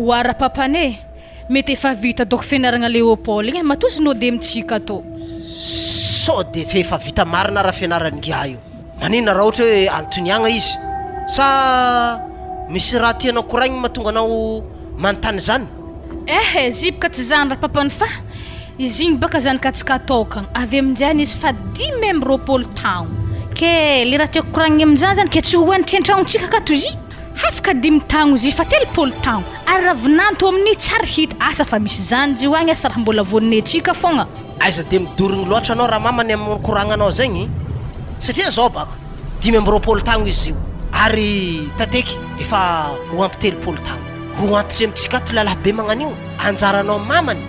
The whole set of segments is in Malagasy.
Oa rapapane e! Mety efa vita doko fianaragna Léopold igny matoa izy nody amintsika tô. Sao de tsy efa vita marina ra fianaran'ingiahy io? Maninona raha ohatra hoe antoniagna izy? Sa misy raha tianao koragniny mahatonga anao manontany izany? Eh ziboka tsy zany rapapany fa izy igny baka zanakatsika tokagna avy aminjany izy fa 25 taogno ke le raha tiako koragniny aminjany zany ke tsy ho anitry antragnontsika akato izy Afaka dimy taogno izy fa 30 taogno ary raha vinanto amin'io tsy ary hita asa fa misy zany izy io agny asa raha mbola voninetsika fogna. Aiza de midorogno loatra anao ramama ny am koragnanao zegny satria zao bako 25 taogno izy io ary tateky efa ho ampy 30 taogno ho antitry amitsika ato lalahy be magnanio anjaranao mamany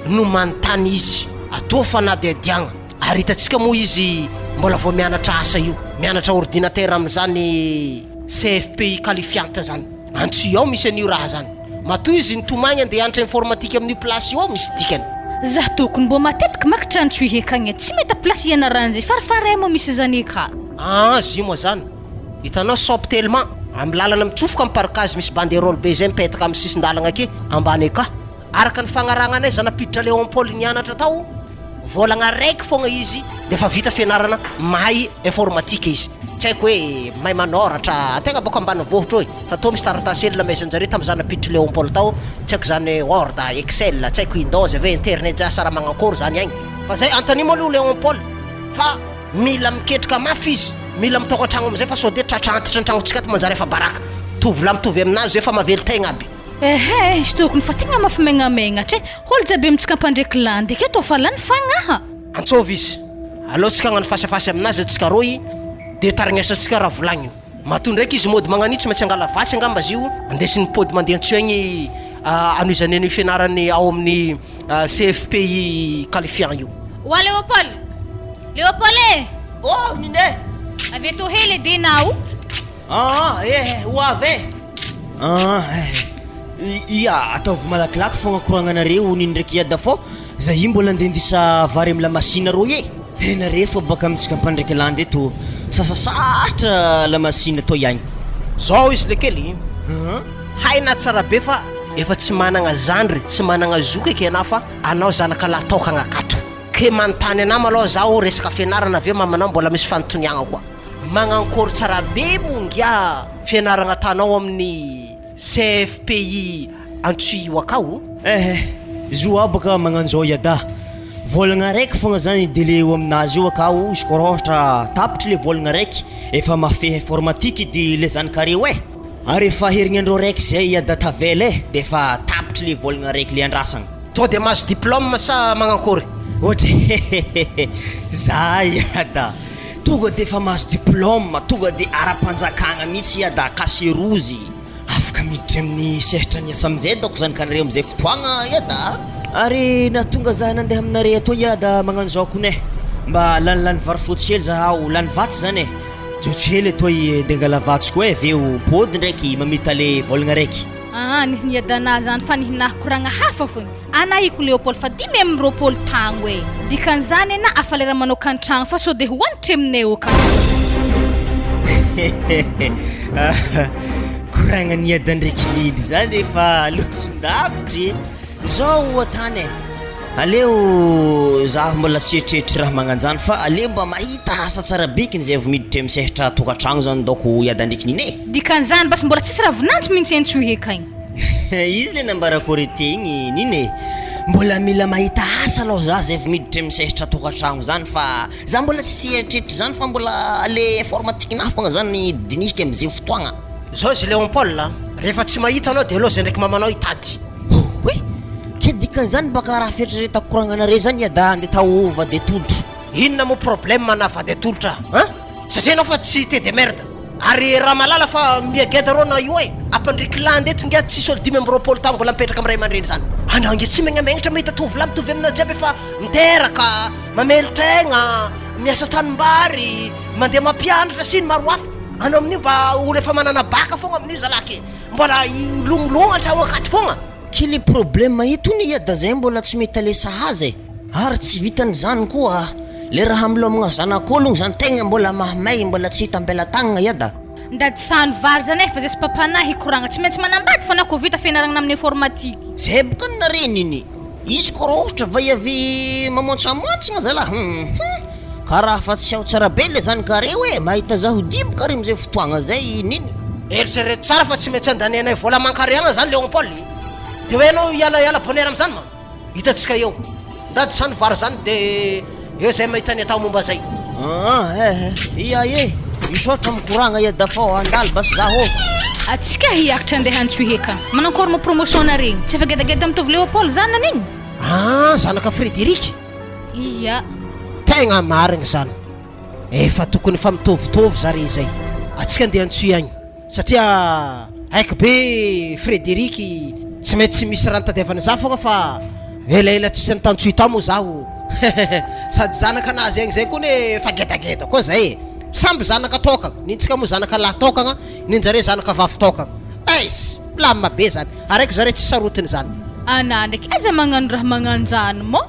no manontany izy atoa fanadihadiagna ary hitantsika moa izy mbola vao mianatra asa io mianatra ordinateur amizany CFPI qualifiante zany. Antsoy ao misy an'io raha zany. Matoa izy nitomagny andeha hianatra informatique amin'io place io ao misy dikany. Za tokony mbô matetiky makitra antsoy hekagny e, tsy mety place ianaranjy farifaray moa misy zany ka. Aa zy moa zany hitanao shop telma am lalana mitsofoka am parkage misy banderole be zay mipetaka am sisindalagna ake ambany aka. Araka ny fagnaragnanay zana-piditra Léon Paul nianatra tao, vôlagna raiky fogna izy de efa vita fianarana mahay informatique izy. Tsy haiko hoe mahay manôratra, antegna bôka ambanivohitra ô e, fa tô misy taratasy hely namezan-jare tam zana-piditry Léon Paul tao, tsy haiko zany Word, Excel, tsy haiko Windows ve, internet zay asa raha magnankôry zany agny. Fa zay, antanio malou Léon Paul fa mila miketrika mafy izy, mila mitôka tragno amizay fa sôde tratra antitra an-tragnontsika ato manjary afa-baraka. Tovolahy mitovy aminazy io efa mavelon-tegna aby. Ehe, izy tokony fa tegna mafy megnamegnatra e, olo jiaby amintsika mpandreky landy aketo efa lany fagnaha. Antsôvy izy, aleo tsika hagnano fasafasy aminazy antsika rôy de tarignesantsika raha volagniny. Matoa ndraiky izy mody magnan'io tsy maintsy angala vatsy angamba izy io, andesiny mipody mandeha antsoy agny anohizany an'io fianarany ao amin'ny CFPI qualifiant io. Oa Léopold! Léopold e! Oh Nine! Avy eto hely edy enao. Aa eh ho avy eh! Aa eh Ia ataovy malakilaky fogna koragnanareo nino ndraiky Iada fô za io mbola andeha handisa vary amy lamasina rô e! He nare fô baka amintsika mpandraiky landy eto sasasatra lamasina tô iagny. Zao izy le kely, hay na tsara be fa efa tsy managna zandry, tsy managna zoky eky anah fa anao zanaka lahy tokagna akato. Ke manontany anah malôha zaho resaka fianarana ve mamanao mbola misy fanotoniagna koa. Magnankôry tsara be moa ngia fianaragna atanao amin'ny CFPI Antsohihy io akao? Eh eh, zo aby ka magnanjao iada. Vôlagna araiky fogna zany délai eo aminazy io akao, izy kô raha ôhatra tapitry le vôlagna araiky efa mahafehy informatique edy le zanakareo eh. Ary efa herignandro araiky zay iada tavela eh, de efa tapitry le vôlagna araiky le andrasagna. Tô de mahazo diplôme sa magnankôry? Ohatra eh, za iada. Tonga de efa mahazo diplôme, tonga de ara-panjakagna mihitsy iha da cachet rouge, afaka miditra amin'ny sehatra ny asa amizay dônko zany ka nareo amizay fotoagna iha da. Ary nahatonga za nandeha aminare atoa iha da magnano zao kony eh, mba lanilany vary fotsy hely zaho, lany vatsy zany eh, jotso hely atoy ndeha angala vatsy koa eh, avy eo mipody ndraiky mamita le vôlagna raiky. Aa nihinadana zany fa nihinah koragna hafa fogna. Ana iko Léopold fa 25 tagno e! Dikan'izany ena afa lera manokan-tragno fa sao de ho anitry aminay eo ka. Koragna niada ndraiky lily zany efa lozon-davitry e! Zao oa tany e! Aleo zaho mbola tsy eritreritry raha magnanjany fa aleo mba mahita asa tsara bekiny zay vao miditry amy sehatra tokantragno zany daoko hiada ndreky niny e! Dikan'izany basy mbola tsisy raha vinanjo mintsy antsoy hekagny. Izy le nambarako rete igny nino e! Mbola mila mahita asa aloha za zay vao miditra amin'ny sehatra tokantragno zany fa za mbola tsy eritreritry zany fa mbola le informatique-nahy fogna zany dinihiko am'ze fotoagna. Zao izy Léon Paul a, rehefa tsy mahita anao de aleo zay ndraiky mamanao hitady. Oay! Ke dikan'izany baka raha fieritreretako koragnanare zany da andeha tao vady atolotro. Inona moa problème na vady atolotra an? Satria enao fa tsy te demerde. Ary raha mahalala fa miha-geda rô na io e! Ampandriky landy eto ngia tsisy olo 25 taogno mbola mipetraka am ray aman-dreny zany. Anao nge tsy megnamegnatra mahita tovolahy mitovy aminao jiaby efa miteraka, mamelon-tegna, miasa tanimbary, mandeha mampianatra sy ny maro hafa. Anao amin'io mba olo efa manana bacc fogna amin'io zalaky e! Mbola hilongilogna hatrao akato fogna. Ke le problème eto hono ia da zay mbola tsy mety ale sahaza e! Ary tsy vitan'izany koa, le raha milomagna zanak'ologno zany tegna mbola mahamay mbola tsy hita am-pelatagnagna ia da. Ndady sahany vary zany e fa zay sy papanah hikoragna tsy maintsy manambady fô anah kô vita fianaragna amin'ny informatique. Zay boka ny nareniny. Izy koa raha ohatra vay avy mamontsamontsagna zalah hum karaha fa tsy ao tsara be le zanakareo e, mahita zaho diboka ary amizay fotoagna zay nini. Eritrereto tsara fa tsy maintsy andanianay vola aman-kariagna zany Léon Paul e! De hoe ianao hiala hiala bonheur amizany ma? Hitantsika eo. Ndady zany vary zany de eo zay mahita ny atao momba zay. Aa eh eh, ia e, misaotra mikoragna ia dafao handalo basy zaho ô. Atsika hiakatra andeha antsohihy ka. Manankory moa promotion nareo igny? Tsy efa gedageda mitovy Léopold zanany igny? Aa zanaka Frédéric? Ia. Tegna marigny zany. Efa tokony efa mitovitovy zare zay. Atsika andeha antsohihy agny. Satria haiko be Frederic tsy maintsy misy raha nitadiavana za fogna fa elaela tsisy nitantsoy tao moa zaho sady zanaka anazy agny zay koa ne efa gedageda koa zay e samby zanaka tokagna nintsika moa zanaka lahy tokagna ninjare zanaka vavy tokagna eiss milamina be zany ary haiko zare tsy sarotiny zany. Anah ndraiky aiza magnano raha magnanjany mô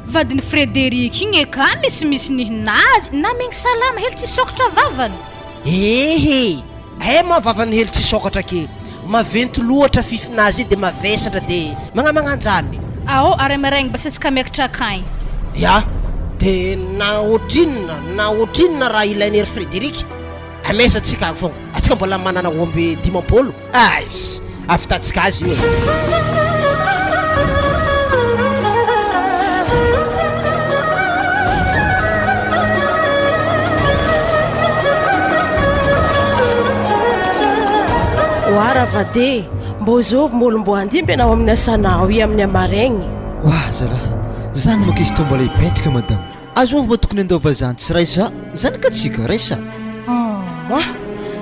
vadin'i Frederic igny e ka misimisy nihinazy na megny salama hely tsy sokatra vavany. Ehe! Hay moa vavan'ny helo tsy sokatra ke! Maventy loatra fifinazy io de mavesatra de magnamagnanjany. Ao ary maraigny basa tsika miakatra akagny. Ya, de na ohatrinona na ohatrinona raha ilain'i Hery Frederic, amesa tsika agny fogna. Atsika mbola manana omby 50. Aiss! Avitantsika azy io e! Oa Ravade, mbô zovy mbôlo mbô handimby anao amin'ny asanao i amin'ny hamaregny? Oa zalahy, zany manko izy tô mbola hipetraka madame. Azovy mba tokony handaova zany tsy raisa zany ka tsika raisa. Moi!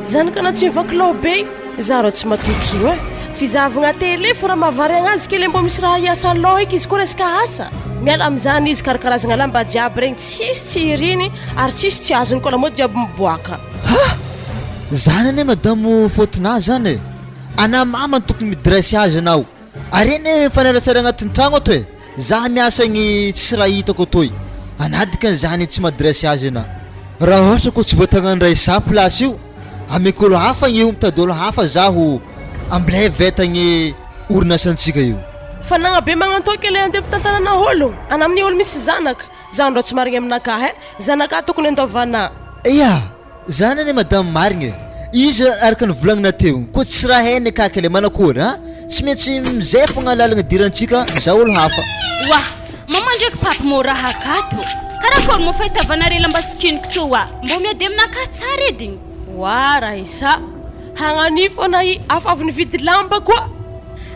Zany ka na tsy mivaky loha be za rô tsy matoky io eh! Fizahavagna télé fô raha mahavariagna azy ke le mbô misy raha hiasa loha eky izy koa resaka asa! Miala amizany izy karakarazagna lamba jiaby regny tsisy tsy iriny ary tsisy tsy azony koa lamaody jiaby miboaka. Ha! Zany anie madame faute-na zany e! Ana mama no tokony mi-dresse azy anao! Ary anie mifaneratsera agnatin'ny tragno ato e! Za miasa gny tsisy raha hitako atoy. Anah dikany zany tsy m'adresse azy anah. Raha ohatra ko tsy voatagnan'i Raissa place io, ameko olo hafa gny io mitady olo hafa zaho amblay veta gny orinasantsika io. Fa nagnabe magnantoky le andeha mpitantanana olo, ana amin'ny olo misy zanaka, zany rô tsy marigny aminakahy eh, zanakahy tokony andaovanà. Ya! Zany anie madame marigna e! Izy araka ny volagnina teo koa tsy raha hainy akaky le manakory a! Tsy maintsy mizay fogna lalagna idirantsika mizaha olo hafa. Oa! Maman ndraiky papy mô raha akato! Karakôry mô fahitavanare lamba sikiniko tô oa! Mbô miady aminakahy tsara edy igny! Oa Raissa! Hagnano fôna i afa avy nividy lamba koa!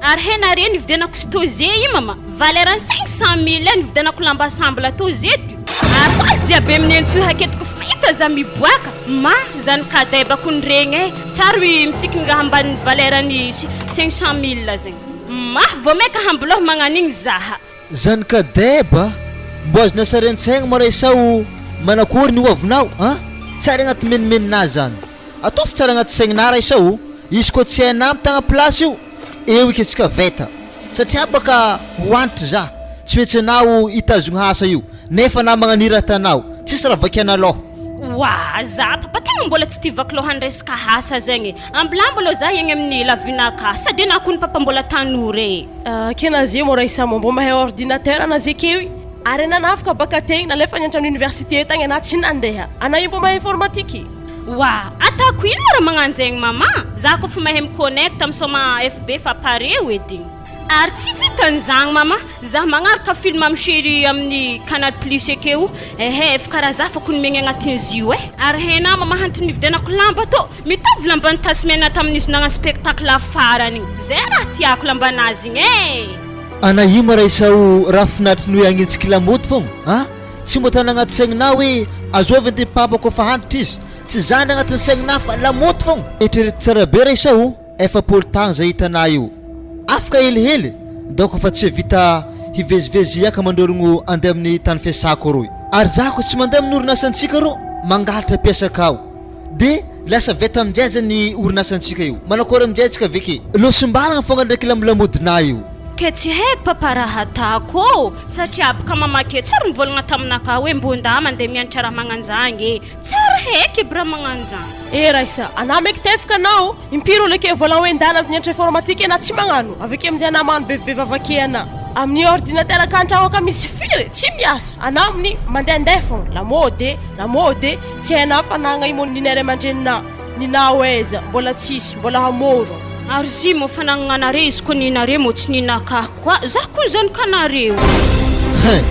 Ary he nare nividianako stoze i mama, valeur ny 500 mille nividianako lamba sambla tô zeto. Ary koa jiaby amin'ny antsoy haketiko fa mahita za miboaka, ma zany kadebako ny regny eh, tsary ui misikiny raha ambanin'ny valeur ny 500 mille zegny. Ma vao maika hambilôha magnan'igny zaha. Zany kadeba, mbô azonao sary an-tsaigny ma raisao manakory ny hoavinao an? Tsary agnaty menimeninà zany. Ataovy tsara agnaty saigninà raisao o, izy koa tsy hainà mitagna place io, eo iketsika veta. Satria baka ho antitra za, tsy maintsy anao hitazogna asa io, nefa anà magnanirata anao, tsisy raha vakiana lôha. Oa za papa tegna mbola tsy tia vaky lôha ny resaka asa zegny e, ambilambo alôha za iegny amin'ny la vie naka, sady enà kony papa mbola tanora e. Ke naze mô raha isa mbô mahay ordinateur naze keo i. Ary anà nafaka baka tegny nalefa nianatra amin'ny université tagny anà tsy nandeha. Anà io mbô mahay informatique. Oa! Ataoko ino moa raha magnanjegny mama? Za koa fa mahay mi-connecte misaoma FB fa pare ho edy. Ary tsy vitan'izagny mama, za magnaraka film amy chérie amin'ny canal plus akeo, ehe efa karaha za fa kony miaigny agnatin'izy io eh. Ary hainà mama antony nividianako lamba tô, mitovy lamban'i Tasmena tamin'izy nagnano spectacle farany igny, zay raha tiako lambanazy igny eh. Ana io ma raisao raha finatry ny hoe agnintsiky lamaody fogna a! Tsy mba tany agnaty saigninà hoe azovy anty papako fa antitra izy, tsy zany agnatin'ny saigninà fa lamaody fogna. Eritrereto tsara be raisao 40 tagno zay hitanà io, afaka helihely daoko fa tsy vita hivezivezy hiaka mandrorogno andeha amin'ny tany fiasako aroy. Ary za ko tsy mandeha amin'ny orinasantsika ro mangalatra mpiasa akao de lasa veta aminjay zany orinasantsika io, manakôry aminjay tsika aveke? Losimbalagna fogna ndraiky lamlamodinà io. Ke tsy haiko papa raha atako ô, satria boka mama ke tsy ary nivolagna taminakahy hoe mbô nda mandeha mianatra raha magnanjagny e, tsy ary haiko aby raha magnanjagny. Eh Raissa, anah meky tefaka anao, impiry olo eke volan hoe ndana mianatra informatique anah tsy magnano, avy eke aminjay anah magnano bevibevy avake anah amin'ny ordinateur ka antragno aka misy firy tsy miasa, anah amin'ny mandehandeha fogna, lamode, lamode, tsy hainah fanagna i moninay ray aman-dreninah. Ninao aiza? Mbola tsisy, mbola hamoro. Ary zy mô fanagnanare izy ko ninare mô tsy ninakah koa zah kony zany kanareo e. Hein!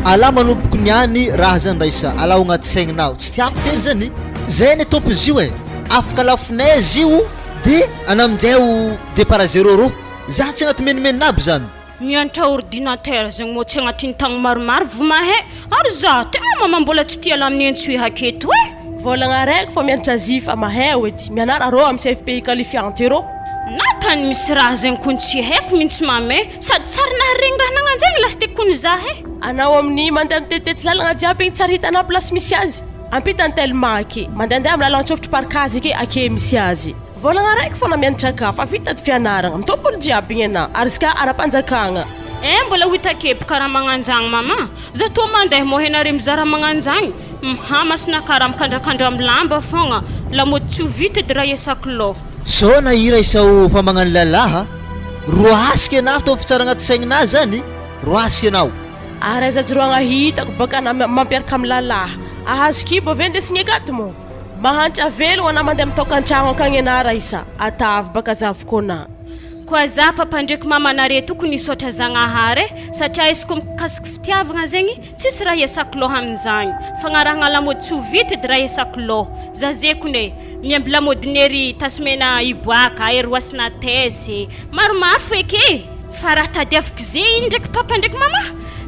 Allah manompoko niany raha zany Raissa, Allah ao agnaty saigninao, tsy tiako teny zany, zay anie tompony zio e, afaka lafonay zio de anao aminjay ho départ à zéro rô, za tsy agnaty menimenina aby zany. Miantra ordinateur zegny moa tsy agnatin'ny taogno maromaro vo mahay ary za tegna mama mbola tsy tia lamy niantsoy haketo e. Vôlagna araiky fô mianatra azy fa mahay edy, mianara rô amy CFPI qualifiante rô. Na tany misy raha zegny kony tsy haiko mintsy mama e, sady tsary naharegny raha nagnanjegny lasite kony za e. Anao amin'ny mandeha mitetitety lalagna jiaby igny tsary hitanao place misy azy, ampitan'ny telma ake, mandehandeha amy lalan-tsofitry parc ake, ake misy azy. Volagna araiky fôna mianatra ka fa vita ty fianaragna, mitovy olo jiaby igny anà, ary izy ka ara-panjakagna. Eh mbola ho hita kepoka raha magnanjagny mama, za toa mandeha moa henare mizaha raha magnanjagny, mha masina karaha mikandrakandra am lamba fogna, lamaody tsy ho vita edy raha iasako loha. Zao na hira isao fa magnano lalaha, roasika enao atao fitsara agnaty saigninahy zany, roasika enao. Ary aiza joroagna hitako baka anà mampiaraka am lalaha, ahazo kibo ave ndesigny akato moa? Mahantra velogna na mandeha mitokantragno akagny anah Raissa, atavy baka zavoko anah. Koa za papa ndreky mama nare tokony hisaotra Zagnahary e, satria izy ko mikasiky fitiavagna zegny tsisy raha iasako loha amin'izagny, fagnarahagna lamody tsy ho vita edy raha iasako loha, za zekony e, miamby lamodin'ery Tasimena hiboaka, ery Hoasinatesy e, maromaro feky e! Fa raha tadiaviko ze iny ndraiky papa ndraiky mama,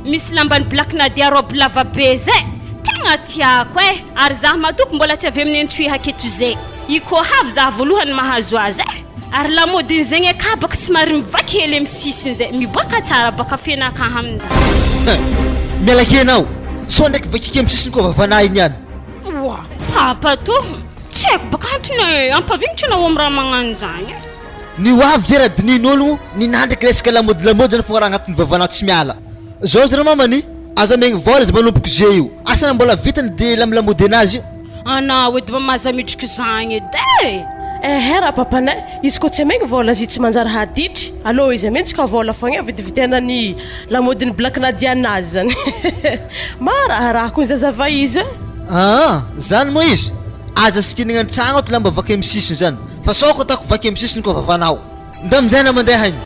misy lamban'i Black Nadia robe lava be zay, tegna tiako eh, ary zah matoky mbola tsy avy amin'ny antsohihy aketo ze, i koa havy zah voalohany mahazo azy eh, ary lamodiny zegny aka baka tsy mary mivaky hely amy sisiny zay, miboaka tsara baka fenakaha aminjany. Hein! Miala kely enao, sao ndraiky vakiky amy sisiny koa vavanah iny ihany. Oa! Papa to, tsy haiko baka antony ampavignitra anao amy raha magnano zany eh. Ny ho avy ve raha dinihin'ologno ny nandriky resaka lamaody lamaody zany fogna raha agnatin'ny vavanao tsy miala zao zany mamany aza amegny vôla izy manomboko jeu io asa na mbola vitany de lamilamody anazy io. Anao edy mba maza mitriky zagny edy e! Ehe ra papanay, izy koa tsy amegny vôla zy tsy manjary haditry, alô izy amentsika vôla fogna e vidividiana ny lamaodin'ny black nadia anazy zany maharaharaha koa ny zazava izy e! Aa zany moa izy, aza sikinigna an-tragno ato lamba vaky amy sisiny zany. Fa sao ko ataoko vaky amin'ny sisiny ko vavanao. Nda amin'izay na mandeha igny.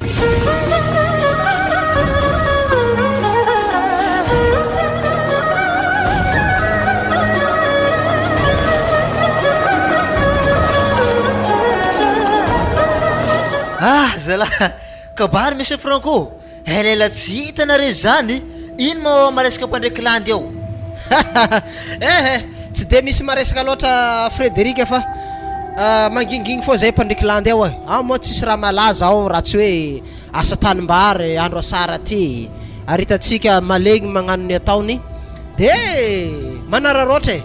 Ah zalah, kabary Monsieur Franco. Elaela tsy hita nareo zany, ino moa maresaka mpandray kilandy ao? Eh eh, tsy dia misy maresaka loatra Frederic fa mangingigny foa zay mpandray kilandy ao eh, ao moa tsisy raha malaza ao raha tsy hoe asa tanimbary, andro asara aty, ary hitantsika malegny magnano ny ataony de manararaotra eh,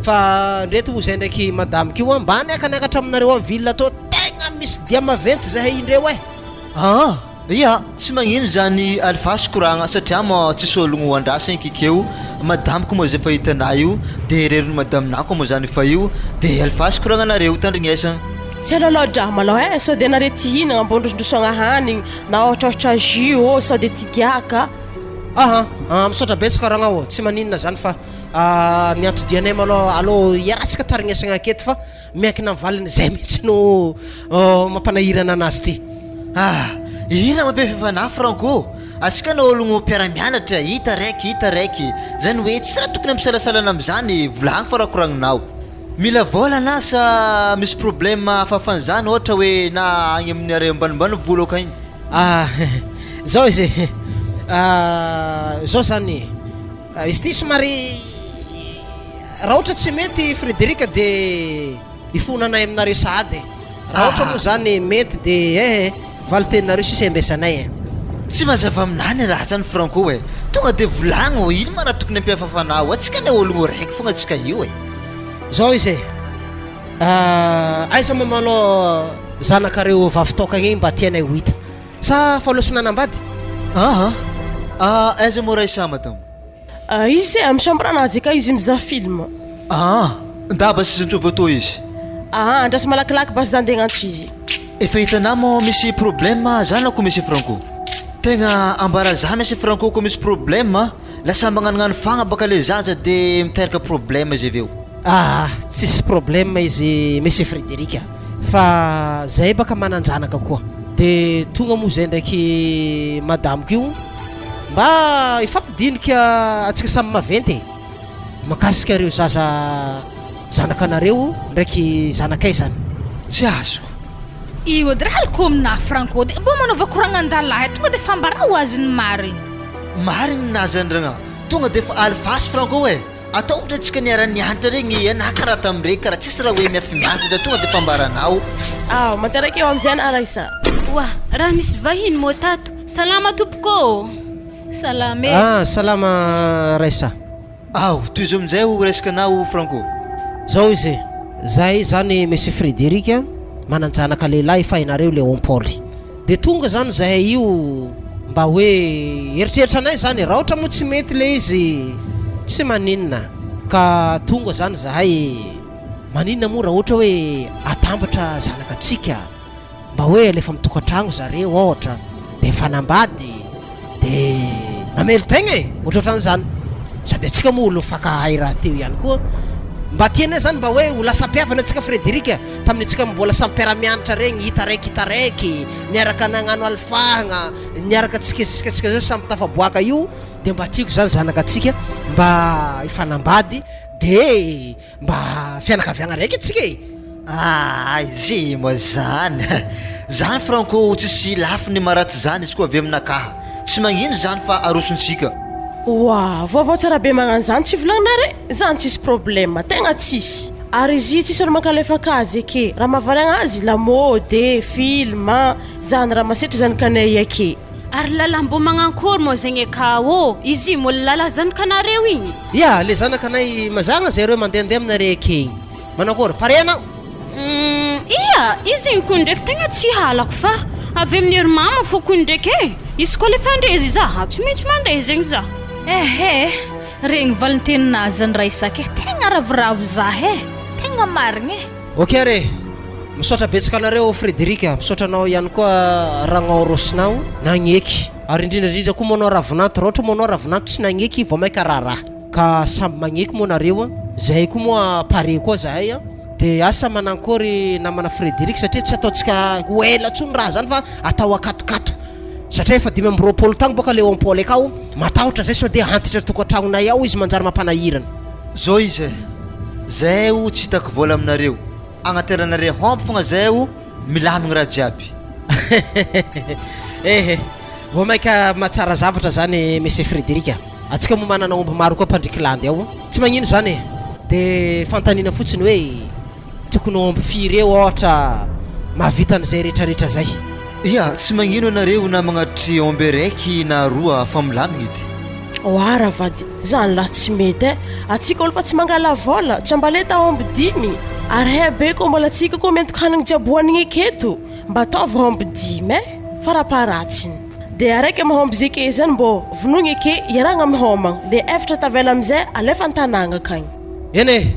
fa ndreto hoy zay ndraiky madame ko mba niakaniakatra aminareo am ville tô tegna misy dia maventy zahay indreo eh. Aa! Ia, tsy magnino zany alefaso koragna satria moa tsisy ologno andrasagny kikeo, madamiko moa zay efa hitanah io de reriny madaminah koa moa zany efa io de alefaso koragnanareo tandrignesagna. Tsy alôlôdraha malôha eh, sao de nareo ty hihinagna mbô ndrosondrosoagna hanigny na ôhatrôhatra jus ô sao de ty giaka. Aha, misaotra betsaka ragnao ô, tsy maninona zany fa ny anton-dianay malôha alô hiaratsika tarignesagna aketo fa Miankina amin'ny valiny izay mihitsy no mampanahirana anazy ity. Ah! Hira mampiavy fanahy Franco! Antsika no ologno mpiara-mianatra, hita raiky, hita raiky. Zany hoe tsy raha tokony hampisalasalana amin'izany, volagno fa raha koragninao. Mila vôla anà sa misy problème hafahafa an'izany ohatra hoe na agny amin'ny are ambanimbany vola akagny? Ah! Zao izy e! Zao zany e! Izy ity somary Raha ohatra tsy mety Frederic de hifona anay aminareo sahady e! Raha ohatra moa zany mety de eh eh valin-teninareo sisa iambesanay e! Tsy mazava aminah ny raha zany Franco e! Tonga de volagno, ino ma raha tokony ampihafafanao, atsika anie ologno raiky fogna atsika io e! Zao izy e! Aiza moa malôha zanakareo vavy tokagna igny mba tianay ho hita? Sa fa aloha sy nanambady? Aa ah, aiza moa Raissa madame? Ah, izy se amin'ny chambre anazy ka izy mizaha film. Aa, nda basy izy antsovy atao izy. Aa, andraso malakilaky basy za ndeha agnantso izy. Efa hitanà moa misy problème zanako monsieur Franco. Tegna ambara za monsieur Franco ko misy problème lasa magnanognano fagna baka le zaza de miteraka problème izy avy eo. Aa, tsisy problème izy monsieur Frédéric a. Fa zahay baka manan-janaka koa. De tonga moa zay ndraiky madamiko io mba hifampidinika antsika samy maventy e! Makasika ireo zaza zanakanareo ndraiky zanakay zany. Tsy azoko. Io edy raha aliko aminah Franco de mbô manaova koragnan-dalahy tonga de fambarao azy ny marigny. Marigny ny naha zany ragna. Tonga de efa alifasy Franco e! Atao ohatra tsika niara nianatra regny anah karaha tamregny karaha tsisy raha hoe miafimiafy de tonga de efa ambaranao. Ao, manteraka eo amizay anah Raissa. Oa, raha nisy vahiny moa tato. Salama tompoko ô! Salama e! Ah, salama Raissa. Ao, tohizo aminjay o resaka anao Franco. Zao izy e, zahay zany Monsieur Frédéric manan-janaka lehilahy efa hainareo Léon Paul. Dia tonga zany zahay io mba hoe eritreritra anay zany e, raha ohatra moa tsy mety le izy tsy maninona ka tonga zany zahay maninona moa raha ohatra hoe atambatra zanakatsika mba hoe alefa mitokantragno zareo ohatra de mifanambady de mamelon-tegna e, ohatrohatran'izany, sady antsika moa olo mifankahay rahateo ihany koa, mba tianay zany mba hoe ho lasa mpihavana antsika Frederic a, tamin'ny antsika mbola samy mpiara-mianatra regny, hita raiky hita raiky, niaraka nagnano alifahagna, niaraka tsika jusqu'à tsika zao samy tafaboaka io, de mba tiako zany zanakatsika mba hifanambady de Mba fianakaviagna raiky antsika e! Aay ze moa zany zany Franco tsisy lafiny maratsy zany izy koa avy aminakaha tsy magnino zany fa arosontsika. Oa, vaovao tsara be magnano zany tsy volagninare, zany tsisy problème, tegna tsisy. Ary izy io tsisy olo mankalefaka azy eke, raha mahavariagna azy lamôdy e, film a, zany raha masetry zany kanay ake. Ary lalah mbô magnankôry mô zegny eka ô, izy io mô lalah zanakanareo igny? Ia, le zanakanay mazagna zareo mandehandeha aminareo eke igny. Manakôry, pare anao? Humm, ia, izy igny koa ndraiky tegna tsy halako fa avy amin'ny ery mama fô koa ndraiky e, izy koa le fandrezy za tsy maintsy mandeha zegny za. Ehe, regny valinteninah zany Raisaka e, tegna ravoravo zah e, tegna marigny e. Ok ary e! Misaotra betsaka anareo Frederic a, misaotra anao ihany koa Ragnao Rosinao nagneky, ary indrindra indrindra koa moa anao Ravinanto, raha ohatra moa anao Ravinanto tsy nagneky vao maika raharaha, ka samby magneky moa nareo a, zahay koa moa pare koa zahay a, de asa manankory namana Frederic satria tsy ataontsika ho ela tsony raha zany fa atao akatokato, satria efa 25 tagno boka Léon Paul akao, matahotra zay sao de antitra tokantragnonay ao izy manjary mampanahirana. Zao izy e, zahay o tsy hitaky vola aminareo, agnateranareo homp fogna zahay o milamigny raha jiaby. Ehe, vao maika mahatsara zavatra zany Monsieur Frederic a! Antsika moa manana omby maro koa mpandriky landy ao, tsy magnino zany e! De fanontaniana fotsiny hoe tokony omby firy eo ohatra mahavita an'izay retraretra zay? Ia, tsy magnino anareo na magnatitry omby araiky na roa fa milamigny edy. Oa ravady, zany lahy tsy mety eh! Atsika olo fa tsy mangala vola, tsy ambaleta aomby dimy, ary hay be koa mbola tsika koa miantoka hanigny jiaby hoanigny eketo, mba ataovy aomby dimy eh! Farapaharatsiny. De araiky amy aomby zeke zany mbô vonoigny eke iarahagna mihomagna, le efatra tavela amizay alefa antanagna akagny. Eny e,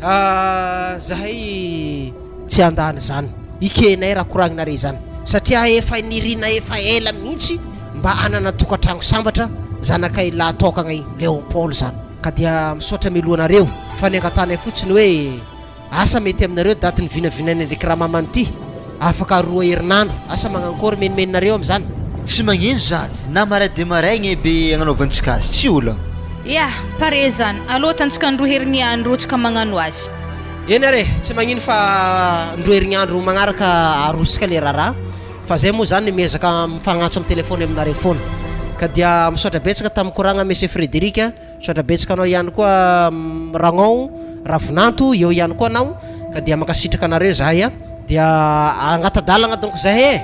zahay tsy handany izany, ekenay raha koragninareo izany, satria efa nirinay efa ela mihitsy mba hanana tokantragno sambatra zanakay lahy tokagna igny, Léon Paul zany. Ka dia misaotra mialoha anareo, fa ny angatanay fotsiny hoe asa mety aminareo daty ny vinavinaina ndreky ramamany ty, afaka roa herinandro, asa magnankôry menimeninareo amizany? Tsy magnino zany, na maray de maraigny be agnanaovantsika azy, tsy olagna. Ya, pare zany, aleo atantsika ny roa herigniandro tsika magnano azy. Eny ary e, tsy magnino fa ndroa herignandro magnaraka arosika le raharaha. Fa zay moa zany miezaka mifagnantso am telephone aminareo foana. Ka dia misaotra betsaka tamin'ny koragna Monsieur Frederic a, misaotra betsaka anao ihany koa Ragnon Ravinanto, eo ihany koa anao, ka dia mankasitraka anareo zahay a. Dia angata-dalagna donc zahay e.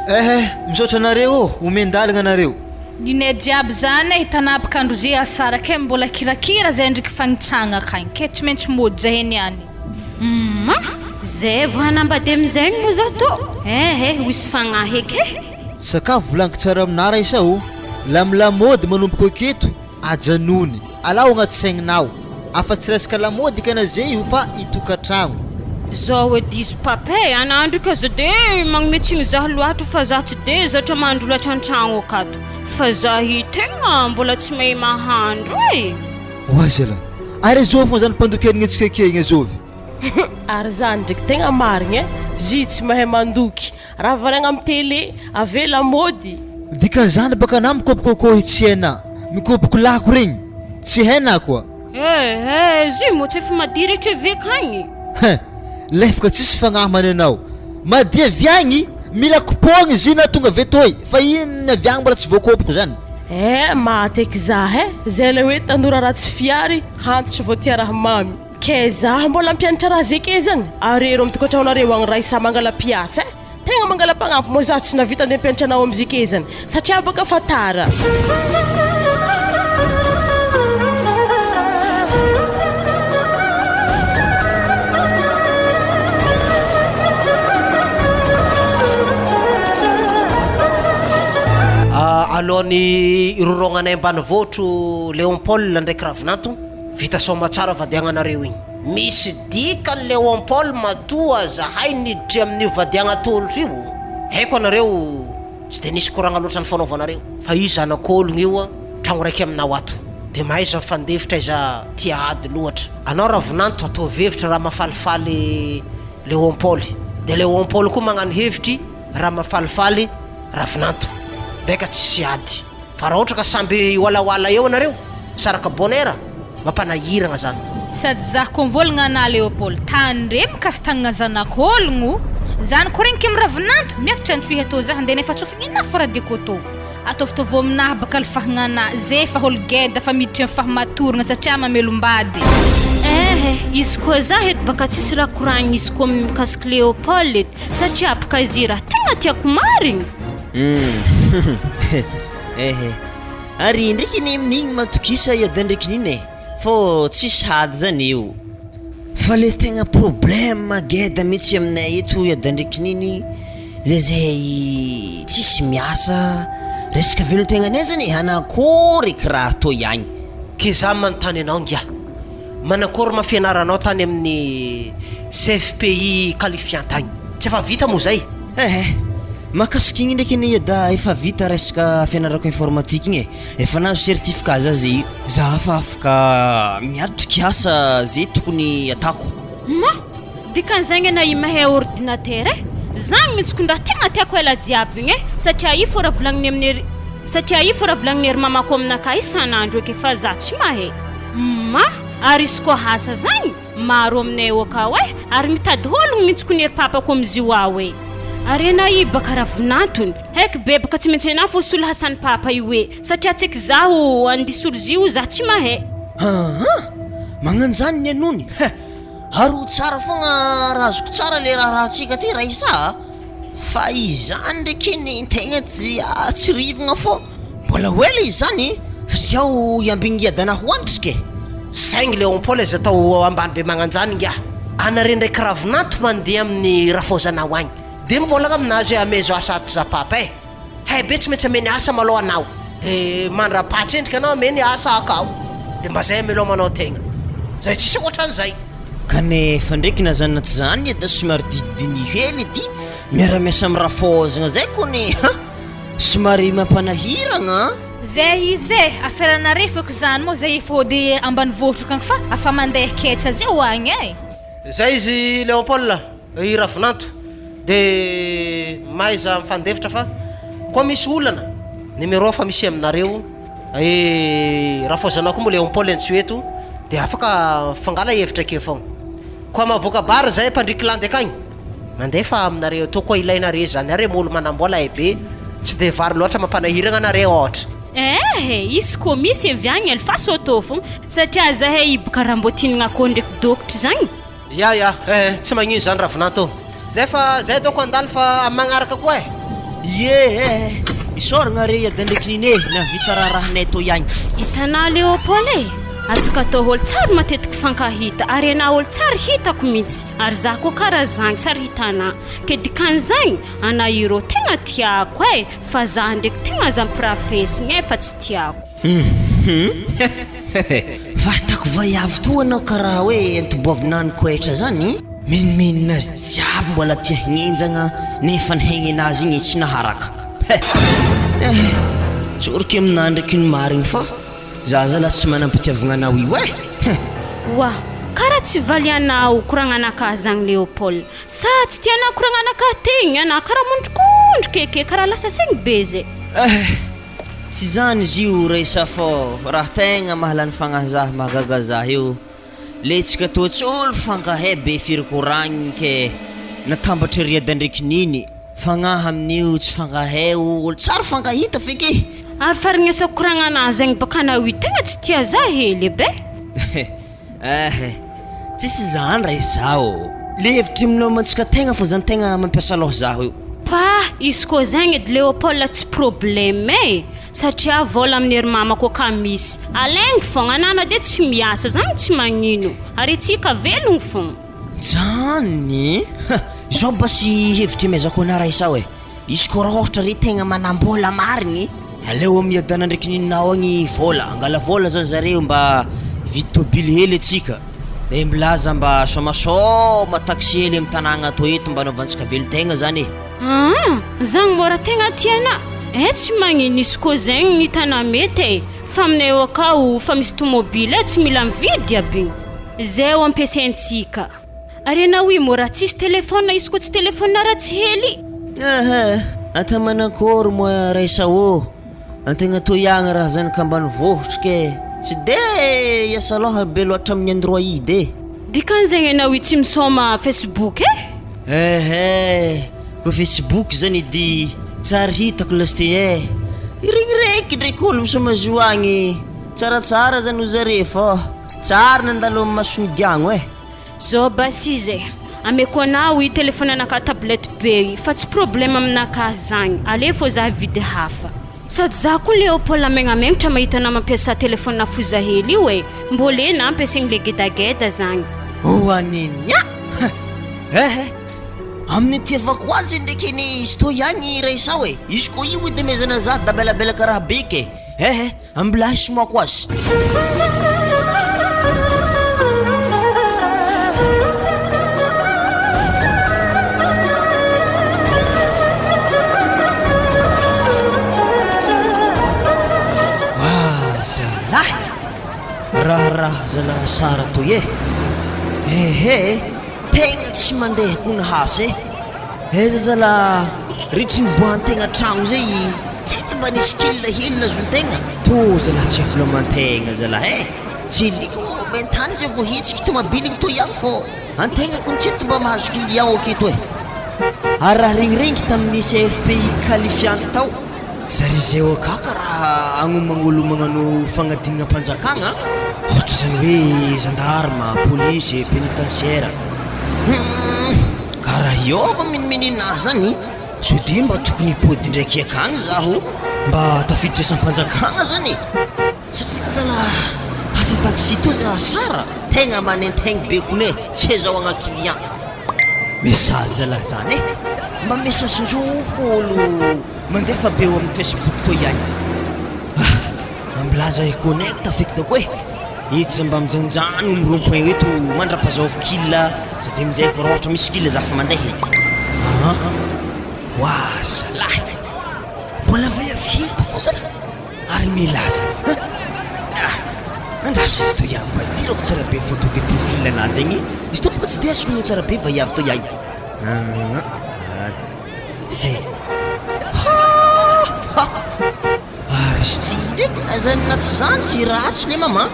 Ehe, misaotra anareo ô, omen-dalagna anareo. Ninay jiaby zany e, hitanapaka androzy asaraka e, mbola kirakira zay ndriky fagnitsagna akagny ke tsy maintsy mody zahay niany. Humm! Zay vao hanambady amizegny moa za tô! Eh eh hoisy fagnahy eky eh! Sakafo volagniko tsara aminà raisa o! Lam lamaody manomboka aketo, ajanony, alao agnaty saigninao, afa tsy resaka lamaody ka na ze io fa itokatragno. Zao edy izy papa e, anah ndriky aza de magnome tsigny zah loatra fa zah tsy de zatra mahandro loatra antragno akato fa zah io tegna mbola tsy mahay mahandro e. Oa zala, ary azovy moa zany mpandoky anignantsika ake igny azovy? Ary zany ndriky tegna marigny e, zy tsy mahay mandoky. Raha variagna am télé, avela mody. Dikan'izany baka anah mikopokôkô i tsy hainà, mikopoko lako regny, tsy hainà koa. Eh eh, zy moa tsy efa madio rehetra eveka agny. Hein, lefaka tsisy fagnahy many anao. Madio avy agny, mila kopôgny izy na tonga avy etoy, fa inn avy agny mbola tsy voakopoko zany. Eh, maty eky zah eh, zay ilay hoe tanora ratsy fiary, hantitra vao tia raha mamy. Kay zah mbola mpianatra raha ze kay zany, arero am tokantranonareo agny raisa mangala mpiasa eh, tegna mangala mpagnampy moa zah tsy navita andeha mpianatra anao am ze kay zany satria baka fa tara. Alohan'ny hiroroagnanay ambanivohitro Léon Paul ndraiky Ravinanto, Vita soamatsara vadiagnanareo igny. Misy dikany Léon Paul matoa zahay niditry amin'io vadiagna tolotra io. Haiko anareo tsy de nisy koragna loatra nifanaovanareo fa io zanak'ologno io tragno raiky aminao ato de mahaiza mifandefitra aiza tia ady loatra. Anao Ravinanto ataovy hevitra raha mahafalifaly Léon Paul de Léon Paul koa magnano hevitry raha mahafalifaly Ravinanto. Beka tsisy ady. Fa raha ohatra ka samby hiwalawala eo anareo, misaraka bonheur, mampanahiragna zany. Sady zah ko mivôlagna anah Léopold, tandremo mikasi-tagnagna zanak'ôlogno, zany ko regniky am ravinanto, miakatra antsohihy atô zah ndeha nefa tsofigny anah fa raha dekoto. Ataovitaovô aminah baka alifahagna anah, zay efa ôlo geda fa miditry am fahamatoragna satria mamelom-bady. Eh, izy koa zah eto baka tsisy raha koragnina izy koa mikasiky Léopold eto satria baka izy raha tegna tiako marigny. Humm ehe ary ndreky anie amin'igny matokisa iadin ndreky nina e fô tsisy hady zany eo fa le tegna problème geda mihitsy aminay eto iadin ndreky niny le zahay tsisy miasa resaka velon-tegnanay zany e hanakôry eky raha atao ihagny. Ke za manontany anao ngiah, manakory ma fianaranao tany amin'ny CFPI qualifiant tagny? Tsy efa vita moa zay? Ehe, mahakasika igny ndraiky anie da efa vita resaka fianarako informatique igny e, efa nahazo certificat za zay, za fa afaka miatriky asa ze tokony atako. Ma! Dikan'izagny anao io mahay ordinateur e! Zagny mintsy ko ndraha tegna tiako ela jiaby igny e! Satria io fô raha volagniny amin'ny ry satria io fô raha volagniny ry mamako aminakahy isan'andro eky fa za tsy mahay. Ma! Ary izy koa asa zagny? Maro aminay ao akao e! Ary mitady hôlogno mintsy ko ny ery papako amizio ao e! Ary enao io baka ravinantony! Heky be baka tsy maintsy enao fô solo hasan'i papa io e! Satria tsy eky zaho andia solo zio za tsy mahay. Aa! Magnano zany ny anony? Heh! Ary ho tsara foagna raha azoko tsara le raharahantsika ty Raissa a! Fa izany ndraiky eny tegna tsy rivogna fô mbola ho ela izy zany satria aho hiambigny hiadana ho antoka e! Saingy Léon Paul aza atao ambany be magnanjany ingahy. Anare ndraiky ravinanto mandeha amin'ny rafaozanao agny. De mivôlagna aminazy hoe amezo asa ato za papa e. Hay be tsy maintsy ameny asa malôha anao. De mandra-pahatsendriky anao ameny asa akao. De mba zay amelomanao tegna. Zay tsisy ankoatran'izay. Kanefa ndraiky na zany na tsy zany edy somary dididiniho hely ity miara-miasa amin'ny rafaozagna zay kony ha! Somary mampanahiragna an! Zay izy e, aferanareo fôko zany moa zay efa hody ambanivohitra akagny fa afa mandeha ketsa zay ho agny e. Zay izy Léon Paul. I Ravinanto de mahaiza mifandefitra fa koa misy olana numéro fa misy aminareo e Rafoazanao koa moa Léon Paul antsoy eto de afaka mifangala hevitra akeo fogna koa mahavoaka bar zay mpandriky landy akagny mandefa aminareo etoa koa ilainare zany are mo olo manambola e be tsy de vary loatra mampanahiragna anare ôhatra. Ehe, isy koa misy avy agny alefaso atô fogna satria zahay iboka raha mbô tianagna akôho ndraiky dôkotry zagny. Ya ya eh tsy magnino zany ravinanto ô! Zay fa zay dônko handalo fa am magnaraka koa eh! Ie eh! Isaoragna re i Adandraikininy eh! Nahavita raharahanay tô ihany. Hitanao Léopold e! Antsika tô olo tsary matetiky fankahita ary enà olo tsary hitako mintsy ary za koa kara zagny tsary hitanà ke dikan'izagny anà irô tegna tiako e fa za ndreky tegna aza ampirafesigny e fa tsy tiako. Hum Fahitako vaiavy toa anao karaha hoe antoboavinà ny koetra zany. Menomenona azy jiaby mbola tia hienjagna nefa ny hegninazy igny tsy naharaka. He! Eh! Tsoriko aminà ndreky ny marigny fa za zala tsy manam-pitiavagna anao io eh! He! Oa! Karaha tsy valianao koragnanakahy zagny Léopold. Sa tsy tianao koragnanakahy tegny anà karaha mondrokondroka eke karaha lasa saigny be zay. Eh! Tsy zany izy io resa fô raha tegna mahalany fagnahy zah mahagaga zah io le tsika toa tsy olo fankahe be firy koragniny ke natambatra riada ndreky niny fagnahy amin'io tsy fankahe olo tsary fankahita feky. Ary faregnesako koragnana zegny baka anao io tegna tsy tia zah hely e be. Eh tsisy zany raha izaho. Le hevitry aminao amantsika tegna fa zany tegna mampiasa loha zaho io. Pah izy koa zegny edy Léopold tsy problème e! Satria vola amin'ny ery mamako aka misy, alaigny fogna anah na de tsy miasa zagny tsy magnino, ary atsika velogno fogna. Zany? Ha! Izao basy hevitry amezako anah raha izaho e! Izy koa raha ôhatra re tegna manam-bôla marigny, aleo miadana ndraiky ninao agny vôla, angala vôla zany zareo mba hividy tôbily hely atsika, de milaza mba sômasôma taxi hely amy tanàgna atô eto mba anaovantsika velon-tegna zany e. Aa! Zagny môra tegna tianà, eh tsy magnino izy koa zegny ny hitanà mety e, fa aminay eo akao fa misy tômôbily e tsy mila mividy aby igny, zay o ampiasaintsika. Ary enao io moa raha tsisy téléphone izy koa tsy téléphone ratsy hely. Aha, anta manakôry moa raisa ô, antegna toy agny raha zanaka ambanivohitry ke tsy de hiasa lôha be loatra amin'ny android e. Dikan'izegny enao io tsy misaoma facebook e? Ehe, ko facebook zany edy tsary hitako lasite e, regniregniky ndraiky olo misaoma zo agny, tsaratsara zany ho zare fô tsary nandalo amin'ny mason'ny giagno e. Zao basy izy e, ameko anao i telephone anakahy tablette be i fa tsy problème aminakahy zagny, aleo fô za hividy hafa. Sady za koa Léopold megnamengotra mahita anao mampiasa telephone foza hely io e, mbô le na ampiasaigny le gedageda zagny. Oa nenia! Eh! Amin'ny itiavako azy ndraiky anie izy toa ihany raisao e! Izy koa io edy amezana za dabelabelaka raha be ke! Eh! Ambilahy somoako azy. Wah zalahy! Raharaha zalahy sara toy e! Ehe! Tegna tsy mandeha koa ny hasy e! Aiza zala ritry ny boan-tegna tragno zay tsy mba nisy kil hely nazon-tegna. Tô zala tsy avolaman-tegna zala eh! Tsy lio mentany zay vao hetsiky tomabiligny tô ihany fô antegna kony tsy mba mahazo client aketo eh! Ary raha regniregniky tamin'ny CFPI qualifiante tao zare zay ao akaka raha agnomagn'olo magnano fagnadignam-panjakagna ohatra zany hoe gendarme, police, pénitentiaire. Humm! Ka raha hiôva miniminina ahy zany, sao dia mba tokony hipody ndraiky akagny zaho mba tafiditra isam-panjakagna zany e! Satria zalahy asa taxi toa za asara, tegna manentegny be kony e, tsy azahoagna client. Message zalahy zany e! Mba message-ndrô olo mandefa be eo amin'ny facebook toa ihany. Ah! Ambilaza hi-connecte feky dako e! Eto za mba mijanonjano am rond point eto mandrapazahoako kil za avy aminjay vao raha ohatra misy kil za fa mandeha edy aa oa zalahy mbola vaiavy eto fô zalahy ary milaza ha ah andraso izy toy ihany mba idirako tsara be photo de profil anazy igny izy toa boka tsy de azoko no tsara be vaiavy toy ihany aa zay ha ha Ary izy ty ndraiky na zany na tsy zany tsy ratsy le mama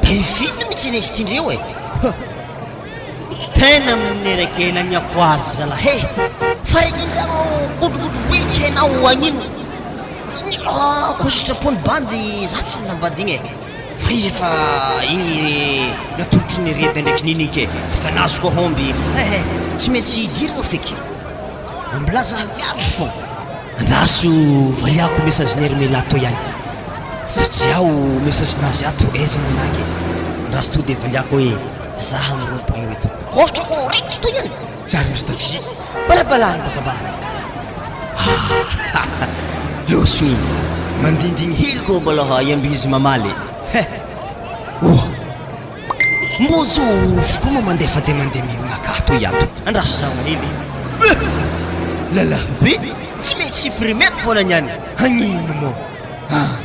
Delphine mitsy anie izy ty ndreo e! Huh! Tena minerekena ny ako azy zalahy e! Fa raiky ndray godrogodro be tsy hainao agnino Igny aloha ko sitrapony bandy za tsy nanambady igny e! Fa izy efa igny natolotry ny reda ndraiky nino igny ke efa nahazo koa homby ehe! Tsy maintsy idiragna feky Ambilaza miandry fô. Andraso valiako message-n'i Hermela toa ihany. Satria aho message-nazy ato aiza manahake raha to de valiako hoe za am rond point eto. Ohatra koa raikitra toy any. Za ry misy taxi balabalany baka ambany. Ah! Loso igny. Mandindigny hely koa mbola iamby izy mamaly. He! Oa! Mbô zovy koa moa mandefa de mandeha mihinana toy ato. Andraso za hely. Eh! Lalahy be! Tsy maintsy supprimer-ko foana niany. Hagnino moa? Ah!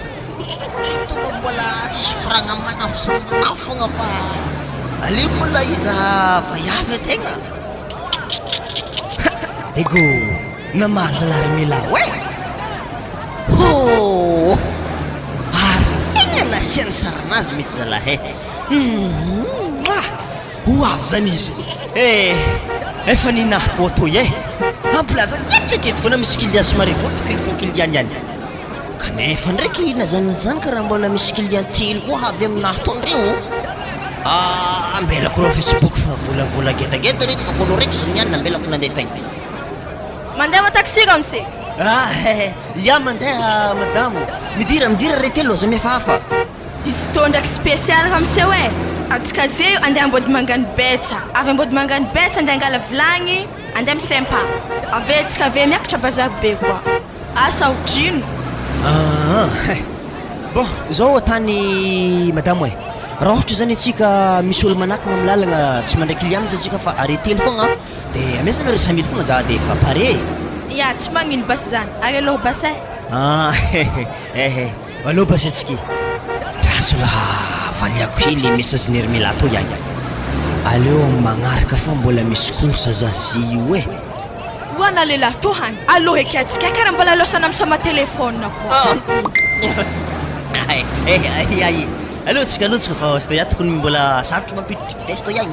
Eto aloha mbola tsisy koragna manafo samy manafo fogna fa aleo mbola hizaha vaiavy ategna. Ego! Namaly zalahy ry Milao eh! Hoo! Ary tegna nasiany sarinazy mihitsy zalahy eh! Humm! Ho avy zany izy eh! Efa ninahy koa toy eh! Ampilaza ketriky eto foana misy client somary votroko il faut client niany. Kanefa ndraiky na zany na zany karaha mbola misy client telo koa avy aminahy tao ndreo. Ah! Ambelako reo facebook fa volavola gedageda reto fa kolo raiky zany niany nambelako nandeha tagny. Mandeha ma taxi ramose? Ah! Ya mandeha madamo. Midira midira re telo aza mihafahafa. Izy tô ndraiky spécial ramose e! Antsika ze andeha Ambodimangany Betsa, avy Ambodimangany Betsa andeha angala vilagny andeha mi-sympa, avy eo tsika avy eo miakatra bazary be koa. Asa otrino? Aa eh! Bon, zao tany madamo e! Raha ohatra zany antsika misy olo manakana amin'ny lalagna tsy mandray client mintsy antsika fa arrêter hely fogna de amezana re 100 mille fogna za de efa paré e! Ya, tsy magnino basy zany, ary alôha basy e! Aa eh eh! Aleo basy antsika e! Draso lah valiako hely le message n'i Hermela tô ihany. Aleo amin'ny magnaraka fa mbola misy course za zy io e! Ho ana lehilahy tô hany, aleo eky antsika kara mbola lôsana misaoma téléphone koa. Ay ay ay aleo antsika aleo antsika fa stoia tokony mbola sarotro mampiditra vitesse tô ihany.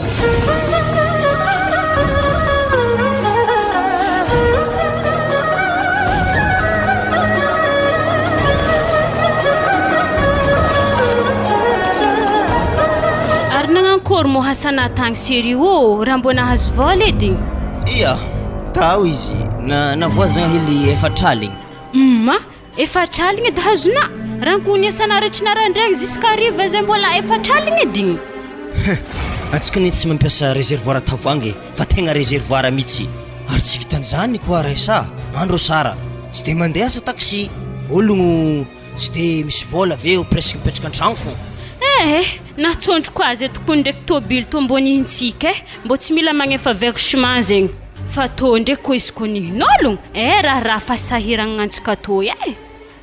Ary nagnankory moa Hasana tagny chérie ô raha mbô nahazo vôla edy? Ia, tao izy na navoazagna hely efatr'aligny. Humm efatr'aligny edy hazonà? Raha niasana rehetra naraindraigny jusqu'à hariva zay mbola efatr'aligny edy igny. Huh! Antsika anie tsy mampiasa réservoir tavoahangy e, fa tegna réservoir mihitsy. Ary tsy vitan'izany koa rsa, andro sara, tsy de mandeha asa taxi, ologno tsy de misy vôla avy eo presque mipetraka an-tragno fô. Eh eh! Nahatsôndroko azy eto koa ndraiky tôbily tô mbô nihintsika eh! Mbô tsy mila magnefa versement zegny fa tô ndraiky koa izy koa nihin'ôlogno eh! Raharaha fahasahiragnantsika tô eh!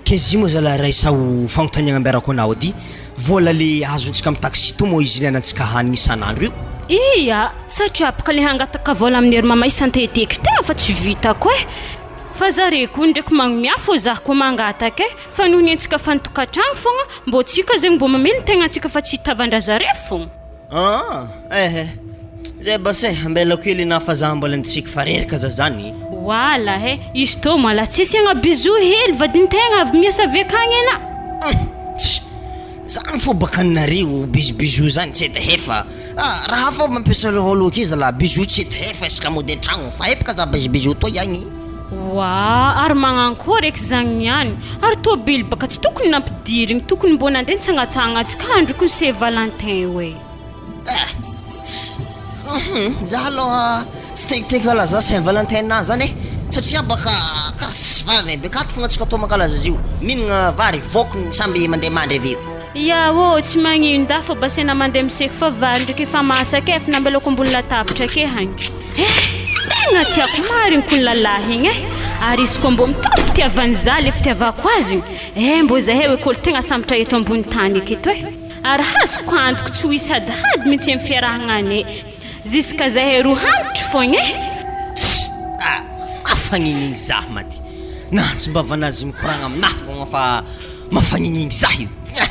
K'zy moa zalahy raisao fagnontaniagna ambiarako anao edy, vola le azontsika am taxi to moa izy ilaignantsika hanigny isan'andro io? Ia, satria bôka le hangataka vola amin'ny ery mama isan-teteky tegna fa tsy vitako eh! Fa zare koa ndraiky magnomia fô zah koa mangataka eh! Fa noho ny antsika fa nitokatragno fogna, mbô tsika zegny mbô mameno tegnantsika fa tsy hitavandra zare fogna. Aa eh eh zay bas eh ambelako hely na fa za mbola nitsiky fa reraka za zany. Wala eh izy tô mala tsy asiagna bisou hely vadintegna avy miasa avy akagny ena. Hum tss zany fô baka nareo bisou bisou zany tsy edy hefa ah raha hafa mampiasa ôlo ake zalah bisou tsy edy hefa isaka mody antragno fa epaka za bisou bisou tô iagny. Waa ary magnankôry eky zagny niany ary tôbily baka tsy tokony nampidirigny tokony mbô nandeha nitsangatsangana tsy ka andro ko saint valentin oe. Eh tss hum za aloha tsy te te hankalaza saint valentin nahy zany e satria baka karaha tsisy valiny be akato fogna antsika tô mankalaza azy io mihinagna vary vôkiny samby mandeha mandry avy eo. Ya ô tsy magnino da fa basena mandeha miseky fa vary ndraiky efa masaka e efa nambelako ambony latabatra ake hagny. Eh! Tegna tiako marigny kony lalahy igny eh! Ary izy koa mbô mitovy fitiavany za le fitiavako azy igny, eh mbô zahay hoe kôly tegna sambatra eto ambony tany aketo eh! Ary hazoko antoko tsy ho hisy hadihady mintsy am fiarahagnanay jusqu'à zahay roa hantitry fogna eh! Tss! Ah! Mafagnigny zah maty! Nantsim-bavanazy mikoragna aminahy fogna fa mafagnigny zah io! Ah!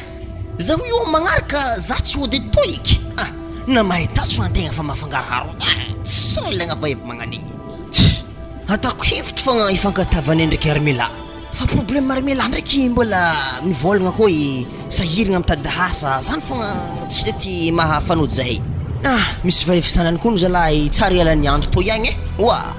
Zaho io magnaraka za tsy hody tohiky ah! Na mahita azy fa antegna fa mafangaroharo ah! Tsy raha ilaigna vahivy magnan'igny. Tss! Ataoko hevitry fogna ifankatiavanay ndraiky Armela fa problème Armela ndraiky mbola mivôlagna koa i sahiragna mitady asa zany fogna tsy de ty mahafanojy zahay. Ah! Misy vahivy sanany koa zalahy tsara ialan'ny andro toy agny eh! Oa!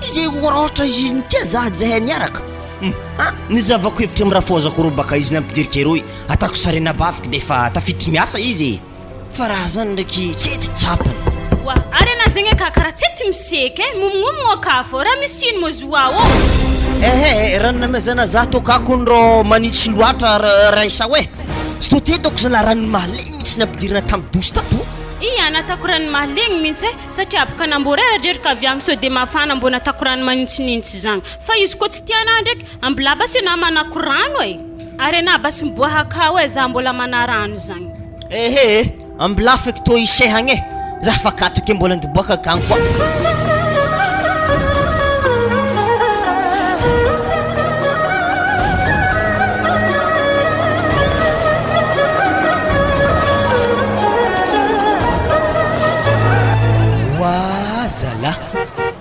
Izy raha ôhatra izy nitia za zahay niaraka. Hum ah nizavako hevitry am rafozako rô baka izy nampidiriko eroy atako sary anabaviko de efa tafiditry miasa izy e! Fa raha zany ndraiky tsy hety tsapany. Oa ary anah zegny aka karaha tsy hety miseky e, momognomogno aka fô, raha misy ino moa zo ao ô? Ehe raha ny namezana za toaka kony rô manintsy loatra raisa oe! Tsy tô te dôko zalah rano mahalegny mintsy nampidirina tam douche tato. Ia natako rano mahalegny mintsy e, satria boka namboarera dreraka avy agny sao de mafana mbô natako rano manintsinintsy zagny. Fa izy koa tsy tianà ndraiky, ambilà basy enà manako rano e! Ary enà basy miboaha akao e, za mbola mana rano zagny. Ehe e, ambilà feky tô isehagna e, za fa akato ke mbola andiboaka akagny koa. Oa zalah.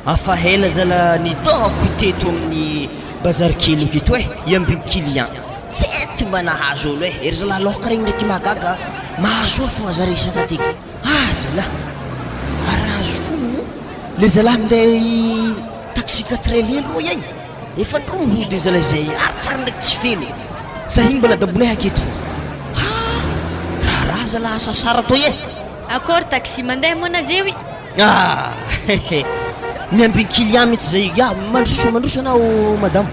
Afa ela zala nitaoko teto amin'ny bazary kely teto eh, iambino client. Tsy ety mba nahazo olo eh, ery zalahy laoka regny ndraiky mahagaga mahazo olo fogna zare isaka aty. Ah zalahy, ary raha azoko ono le zalahy minday taxi quatre roues roa igny, efa ndroa mihody eo zalahy zay ary tsara ndraiky tsy feno. Za igny mbola dabonay aketo fogna. Ah, raharaha zalahy asa sara toy eh. Akory taxi mandeha moa nazeo i. Ah! Miambigny client mihitsy zay ya, mandroso mandroso anao madama.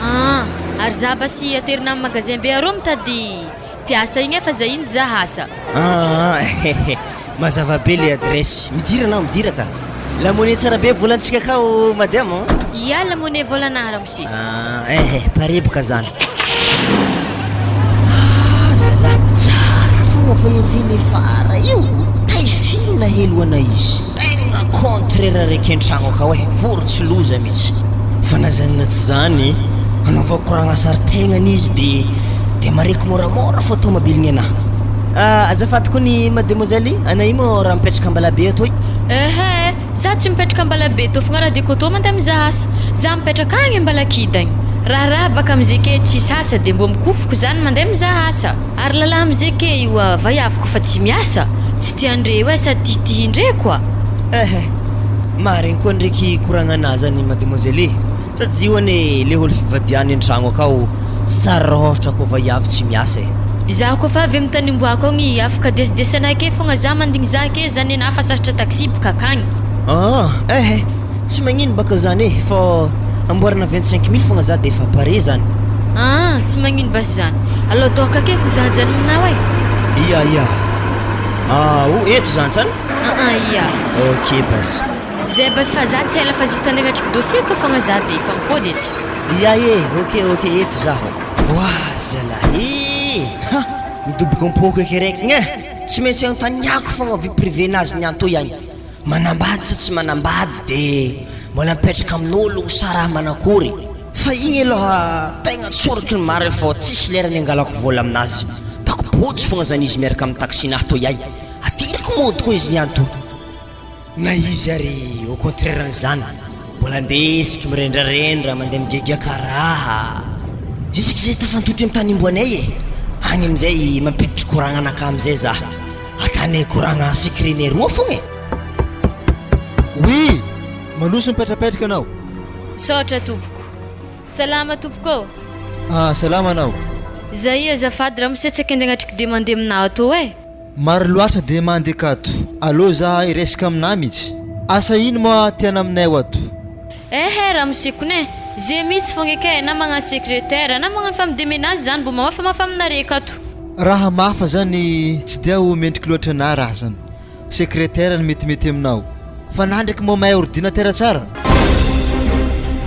Ah! Ary za basy aterina am magasin be arô mitady mpiasa igny e fa za iny za asa. Ah! Mazava be le adresse, midira anao midira ka. La monnaie tsara be volantsika akao madama. Ia la monnaie volanah ramose. Ah eh pareboka zany. Ah zalah tsara fogna fa io le fara io tay fino nahelohana izy. Tegna contraire raiky antragno akao eh, vorontsy loza mitsy. Fa na zany na tsy zany anaovako koragna sary tegnany izy de de mareko moramora fô tômôbiligny anah. Ah azafady kony mademoiselle, anah io moa raha mipetraka Ambalabe atoy? Ehe. Za tsy mipetraka Ambalabe tô fogna raha de kôtô mandeha mizaha asa. Za mipetraka agny Ambalakida agny. Raharaha baka amizay ke tsisy asa de mbô mikofoko zany mandeha mizaha asa. Ary lalahy amizay ke io a vaiaviko fa tsy miasa, tsy tiandreo e sady tihitihindre koa. Ehe, marigny koa ndreky koragnanà zany mademoiselle e. Sady io anie le olo fivadiany antragno akao tsy tsara raha ôhatra kô vaiavy tsy miasa e. Izaho koa fa avy amin'ny tany omboako agny afaka desidesy anah ake fogna za mandigny za ake za nenah fa sasatra taxi boka akagny. Ah eh tsy magnino baka zany e fô amboarina 25 mille fogna za de efa pare zany. Ah tsy magnino basy zany. Alao dôka ake ko za ajanonao e. Ia ia. Ah o eto zany tsany? Ah ah ia. Ok basy. Zay basy fa za tsy ela fa juste andeha agnatriky dossier tô fogna za de efa mipody edy. Ia e ok ok eto zaho. Oa zalahy e! Ha! Midoboka am-poko eky raiky igny e! Tsy maintsy anontaniako fogna vie privée nazy niany toy agny. Manambady sa tsy manambady de mbola mipetraka amin'ologno sa raha manakory? Fa igny aloha tegna tsoriky ny marigny fô tsisy lera niangalako vola aminazy. Tako bôjo fogna zany izy miaraka amin'ny taxi-nahy toy ay. Ateriko mody koa izy niany toy. Na izy ary au contraire an'izany mbola andesiko mirendrarendra mandeha migiagiaka raha. Jusque zay tafantotry am tany imboanay e! Agny amizay mampiditry koragna anakahy amizay zah. Atanay koragna secret nay roa fogna e! Oui! Mandroso mipetrapetraka anao. Misaotra tompoko. Salama tompoko ô! Ah, salama anao. Zay azafady ramose tsy akendry agnatriky demande aminah atô e! Maro loatra demande akato, aleo za hiresaka aminà mitsy. Asa ino moa tiana aminay ho ato? Ehe ramose kone, ze misy fogna eke na magnano secretaire na magnano femme de menage zany mbo mamafamafa aminare akato. Raha mafy zany tsy dia ho mendriky loatra anà raha zany. Secretaire no metimety aminao. Fa na ndraiky moa mahay ordinateur tsara?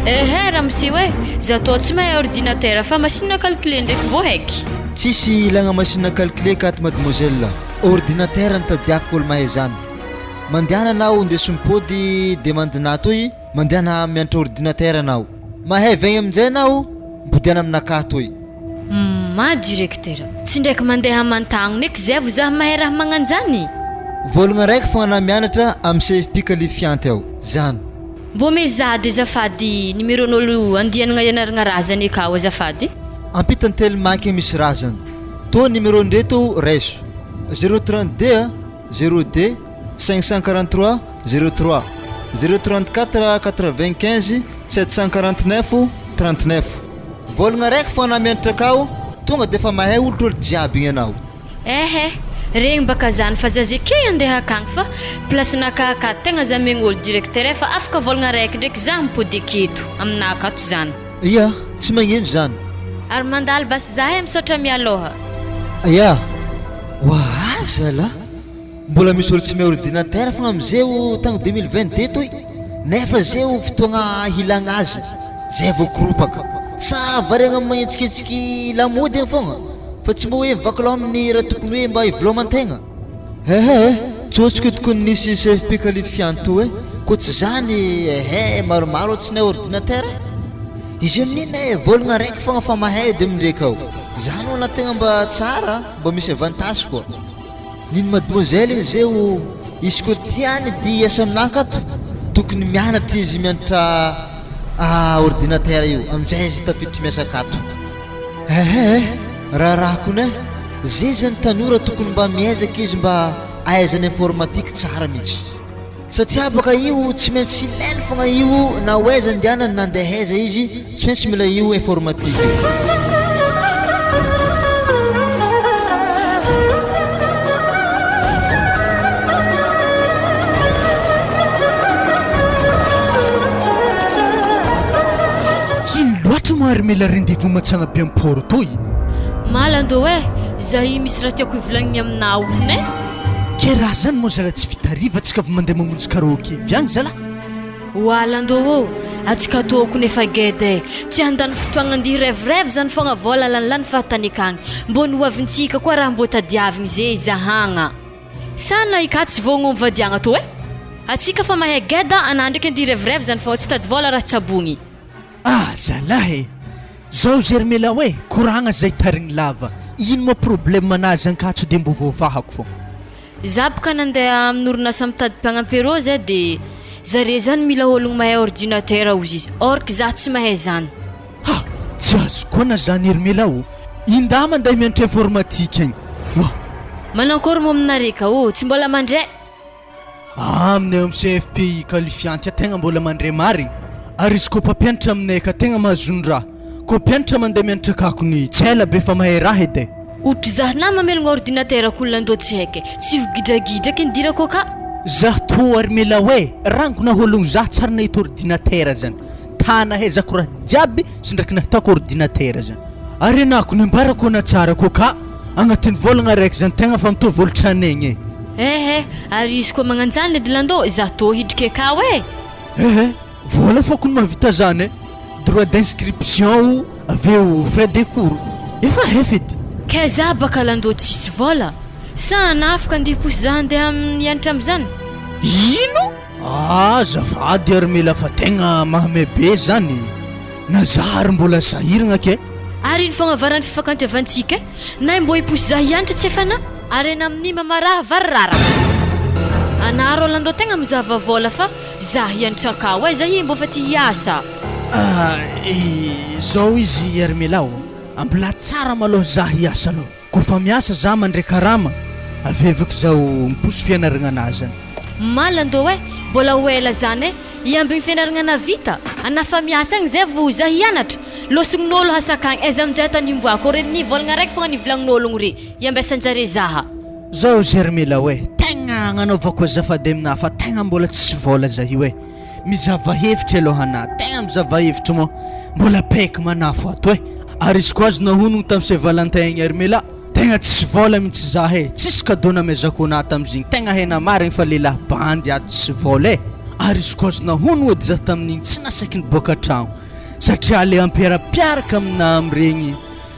Ehe ramose oe, za tô tsy mahay ordinateur fa machine à calculer ndraiky mbô haiky. Tsisy ilagna machine à calculer ka ato mademoiselle. Ordinateur no tadiaviko olo mahay zany. Mandehana anao indeso mipody demande-na toy, mandehana mianatra ordinateur anao. Mahay vaigny aminjay anao, mpodiana aminakahy toy. Ma directeur, tsy ndraiky mandeha aman-tagnona eky zay vo zah mahay raha magnanjany. Volagna raiky fogna anah mianatra am CFP qualifiante ao zany. Mbô mezady azafady numéro n'olo andianagna ianaragna raha zany akao azafady. Ampitan'ny telma ake misy razana. Tô numéro ndreto raiso, zéro 32 zéro deux 543 03 034 95 749 39. Vôlagna raiky fô anà mianatra akao, tonga de efa mahay olotr'olo jiaby igny anao. Ehe, regny baka zany fa za ze key andeha akagny fa place naka akato tegna za megn'olo directeur fa afaka vôlagna raiky ndraiky za mipody aketo aminà akato zany. Ia, tsy magnino zany. Ary mandalo basy za eh misaotra mialoha. Ia, oaa zalah, mbola misy olo tsy mahay ordinateur fogna amizeo tagny 2022 toy, nefa zeo fotoagna hilagna azy zay vao koropaka, sa variagna magnetsiketsiky lamody egny fogna fa tsy mba hoe mivaky loha amin'ny raha tokony hoe mba hiveloman-tegna. Ehe, tsôtsiko tokony nisy CFP qualifiant toa e, koa tsy zany ehe maromaro tsy nahay ordinateur e. Izy amin'iny e, vôlagna raiky fogna fa mahay edy amindreka ao. Zany ho'a tegna mba tsara, mba misy avantage koa. Niny mademoiselle iny zeo, izy koa tiany dy hiasa aminah akato, tokony mianatra izy mianatra ordinateur io, aminjay izy tafiditry miasa akato. Ehe, raharaha kony eh, ze zany tanora tokony mba miezaka izy mba ahaizany informatique tsara mihitsy. Satria baka io tsy maintsy ilainy fogna io na ho aiza andehanany na andeha aiza izy tsy maintsy mila io informatique io. Ino loatra moa ary mila rendez-vous matsagna be am port toy? Malando eh! Za io misy raha tiako hivolagniny aminao kone. Ke raha zany moa zala tsy vita hariva tsika vao mandeha mamonjy karaoke avy agny zalah? Oa Lando ô! Atsika tô kone fa geda eh! Tsy handany fotoagna andihy rêve rêve zany fogna vôla lanilany fahatany akagny. Mbô ny hoavintsika koa raha mbô tadiavigny ze zahagna. Sa na i ka tsy vôgno mivadiagna tô eh! Atsika fa mahay geda anah ndraiky andihy rêve rêve zany fô tsy tady vôla raha tsabogny. Ah zalahy e! Zao zermela hoe koragna zay tarigny lava, ino moa problème anazy Ankatso de mbô voavahako fô. Za boka nandeha amin'ny orinasa mitady mpagnampy rô zay de zare zany mila ologno mahay ordinateur ozy izy or que za tsy mahay zany. Ha! Tsy azoko koa na zany Hermela ô! Indahy mandeha mianatra informatique agny! Oa! Manankôry moa aminare ka ô! Tsy mbola mandray. Aminay ao amin'ny CFPI qualifiant tegna mbola mandray marigny ary izy koa mpampianatra aminay ka tegna mahazo ny raha koa mpianatra mandeha mianatra kakony tsy ela be fa mahay raha edy e. Ohatry zah na mamelogna ordinateur ko olona tsy haiko e, tsy ho gidragidra eky nidirako aka. Zah tô ary mela hoe rangona hologno zah tsary nahita ordinateur zany ta nahaizako raha jiaby sy ndraiky nahitako ordinateur zany ary enako nambarako ana tsara ko ka agnatin'ny volagna araiky zany tegna fa mitovy olo tranegny e. Ehe, ary izy koa magnanjany edy landô, za tô hidriky akao e! Ehe, vola fô kony mahavita zany e! Droit d'inscription o, avy eo frais de cours, efa hefa edy. Kay za baka landô tsisy vôla, sa hanafika andeha hiposy za handeha hianatra amizany? Ino? Azafady ary mila fa tegna mahamay be zany, na za ary mbola sahiragna ke. Ary ino fogna varan'ny fifankantiavantsika e? Nay mbô hiposy za hianatra tsy efa na. Arena amin'ny mamaraha vary raraka. Anah Rolando tegna mizava vôla fa za hianatra akao e, za hi mbô fa ty hiasa. Ah, zao izy Hermela ô, ambilà tsara malôha za hiasa alôha. Kôfa miasa za mandray karama, avevako zao miposy fianaragnanah zany. Malando e, mbola ho ela zany e, hiambigny fianaragnana vita, anah fa miasa agny zay vo za hianatra, lôsogn'ôlo hasakagny, aiza aminjay tany himboako, re ny vôlagna raiky fogna nivolagnin'ôlogno re, hiambesan-jare zaha. Zao Zermela oe, tegna agnanaovako azafady aminah fa tegna mbola tsisy vôla za io e, mizava hevitry aloha anah, tegna mizava hevitry moa, mbola paiky manafo ato e, ary izy koa azonao honogno tam saint valentin igny Hermela, tegna tsisy vôla mintsy zah e, tsisy cadeau namezako anah tamzigny, tegna hena marigny fa lehilahy bandy ato tsisy vôla e, ary izy koa azonao honogno edy zah tamin'igny tsy nasaky niboaka tragno satria le ampiarapiaraka aminah amregny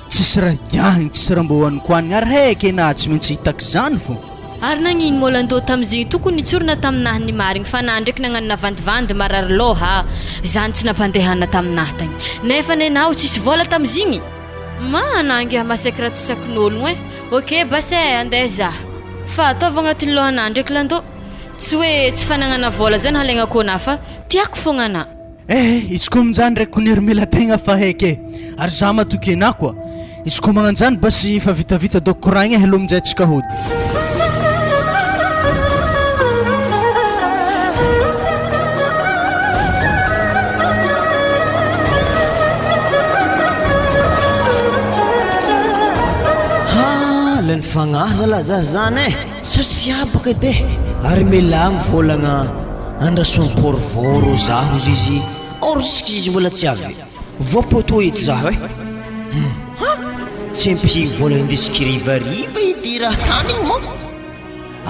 Tsisy raha higiahigny, tsisy raha mbô hoanikoanigny ary heky enà tsy maintsy hitaky zany fô. Ary nagnino mô landô tamizigny tokony nitsorina taminahy ny marigny fa nà ndreky nagnano navandivandy marary lôha zany tsy nampandehana taminahy tagny nefa nenao tsisy vôla tamizigny? Ma anà ngiahy masaiky raha tsy sakin'ôlogno eh! Ok basy eh andeha zah fa ataovy agnatin'ny lôhanà ndreky landô tsy hoe tsy fanagnana vôla zany halegnako anà fa tiako fogna anà. Eh izy koa aminjany ndraiky kony ry mila tegna fa heky eh ary za matoky anah koa izy koa magnanjany basy fa vitavita doko koragna eh aleo aminjay tsika hody. fagnahy zalahy za zany eh! Satria baka edy eh! Ary mialà mivôlagna andraso am-pôrivôro za hozy izy or jusque izy mbola tsy avy. Voa poteau eto zaho eh! Hum! Ha! Tsy ampy vôla hindesiko hirivariva edy raha tany igny moa!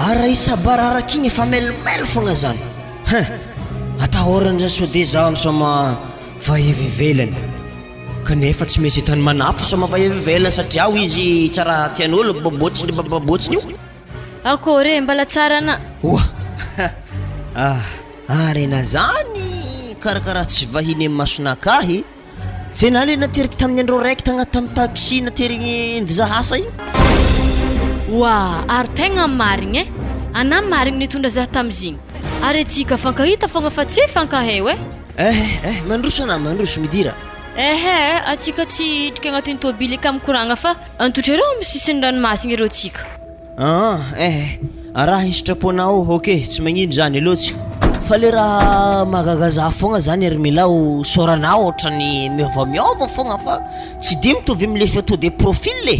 Ary raha hisabararaka igny efa mailmail fogna zany! Hein! Atahorana zany sao dia zaho misaoma vahivy ivelany. Kanefa tsy maintsy hitany manafo sama vahivy ivelany satria ao izy tsara tian'olo babotsiny babotsiny io. Akôry e, mbala tsara ana. Oa! Ah, harena zany karakaraha tsy vahiny amin'ny masonakahy. Tsy enah le nateriky tamin'ny andro raiky tagnaty tamin'ny taxi naterigny ndizahasa igny. Oa, ary tegna marigny e! Anah marigny nitondra zah tamizigny. Ary atsika fankahita fogna fa tsy hifankaheo e! Eh eh mandroso anah mandroso midira. Eh eh atsika tsy hidrika agnatin'ny tôbily ka mikoragna fa antotra ireo amin'ny sisin'ny ranomasina ireo tsika. Aa eh eh araha ny sitraponao ok tsy magnino zany aleo tsika fa le raha mahagaga za fogna zany ry Milao sôranao ohatrany miôvamiôva fogna fa tsy de mitovy amle photo de profil e.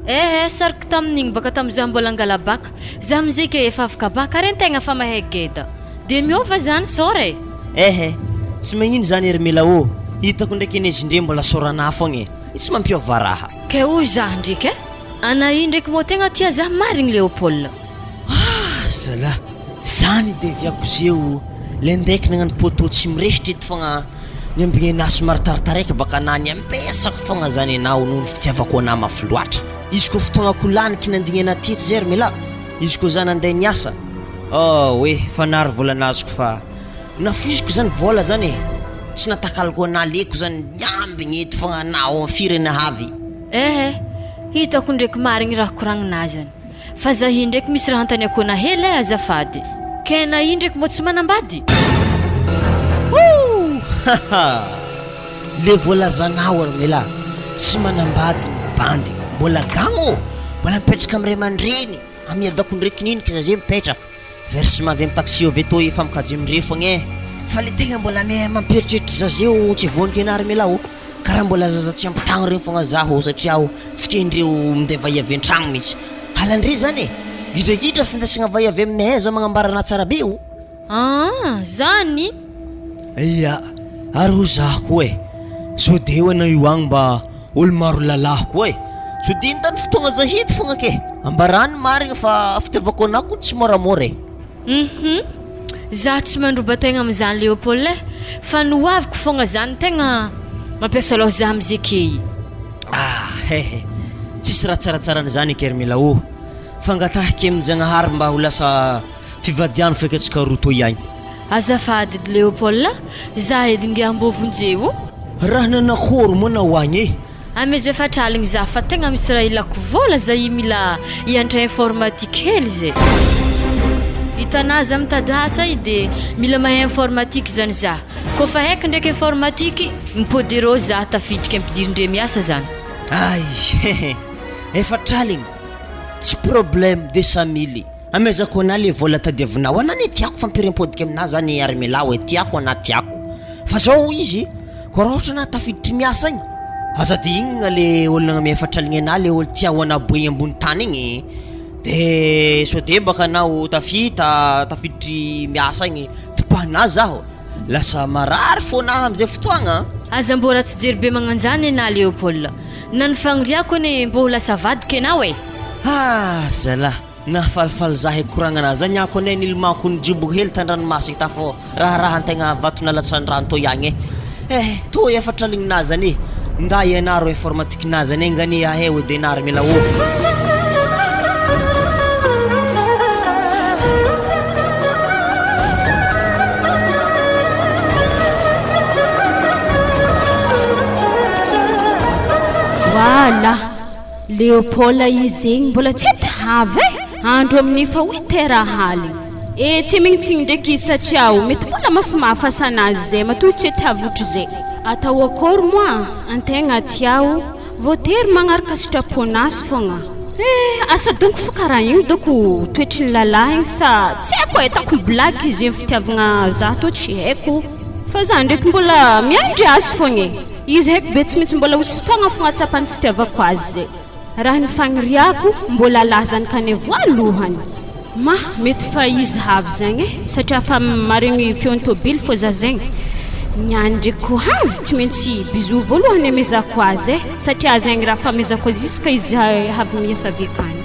Eh eh sariko tamin'igny baka tam za mbola angala bac, za amizay ke efa afaka bac ary antegna fa mahay geda de miova zany sôra e. Eh eh tsy magnino zany ry Mila ô, hitako ndraiky anie izy ndre mbola sôranà fogna e, io tsy mampiova raha. Ke hoy za ndreky eh, ana i ndreky mô tegna tia za marigny Léopold. Ah zalah, zany de viako zeo le ndaiky nagnano poteau tsy mirehitra eto fogna Niambigny anah somary taritaraiky baka anah niambesako fogna zany enao noho ny fitiavako anah mafy loatra. Izy koa fotoagnako laniky nandigny anah teto zay ry melah, izy koa zah nandeha niasa, oh oe fa nary vola nazoko fa nafoiziko zany vola zany e, tsy natakaloko anah leko zany niambigny eto fogna anah ao firy anah avy. Eh eh, hitako ndraiky marigny raha koragninah zany. Fa za i ndraiky misy raha antaniako ana hely eh azafady. Kay ana i ndraiky mbô tsy manambady? Ouh! Haha! Le voalazanao ry melah, tsy manambady ny bandy, mbola gagno ô! Mbola mipetraka am ray aman-dreny, am iadako ndreky niniky za zay mipetraka. Versement avy am taxi avy etoa efa mikajy amindreo fogna eh! Fa le tegna mbola me mampieritreritra za zay tsy voaniko anah ry melah ô! Karaha mbola zaza tsy ampy tagno regny fogna zaho satria aho tsy kendreo minday vahia avy an-tragno mihitsy. Halan-dre zany e! Gidragidra findesagna vahia avy aminay aiza magnambara anah tsara be o! Aa zany? Ia, ary hoy zaho koa e! Sao de eo anao io agny mba olo maro lalahy koa e! Sao de ndany fotoagna za hito fogna ke! Ambarà ny marigny fa fitiavako anah kony tsy moramora e! Hum za tsy mandroba tegna amizany Léopold eh, fa ny hoaviko fogna zany tegna mampiasa loha za amy zeke. Ah hehe, tsisy raha tsaratsara an'izany eky ry Mila ô! Fangatahiko amin-Jagnahary mba ho lasa fivadiano feky antsika roa toy agny. Azafady edy Léopold a, za edy ngiahy mbô vonjeo. Raha nanakôry moa nao agny e? Amezo efatra aligny za fa tegna misy raha ilako vola za i mila hiantra informatique hely ze. Hitanà za mitady asa i de mila mahay informatique zany za. Kô fa haiko ndraiky informatique, mipody erô za tafidriky ampidirindre miasa zany. Ay hehe, efatra aligny, tsy problème, de samily. Amezako anah le vola tadiavinao, anah anie tiako fampiriam-podika aminah zany ary mialà oe tiako anah tiako, fa zao hoy izy ko raha ohatra anah tafiditry miasa agny, aza de inona le olo nagname efatra aligny anah le olo tia ho anah boe ambony tany igny, de sao de baka anao tafita tafiditry miasa agny tipahinah zaho, lasa marary fônah amizay fotoagna. Aza mbô ratsy jery be magnanjany enah Léopold, na ny fagniriako anie mbô ho lasa vadiko enao e! Ah zalah! Nahafalifaly zah hikoragna anah zany ako anie nilomako nijoboko hely tandranomasigny ta fô raharaha antegna vato nalatsan-drano tô iagny e eh tô efatra aligny nah zany e nda ianaro informatique nah zany enga anie ahay oe denary mila ô. Voilà! Léopold io zegny mbola tsy edy havy e! Andro amin'ny fa huit heures aligny. E tsy mignitsigny ndraiky izy satria o mety mbola mafimafy asanazy zay matoa izy tsy ety havy ohatry zay. Atao akôry moa antegna aty ao voatery magnaraka sitrapon'azy fogna. Eh asa donko fo karaha igny doko toetry ny lalahy igny sa tsy haiko e, ataoko mi-blague izy amy fitiavagna za tô tsy haiko fa za ndraiky mbola miandry azy fogna e. Izy haiko be tsy maintsy mbola hosy fotoagna fogna ahatsapany fitiavako azy zay. Raha ny fagniriako mbola lazany kane voalohany. Ma, mety fa izy havy zegny e, satria fa maregny feon'ny tôbily fô za zegny. Niany ndreky ko havy tsy maintsy bisous voalohany amezako azy e, satria zegny raha famezako azy isaka izy havy miasa avy akany.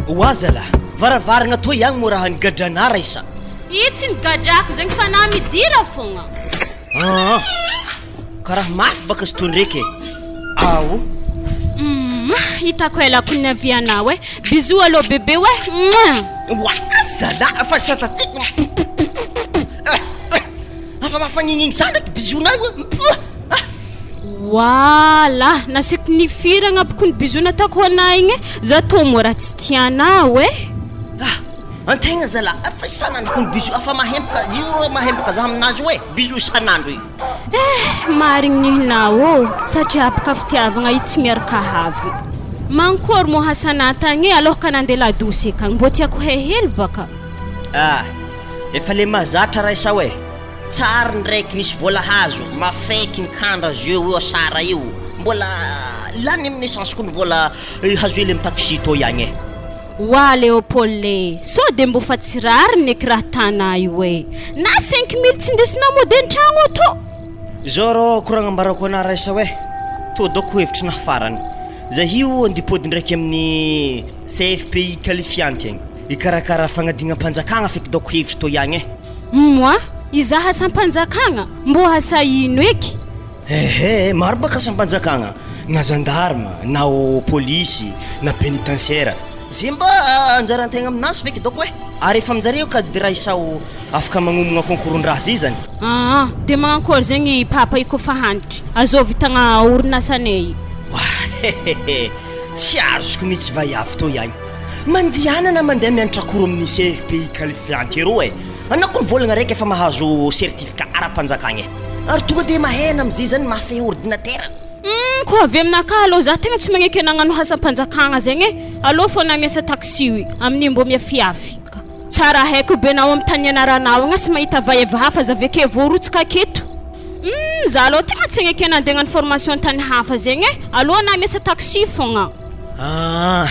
Oa zalah, varavaragna toy agny moa raha nigadranà raisa. Io tsy nigadrako zegny fa na midira fogna. Aa! Karaha mafy baka izy toy ndreky e! Ao! Humm hitako ela ko niavianao e! Bisous allo bebe oe! Mouah! Oa zalah fa sa tadidiko Afa mafagnigny za ndraiky bisous nay oe! Voila! Nasiako nifiragna boko ny bisous nataoko ho anah igny e! Za tô moa raha tsy tianao e! Ah! Antegna zalah afa isan'andro ko ny bisous afa mahempaka io rô mahempaka za aminazy io e! Bisous isan'andro io. Eh! Marigny nihinao ô! Satria bka fitiavagna io tsy miaraka havy. Mankôry mô hasanà tagny e alôhaka nandeha ladosy akagny mbô tiako hay hely baka. Ah! Efa le mahazatra raisao e! Tsary ndraiky nisy vola hazo, mafaiky ny kandra jeu io asara io, mbola lany amin'ny essence koa ny vola hazo hely amin'ny taxi tô ihany e! Wa Léopold e! Sao dia mbô fa tsy rariny eky raha tanà io e! Na 5000 tsy ndesinao mody an-tragno atô! Zao rô koragna ambarako anà raisa oe, tô dôko hevitry nah farany. Zahio andipody ndraiky amin'ny CFPI qualifiante agny, hikarakara fagnadignam-panjakagna feky dôko hevitry tô ihagny e. Moi, izaho asam-panjakagna, mbô asa ino eky? Ehe, maro baka asam-panjakagna, na gendarme, na ô polisy, na pénitentiaire. Ze mba anjaran-tegna aminazy feky dôko e! Ary efa aminjareo cadre isao afaka magnomagna concours-ndraha zay zany. Aa, de magnankôry zegny i papa io kôfa hantitry, azôvy tagna orinasanay io? Wahehehe, tsy azoko mihitsy vaiavy tô ihany. Mandihana na mandeha mianatra cours amin'ny CFPI qualifiante ero e! Anao koa mivolagna raiky efa mahazo certificat ara-panjakagna e! Ary tonga dia mahena amizay zany mahafehy ordinateur. Humm ko avy aminakahy aloha za tegna tsy magneky nagnano asam-panjakagna zegny e! Aleo fô na miasa taxi io amin'io mbô miafiafy. Tsara haiko be nao am tany nianaranao agny asa mahita vaheva hafa za aveke voarotsaka aketo. Humm za aloha tegna tsy hagneke nandeha hagnano formation tany hafa zegny e! Aleo na miasa taxi fogna. Aa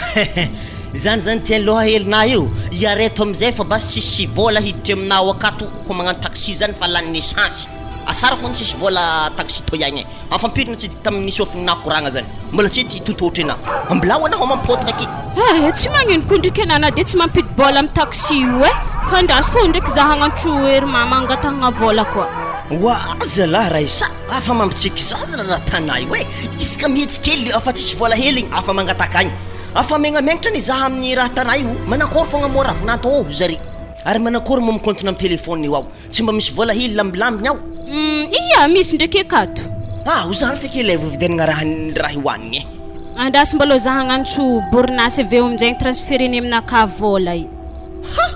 zany zany tian'i loha helinà io, iareto amizay fa basy tsisy vôla hiditry aminao akato ko magnano taxi zany fa lanin'ny essence, asara hono tsisy vôla taxi toy agny e, afampirina tsy tamin'ny sofigninà koragna zany, mbola tsy ty totohotry anà, ambilao anà homam-potaka aky. Eh, tsy magnino ko ndriky anà na dia tsy mampidi-bôla amy taxi io e, fa andraso fô ndriky za hagnantso ery mama hangatahagna vôla koa. Oa zalahy Raissa. Afa mampitsiky zaza raha tanà io e! Isaka mihetsy kely afa tsisy vola hely igny afa mangataka agny. Afa megnamenatra ny zaha amin'ny raha tanà io, manakôry fogna moa ravinanto ô zare. Ary manakôry moa mikontona amin'ny téléphone io ao, tsy mba misy vola hely lambilambiny ao. Humm ia misy ndraiky akato. Ah ho zany feky ilay vovidianagna raha raha hoanigny e. Andraso mbalô za hagnantso borinasy avy eo aminjay transfereny aminakahy vola io. Ha!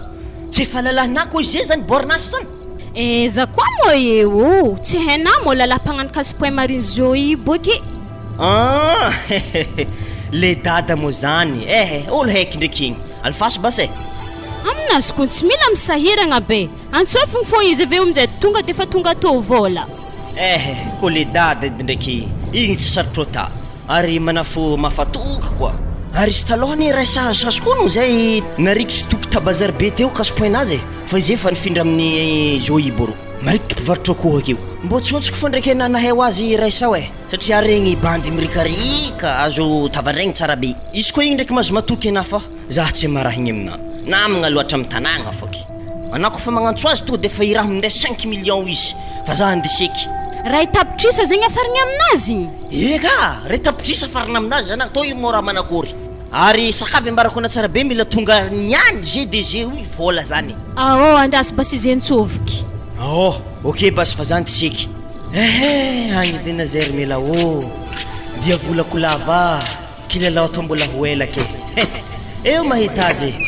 Tsy efa lalàna koa izy zany bornasy zany. Aiza koa moa eo ô! Tsy hainà moa lalahy mpagnano casse point marine Zoe boky. Ah! Le dada moa zany eh! Olo haiky ndreky igny. Alefaso basy eh! Aminazy koa tsy mila misahiragna be. Antsofigny fô izy avy eo aminjay tonga defa tonga atô vôla. Eh! Ko le dada edy ndreky igny tsy sarotro ata. Ary manafo mafatoky koa. Ary izy taloha anie ray sahazosazo koa no zay narikitry toky ta bazary be teo casse point nazy e! Fa izy efa nifindra amin'ny Zohiboro. Marikitry mpivarotra akoho akeo. Mbô tsontsoko fô ndraiky anah nahay ho azy Raissa e! Satria regny bandy mirikarika azo tavandraigny tsara be. Izy koa igny ndraiky mahazo matoky anah fa zah tsy marahigny aminah. Namagna loatra amy tanagna fôky. Anah kofa magnantso azy tonga defa i raha minday cinq millions izy fa zah andeha seky. Ray tapitrisa zegny afarigny aminazy? Eka! Ray tapitrisa afarina aminazy zany atao io moa raha manakory. Ary sakavy ambarako ana tsara be mila tonga niany GDG io vola zany. Aô andraso basy izy antsovoky. Aô ok basy fa zany tsy seky. Ehe agny dina zay ry mela ô dia volako lava kilalao atao mbola ho ela ke eo mahita azy e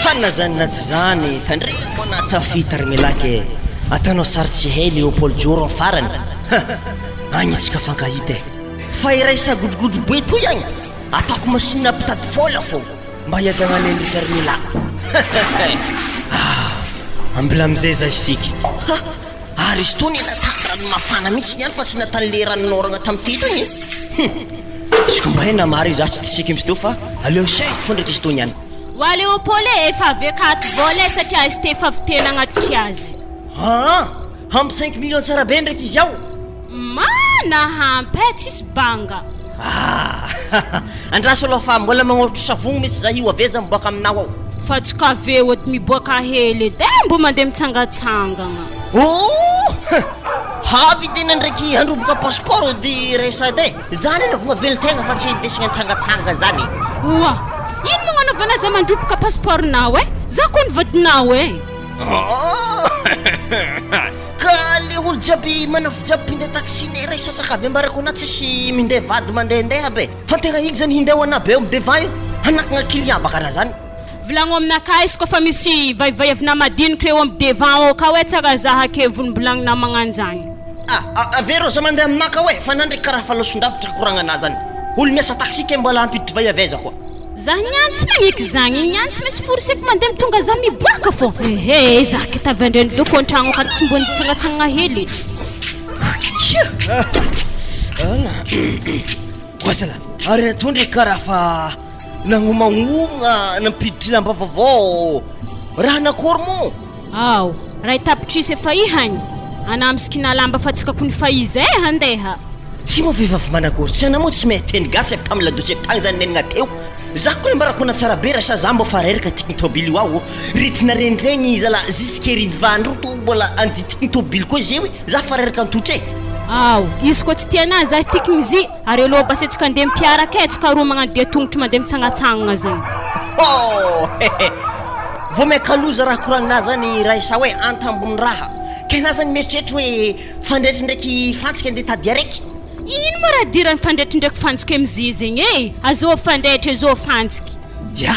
fa na zany na tsy zany tandremo na tafita ry mela ke atanao sary tsy hay Léopold Joro am farany ha agny tsika fankahita e fa iray sagodrogodro be toy agny Ataoko machine mpitady vola fô mba hiadagna ny an'i Carmela Ah! Ambila amizay za isika Ha! Ary izy toa natany rano mafana mihitsy niany fa tsy natany le ranon'oragna tamin'ny teto igny e! Hum! Izy ko mba. Vohay na marigny za tsy diseky mitsy teo fa aleo saiko fô ndraiky izy tô niany. Wa Léopold e, efa avy akato vôla e satria izy te efa avy te nagnatitry azy. Aa! Ampy cinq millions tsara be ndraiky izy ao. Mana ampy e, tsisy banga. Ah! Andraso aloha fa mbola magnorotro savogno mitsy za io avy aiza miboaka aminao ao. Fa tsy ka avy eo edy miboaka hely edy e, mbo mandeha mitsangatsangagna. Oh! Avy tena ndraiky handroboka passeport edy resady e! Zany anaovagna velon-tegna fa tsy indesigna mitsangatsanga zany. Oa! Ino moa agnanaovana za mandroboka passeport nao e? Za kony vadinao e! Ka le olo jiaby manafo jiaby mpinday taxi ne ray sasaka avy ambarako anah tsisy minday vady mandehandeha aby e! Fa tegna igny zany hinday ho anah be eo am devant io hanakagna client baka raha zany. Volagno aminakahy izy koa fa misy vahivahivina madiniky reo am devant ao akao e tsara zaha ke volombolagnina magnanjagny. Ah avy rô za mandeha aminah kao e fa anah ndraiky karaha fa losondavitra koragnanah zany olo miasa taxi ke mbola hampiditry vahivavy aiza koa. Za niany tsy magneky zagny, niany tsy maintsy forceko mandeha mitonga za miboaka fô. Ehe, za ke tavy andreny doko antragno akato tsy mbo nitsangatsangana hely. Ala. Oasala, ary atoa ndreky karaha fa nagnomagnomagna nampiditry lamba vaovao. Raha nakory moa? Ao, ray tapitrisa efa ihany, anah misikina lamba fa tsika kony fa iza eh handeha. Ty moa vehivavy managory tsy anah moa tsy mahay teny gasy avy tamy ladosy avy tagny zany nenigna teo za koa ambarako ana tsara be ra sa za mbô fa reraka tiky tôbily io aho ritrina rendregny zala jusque rivandro to mbola andy tiky tôbily koa zeo za fa reraka antotra e. Ao, izy koa tsy tia anah za tiky zy ary aleo basetsika andeha mpiaraka eh tsika roa magnano dia tongotro mandeha mitsangatsangana zegny. Hoo hehe vao maika loza raha koragninah zany raisa hoe antambony raha ke nah zany mieritreritry hoe Fandraitry ndraiky fantsika ndeha tady araiky. Ino moa raha idiran'ny fandraitry ndraiky fantsika am'ze zegny e? Azôvy fandraitry, azôvy fantsiky. Ya,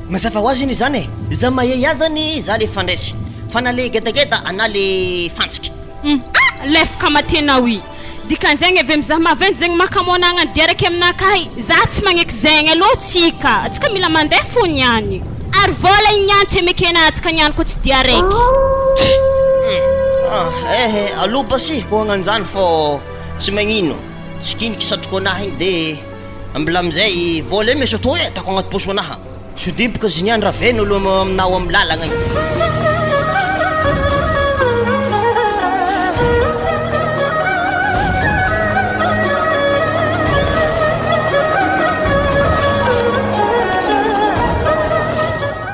mazava ho azy anie zany e! Za mahay ahy zany za le fandraitry, fa na le gedageda anah le fantsika. Hum ah! Lefaka matenao i! Dikan'zegny avy am'za maventy zegny mahakamo anagnany diaraka aminakahy, za tsy magneky zegny aloha tsika, atsika mila mandeha fo niany. Ary vola igny niany tsy emekena atsika niany koa tsy dia raiky. Ah eh eh alou basy ko hagnanjany fô tsy magnino, sikiniky satroko anahy igny de ambila amizay vola io meso tô e ataoko agnaty paosy anaha, sodiboka izy niany raveno olo aminao amy lalagna igny.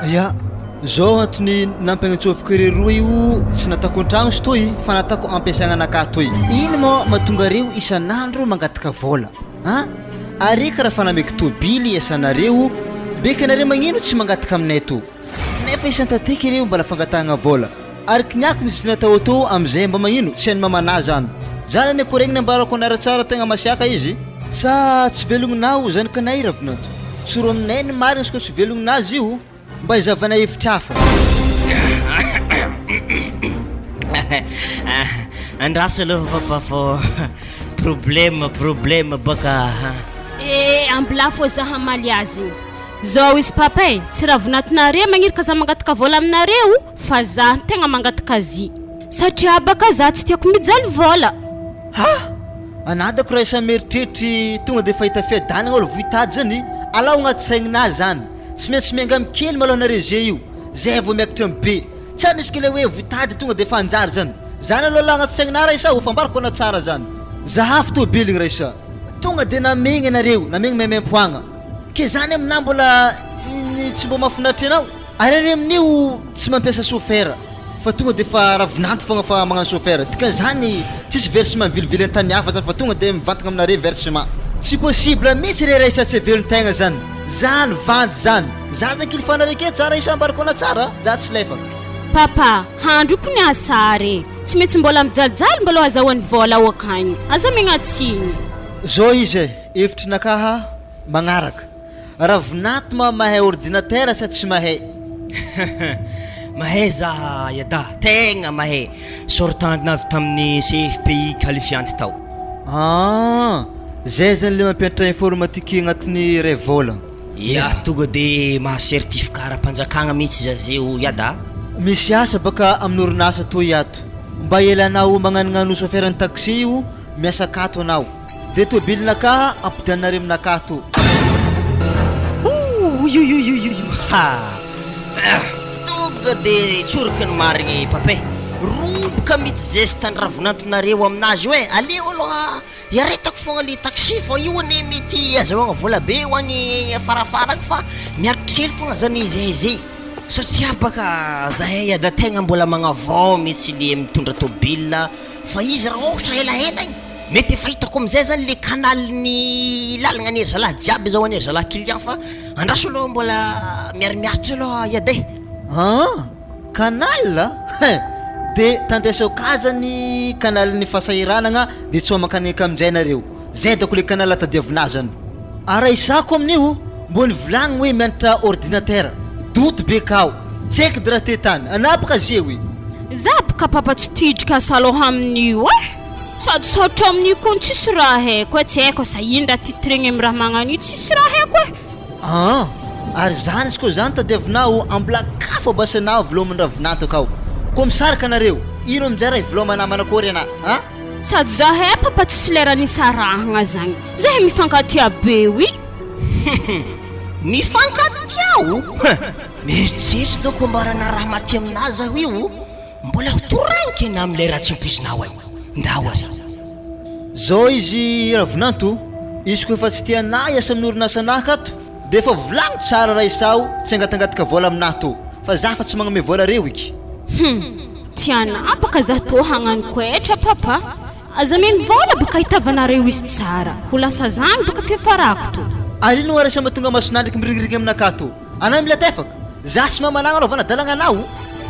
Ya, zao antony nampiantsofiko ireo roa io tsy nataoko an-tragno izy toy fa nataoko ampiasaigna anakahy toy. Ino moa mahatonga areo isan'andro mangataka vôla an? Are karaha fa nameko tôbily iasanareo, beka nareo magnino tsy mangataka aminay tô? Nefa isan-tateky ireo mbala fangatahagna vôla. Ary kiniako misy tsy natao tô amizay mba magnino tsy hain'i mamanà zany. Zany anie ko regny nambarako anareo tsara tegna masiaka izy. Sa tsy velogninao zany kanay Ravinanto? Tsoro aminay ny marina izy koa tsy velogninazy io mba hizavana hevitra hafa. Andraso aloha papa fô problème problème bôka. Eh ambilà fô za hamaly azy igny. Zao izy papa e, tsy ravinatonareo magniry ka za mangataka vôla aminareo fa za tegna mangataka azy satria baka za tsy tiako mijaly vôla. Ha! Anadako raha isan'ny mieritreritry tonga dia efa hita fiadanagna olo vohitady zany, alao agnaty saigninazy zany, tsy maintsy miainga amin'ny kely malôha nareo ze io, zay vao miakatra amin'ny be, tsy ary nisy kely hoe vohitady tonga dia efa hanjary zany, zany aloha alao agnaty saigninahy raisa ô, fambarako anao tsara zany, zahavo tôbiligny raisa, tonga dia namegny anareo, namegny maimaimpoagna, ke zany aminahy mbola ny tsy mbô mahafinaritra anao. Ary ary amin'io tsy mampiasa chauffeur fa tonga de efa ravinanto fogna fa magnano chauffeur dikan'izany tsisy versement mivilivily an-tany hafa zany fa tonga de mivantagna aminareo versement. Tsy possible mihitsy re raha isa tsy velon-tegna zany zany vandy zany za zany kilifanareo aketo za raha isa ambarako anao tsara za tsy lefaka. Papa, handroko ny asa ary e! Tsy maintsy mbola mijalijaly mbola azahoany vola ao akagny. Aza megnatsiny. Zao izy e, hevitrinakaha magnaraka. Ravinato ma mahay ordinateur sa tsy mahay? Mahay za Yada, tegna mahay, sortant avy tamin'ny CFPI qualifiante tao. Ah, zay zany le mampianatra informatique agnatin'ny iray vôlagna. Ya, tonga de mahazo certificat ara-panjakagna mihitsy za zeo Yada. Misy asa baka amin'ny orinasa toy ato, mba elanao magnanognano chauffeur-n'ny taxi io miasa akato anao. Dia tobilinakaha ampidianareo aminakaha to. Oioioioioio ha! Tonga de tsoriko ny marigny Papé, roboka mitsy zesta ny ravinantonareo aminazy io e, aleo aloha iaretako fogna le taxi fa io anie mety azahoagna vola be ho agny afarafara agny fa miaritry hely fogna zany zahay zay, satria baka zahay ada tegna mbola magnavao mitsy le mitondra tôbila fa izy raha ôhatra elaela igny Mety efa hitako amizay zany le canal ny lalagna anie ry zalahy jiaby zao anie ry zalahy client fa andraso aloha mbola miarimiaritra aloha iada e. An! Canal? Hein! De tanteso kaza ny canal ny fahasahiranagna de tsy mankany aminjay nareo. Zay dako le canal tadiavinah zany. Ara isako amin'io mbô nivolagny hoe mianatra ordinateur, doute be kao, tsy haiko de raha te tany, anapaka zeo e. Za boka papa tsy tidrika asa aloha amin'io eh! Sady sarotra amin'io koa tsisy raha haiko e, tsy haiko asa ino raha titrigny amin'ny raha magnano io tsisy raha haiko e. Aa ary zany izy koa zany tadiavinao ambilakafo abasanao vilomin-dravinanto akao koa misaraka nareo ino aminjay raha hiviloma namana akory ana a. Sady zahay papa tsisy lera nisarahagna zagny, zahay mifankatia be oui. Mifankatia o! Mieritreritra doko ambarana raha maty aminazy zaho io. Mbola ho toraniko ianao amin'ilay raha tsy ampoizinao ay. Ndao ary. Zao izy Ravinanto, izy koa efa tsy tia anah hiasa amin'ny orinasa anah akato dia efa volagno tsara raha isaho tsy hangatangataka vola aminah tô fa zah fa tsy magnome vola reo iky. Hum, tsy hanapaka zah tô hagnano koetra papa, aza mino vola baka ahitavanareo izy tsara, ho lasa zagny baka fiafarako tô. Ary ino ary samy tonga masonandriky miringirigny aminakahy tô? Anao mila tefaka? Za sy mama nagnanaovana adalagna anao?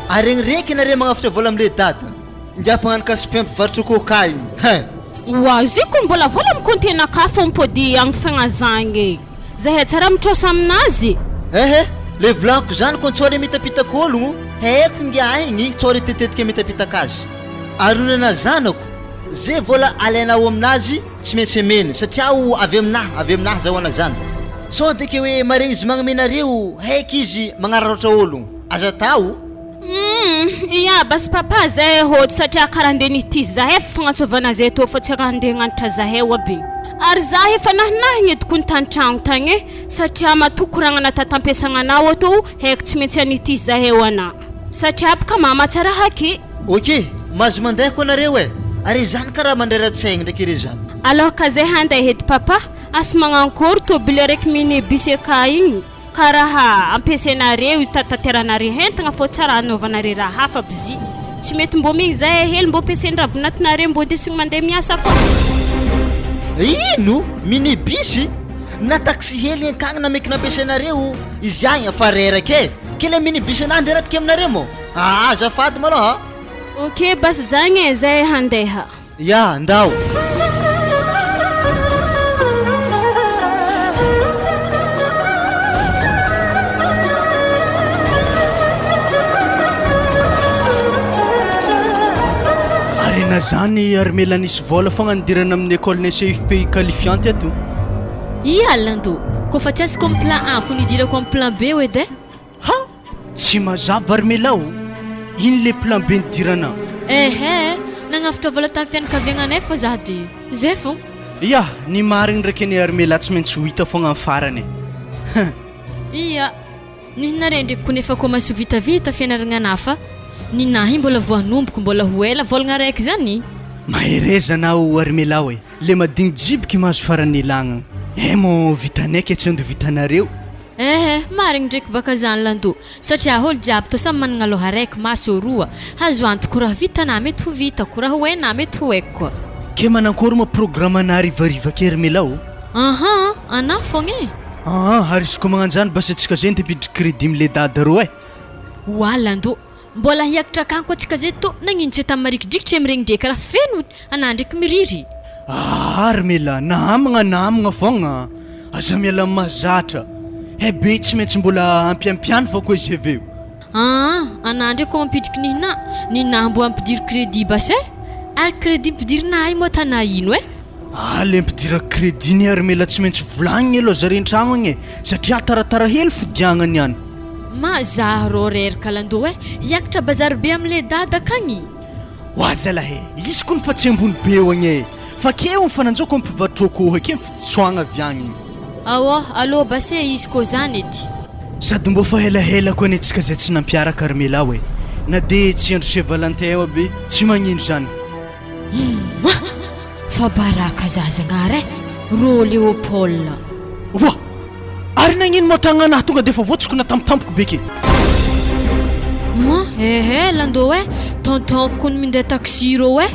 Ary regny reky nare magnafitra vola amle dada ingahy mpagnano cash pain mpivarotro coca igny hein! Ho azy io ko mbola vola am compte-nakah fô mipody agny fogna zagny e! Zahay tsara mitrosa aminazy. Ehe, le volagniko zany ko ntsô re mitapitaka ologno, haiko ingahy igny tsô re tetetika mitapitaka azy. Ary nonana zanako, ze vola alainao aminazy Tsy maintsy amena satria aho avy aminah avy aminah zaho ana zany. Sao de ke hoe maregny izy magname nareo heky izy magnararaotra ologno. Aza atao. Humm ia basy papa zahay hody satria kara ndeha nitizy zahay fagnantsovana zay tô fa tsy raha ndeha hagnanatra zahay aby ary za efa nahinahigny edy kony tantragno tagny e satria matoa koragnana tatampiasagna anao tô heky tsy maintsy anitizy zahay ho ana satria boka mama tsara haky. Ok, mahazo mandeha koa nareo e! Ary izany karaha mandrera-tsaigny ndraiky re zany. Alors ka zay handeha edy papa, asa magnankory tôbily araiky mini bus eka igny ka raha ampiasainareo izy tatateranareo entagna fô tsara anaovanareo raha hafa bzy tsy mety mbô migny zahay hely mbô ampiasainy ravinatinareo mbô indesigny mandeha miasa koa. Ino? Mini bus? Na taxi hely ankagny namaiky nampiasainareo izy agny fa reraka e! Ke le mini bus anah ndeha ratiky aminareo mô? Aa azafady malôha. Ok basy zagny e, zay handeha. Ya, ndao. Ary na zany ary mila nisy vola fogna nidirana amin'ny école ny CFPI qualifiante ato. Ia Lando, kôfa tsy azoko amin'ny plan A ko nidirako amin'ny plan B edy eh. Ha! Tsy mazava ry Mela o! Ino le plan B nidirana? Ehe! Nagnavotra vola tamin'ny fianakaviagnanay fô za de zay fô. Ya! Ny marigny ndraiky anie ry Mela tsy maintsy ho hita fogna amin'ny farany e! Hein! Ya! Nihinare ndraiky kony efa commence ho vitavita fianaragnanà fa ninahy mbola vao hanomboko mbola ho ela vôlagna araiky zany. Mahereza anao ry Mela o e! Le madigny jibiky mahazo farany elagna eh mon vitanay ke tsy andoha vitanareo. Eh eh, marigny ndraiky baka zany Lando, satria olo jiaby tô samy managna loha raiky, maso roa, azo antoko raha vitanà mety ho vitako, raha ho hainà mety ho haiko koa. Ke manankory moa programme anà harivariva ke ry Mela ô? Ahaa, anà fogna e! Aa, ary izy koa magnanjany basy antsika zay nde mpiditry crédit amle dada reo eh! Oa Lando, Mbola hiakatra akany koa tsika zay tô nagnino tsy atao marikidrikitra e miregny ndreky raha feno anah ndreky miriry. Aah ry Mela, namagna namagna fogna, aza miala amin'ny mahazatra, eh be tsy maintsy mbola ampiampiany fô koa izy aveo. Aa anah ndreky koa mampidriky nihina, ninah mbo ampidiro crédit basy eh, ary crédit mpidirina ahy moa tanah ino eh. Ah le mpidirako crédit ne ary Mela tsy maintsy volagniny aloha zare an-tragno agny e, satria taratara hely fodiagnany any. Ma zah rô reraka landô eh, hiakatra bazary be amle dada akagny. Oa zalahy e, izy kony fa tsy ambony be eo agny e, fa ke eo mifananjao ko mpivarotra akoho ake ny fitsoagna avy agny igny. Aoh, alô basy e izy kô zany edy. Sady mbô fa helahela koa anie tsika zay tsy nampiaraka ry Melaw e! Na de tsy andro Saint Valentin eo aby tsy magnino zany. Humm! Fa baraka za zagnahary e! Rô Léopold. Oa! Ary nagnino moa tagnanah tonga de efa voatsoko na tampotampoky be ke? Humm! Ehe Lando e! Tonton kony minday taxi rô e!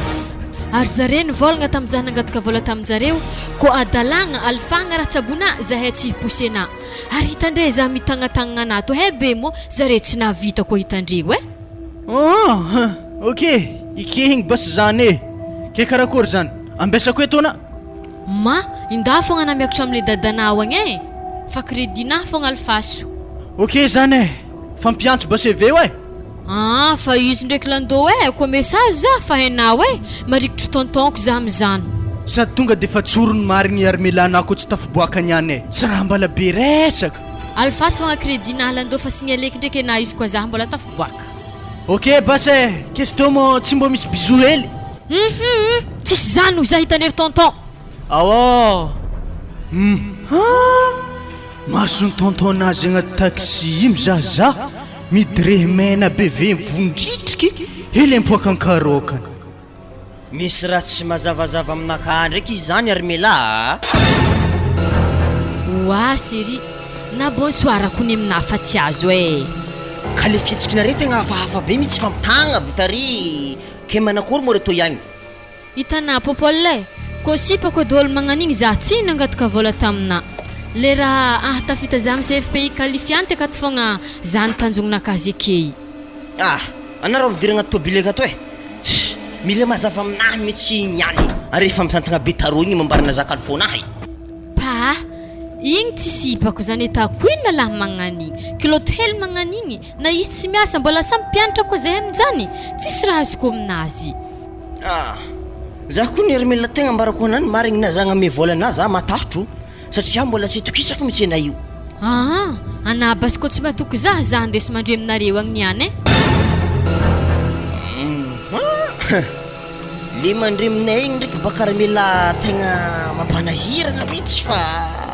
Ary zare nivôlagna tamin'zah nangataka vôla taminjareo, kô adalagna alifagna raha tsabonà zahay tsy hiposenà. Ary hitandre za mitagnatagnana anato he be moa zare tsy nahavita koa hitandreo eh. Aah ok, ikehigny basy zany eh! Ke karakory zany? Ambesako eto ana? Ma, indahy fogna ana miakatra amle dadanao agny eh! Fa crédit nah fogna alifaso. Ok zany eh! Fampiantso basy aveo eh! Aa fa izy ndreky landô eh koa message za fa hainao eh marikitry tonton-ko za amizany. Sady tonga defa tsoriny marigny ary Melana ko tsy tafiboaka niany eh! Tsy raha mbala be resaka. Alefaso fogna crédit nah landô fa signaleko ndreky enah izy koa za mbola tafiboaka. Ok basy eh! Question moa tsy mbô misy bisou hely? Hum tsisy zany ho za hitan'ery tonton. Aoa hum haa! Mason'i tonton nazy agnaty taxi io mizahazaha, midirehy mena be ve mivondritriky hely ampoakan-karaokany. Misy raha tsy mazavazava aminakahy ndraiky izy zany ry Mela a! Oa chérie, na bonsoir kony aminah fa tsy azo eh! Ka le fihetsikinareo tegna hafahafa be mitsy fa mitagna avy tary ke manakory moa reo toy agny? Hitanà Popol eh! Kô sipako edy ôlo magnan'igny za tsy nangataka vôla taminà. Le raha ahatafita za am CFPI qualifiante akato fogna za ny tanjognonakahy zekey. Ah! Anà rô midiragna agnaty tôbily akato eh! Tss! Mila mazava aminahy mitsy igny niany ary efa mitantagna be tarô igny mambarana za kalifônahy. Pah! Igny tsy sipako zany etako inona lahy magnan'igny? Kilaoty hely magnan'igny na izy tsy miasa mbola samy mpianatra koa zahay aminjany tsisy raha azoko aminazy. Ah! Za koa ny Hermel tegna ambarako anah ny marigny na za agname vola anah za matahotro satria mbola tsy itokisako mitsy anah io. Aa! Anah basy koa tsy matoky za, za andeso mandre aminareo agny niany eh. Hum! Le mandre aminay igny ndraiky baka Hermel tegna mampanahiragna mitsy fa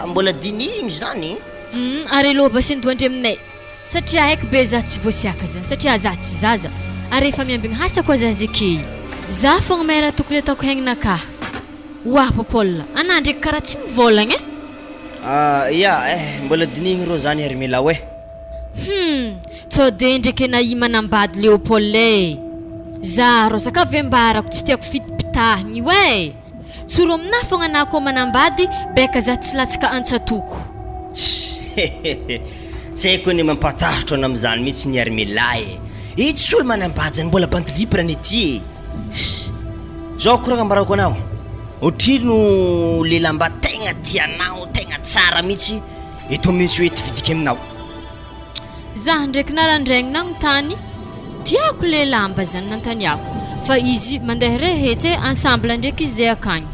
mbola dinihigny zany. Hum! Ary aleo basy andoha andre aminay. Satria haiko be za tsy voasiaka zany satria za tsy zaza ary efa miambigny hasa koa za zekey. Za fogna mahay raha tokony ataoko haignanakah. Oah Popol, anah ndreky karaha tsy mivôlagna eh. Ah ya eh, mbola dinihigny rô zany ry Milao eh. Hum, tsao de ndreky anah i manambady Léopold eh. Za rô zaka ve mbarako tsy tiako fitipitahigny io eh. Tsoro aminah fogna anah koa manambady beka za tsy latsaka antsatoko. Tch! Tsy haiko ny mampatahotro ana amizany mitsy ny Armela e! Io tsy olo manambady zany mbola bandy libre anie ty e! Tch! Zao koragna ambarako anao, otrino le lamba tegna tianao tegna tsara mitsy eto mitsy hoe tividiky aminao. Zah ndraiky narandraigny nagnontany, tiako le lamba zany nantaniako fa izy mandeha rehetsa e, ensemble ndraiky izy zay akagny.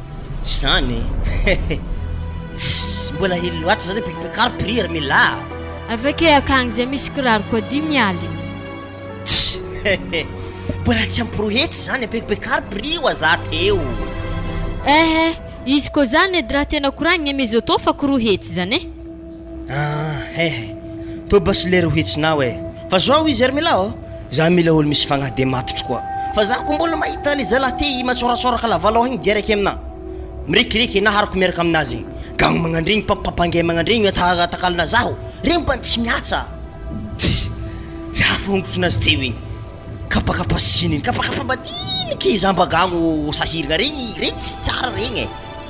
Tsy zany e! Tss! Mbola hely loatra zany apekapekaro prix ry Mila a! Avake akagny zay misy kiraro koa dimy aligny. Tss! Mbola tsy ampy roa hetsy zany apekapekaro prix oa za teo. Ehe! Izy koa zany edy raha tena koragniny amy izy tô fako roa hetsy zany e! Ah eh! Tô basy lery ho hetsinao eh! Fa zao izy ary Mila ô! Za mila olo misy fagnahy de matotro koa! Fa za ko mbola mahita le zalahy ty matsoratsoraka lavalôha igny diaraka aminah! Mirikiriky na haroko miaraka aminazy igny! Gagno magnandregny pampangay magnandregny atakalona zaho! Regny mba tsy miasa! Tsis! Za fahongotronazy teo igny! Kapakapa siny igny! Kapakapa madiniky za mba gagno sahiragna regny! Regny tsy tsara regny eh!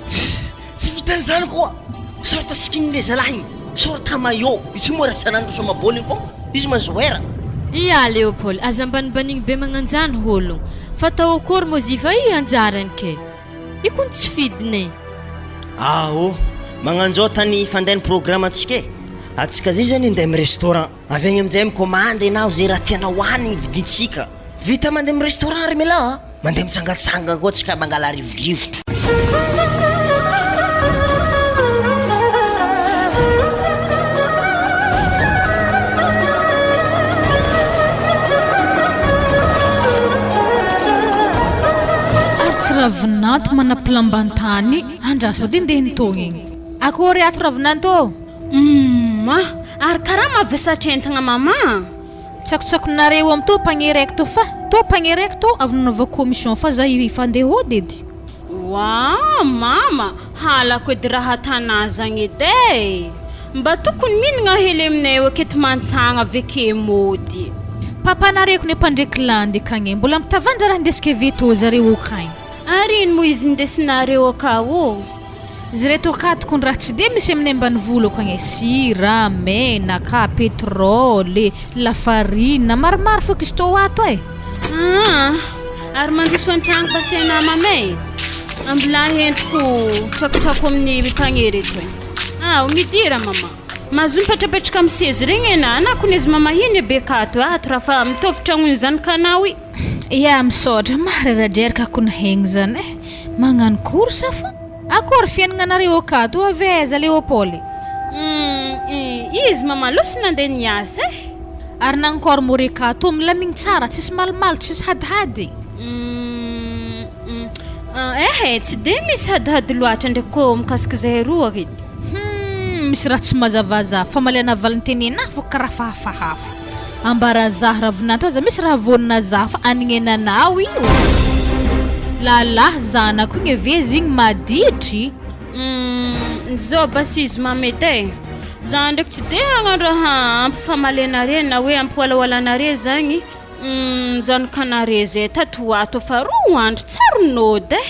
Tsis! Tsy vitan'izany koa, sorte skin le zalahy igny, sorte maillot, izy io moa raha isan'andro misôma bôly igny fôgna, izy ma joueur. Ia Léopold, aza ambanibanigny be magnanjany hôlogno, fa atao akôry mô zy fa i anjarany ke! Io kony tsy fidiny e! Aô, magnanjao tany fandeha ny programme antsika e! Antsika zay zany andeha am restaurant, avy agny amizay mikômandy enao ze raha tianao hoanigny vidintsika, vita mandeha am restaurant ry Mila a! Mandeha mitsangatsangana koa tsika mangala rivodrivotro. Ary tsy ravinanto manam-pilamban-tany, andraso edy ndeha nitaogna igny. Akory ato ravinanto ô? Humm! Ary karaha mavesatra entagna mama a! Tsakotsakonareo am tô panier raiky tô fa tô panier raiky tô avy nanaovako commission fa za efa andeha hody edy. Waa mama, halako edy raha tanà zagny edy e! Mba tokony mihinagna hely aminay eo aketo mantsagna aveke mody. Papa nareo kone mpandreky landy akagny mbola mitavandra raha ndesiko avy eto zareo akagny. Ary ino moa izy ndesinareo akao? Ireto akato kony raha tsy dia misy aminay ambanivolo akagny e, sira, menaka, pétrole, lafarina, maromaro fô izy tô ato e. Aa, ary mandroso an-tragno basy anà mama e. Ambilà entiko tsakotsako amin'ny mpagnery eto e. Ao, midira mama. Mahazo mipetrapetraka amin'ny sezy regny enà, anà kony izy mama iny be akato ato raha fa mitovy tragnon'ny zanakanao i. Ya, misaotra, marera-dreraka kony hegny zany e. Magnano course fô. Akory fiaignanareo akato avy aiza Léopold? Humm izy mama losy nandeha niasa eh. Ary nankôry moa re akato milamigny tsara tsisy malomalo tsisy hadihady? Humm eh tsy de misy hadihady loatra ndraiky kô mikasiky zahay roa ry. Humm misy raha tsy mazavaza famaliana valinteny anah fô karaha fa hafahafa. Ambara zah ravinanto aza misy raha vonona zah fa anignenanao io. Lalah zanako igny ave izy igny maditry. Humm zao basy izy mamety e! Za ndraiky tsy de hagnano raha ampifamaly anare na hoe ampiwalawala anare zagny, humm zanakanare zay tato ho ato efa roa andro tsary nody e!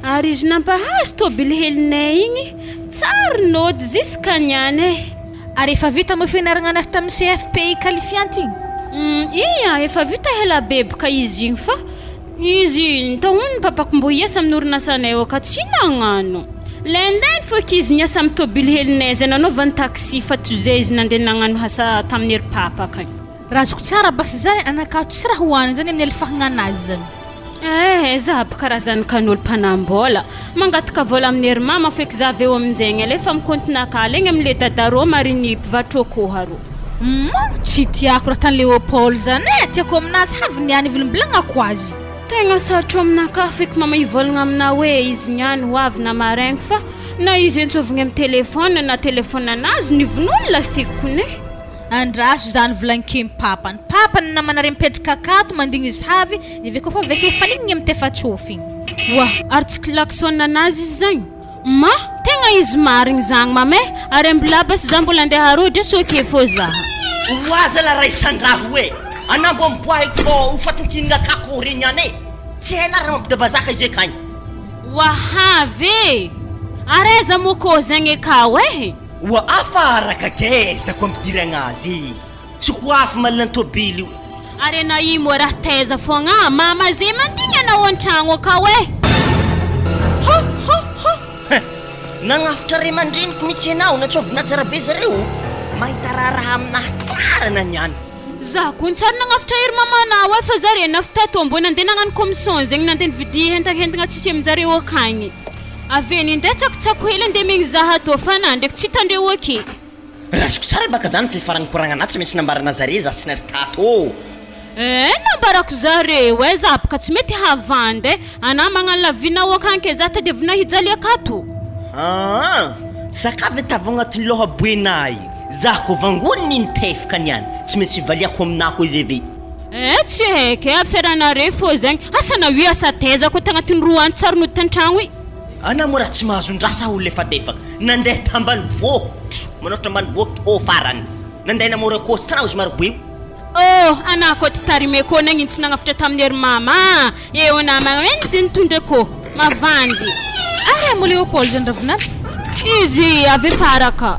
Ary izy nampahazo tôbily helinay igny tsary nody ziska niany e! Ary efa vita moa fianaragna anareo tamin'ny CFPI qualifiante igny? Humm ia efa vita ela be boka izy igny fa izy nitaon'ny papako mbô hiasa amin'ny orinasanay ao ka tsy nagnano. Lendeny fô k'izy niasa amin'ny tôbily helinay zay nanaovany taxi fa tozay izy nandeha nagnano asa tamin'ny ery papaka igny. Raha azoko tsara basy zany anakahy tsisy raha hohaniny zany amin'ny alifahagna anazy zany. Eh za aby karazan'ny kan'olo mpanam-bola, mangataka vola amin'ny ery mama feky za avy eo aminjegny alefa amin'ny compte-naka alegny amle dada rô mariny mpivarotro akôho arô. Humm tsy tiako raha tany Léopold zany eh, tiako aminazy havy niany vilombilagnako azy. Tegna sarotro aminakahy feky mama hivolagna aminah hoe izy niany ho avy na maraigny fa na izy antsovigny amin'ny téléphone na téléphone anazy nivonono lasitiko kone. Andraso zany volanikemy papany. Papany namanareo mipetraka akato mandigny izy havy de avy kofa aveke faninona mitefa tsofigny. Oa! Ary tsy klaxon anazy izy zagny? Ma! Tegna izy marigny zagny mama eh! Ary ambilà basy za mbola andeha harody eh soa ake fô zaha. Oa zala raisandraho e! Anah mbô miboahiko fô ho fatintinina akako regny ihany e! Tsy hainah raha mampidabazaka izy akagny. Oa havy e! Ary aiza moa kô zegny akao eh! Oa afa araka gezako ampidiragna azy e! Tsy ho avy malina ny tôbily io. Ary anao io moa raha taiza fogna a! Mama ze mandigny anao antragno akao e! Ha ha ha! Hein! Nagnafotra ray aman-dreniko mihitsy ianao, natsaovina tsara be zareo. Mahita raharaha aminahy tsara na niany. Za koa tsy ary nagnafotra ery mamanao e fa zare nafy tato mbô nandeha nagnano commission zegny nandeha nividy entagna tsisy aminjareo akagny. Avy eny ndeha tsakotsako hely andeha megny za ato fa na ndraiky tsy hitandreo ake. Raisiko tsara baka zany fifaran'ny koragnanà tsy maintsy nambarana zare za tsy nary tato ô. Eh nambarako zareo eh za boka tsy mety havandy eh anà magnano la vie nao akagny ke za tadiavinà hijaly akato. Aa sakavy tavy agnatin'ny loha boenà io za ko vangony nitefaka niany tsy maintsy valiako aminà koa izy ave. Eh tsy haiko eh aferanareo fô zegny asa na io asa taiza koa tagnatin'ny roa andro tsary nody tantragno i. Anà moa raha tsy mahazo ndrasa aho lefadefaka nandeha tambanivohitra manoatra ambanivohitra ô farany nandeha namory akôho tsy tanao izy marobe io. Oh anah koa ty tarime koa nagnino tsy nagnafitra tamin'ny ery mama ah eo namagna eny de nitondra koa mavandy. Ary amo Léopold zany ravinala? Izy avy afara ka.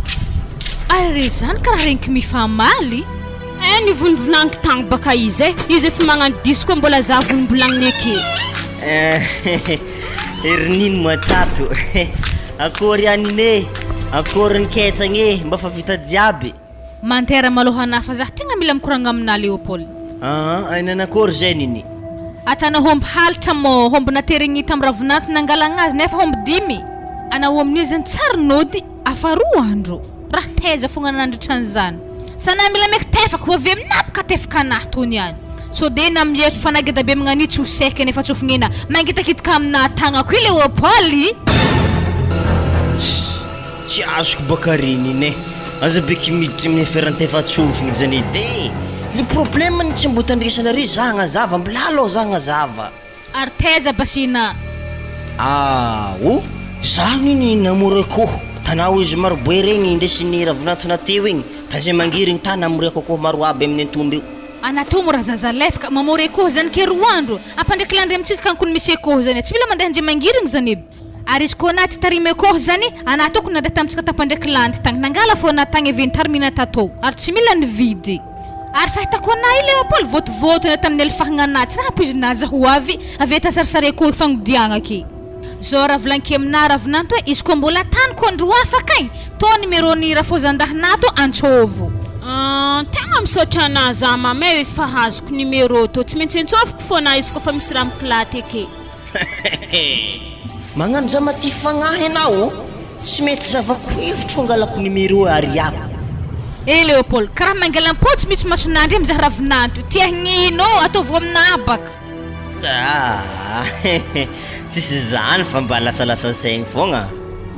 Ary re zany karaha regniky mifamaly. Eh nivonivolagniko tagny baka izy eh, izy efa magnano diso koa mbola za vonimbolagny eke. Eh ry nino moa tato Akory an'iny e, akory ny ketsagny e, mba fa vita jiaby. Mantera malôha anah fa zah tegna mila mikoragna aminah Léopold. Aa ay nanakory zay nini? Atanao homby halatra mô homby naterigny tam ravinanto nangalagna azy nefa homby dimy. Anao amin'io zany tsary nody afa roa andro. Raha taiza fogna nandritra an'izany. Sa na mila meky tefaka ho avy aminah bka tefaka anah tony ihany. Sao de na mietry fanageda be magnan'io tsy ho seka nefa tsofignena mangitakitika aminah tagnako i Léopold. Tsy azoko baka reniny e. Aza beky miditry amin'ny affaire antefatsofigny zany edy e! Le problème ny tsy mbô tandresana re za hagnazava, milalao za hagnazava. Ary taiza Basina? Ah o! Za nini namory akoho, tanao izy marobe regny indesin'ny ravinantona teo igny, taiza mangirigny ta namory akoho maro aby amin'ny antombo io. Anatomo raha zaza lefaka, mamory akoho zany ke roandro, ampandraiky landry amintsika kankony misy akoho zany, tsy mila mandeha ndre mangirigny zany eb. Ary izy koa anaty tarimy akoho zany, anah tokony nandeha tamintsika tampandraiky landy tagny, nangala fô anah tagny avy nitarimina tatô, ary tsy mila nividy. Ary fahitako anah i Léopold vôtovôto anah tamin'ny alifahagna anah, tsy raha ampoizina aza ho avy avy eta sarisary akoho ifagnodiagna ke. Zao raha volaniko aminah ravinanto e, izy koa mbola tany ko andro hafa kay, tô numéro ny rafozandahinah tô antsôvo. Ahh tegna misaotra anah za mamay efa azoko numéro tô, tsy maintsy antsôviko fô anah izy koa fa misy raha mikilaty ake. Magnano zama ty fagnahy anao ô! Tsy mety zavako hevitro angalako numéro ariako. Eh Léopold, karaha mangalam-potsy mitsy masonandry e mizaha ravinanto, tia gnino ô, ataovo aminah baka. Ah tsisy zany fa mba lasalasa saigny fogna.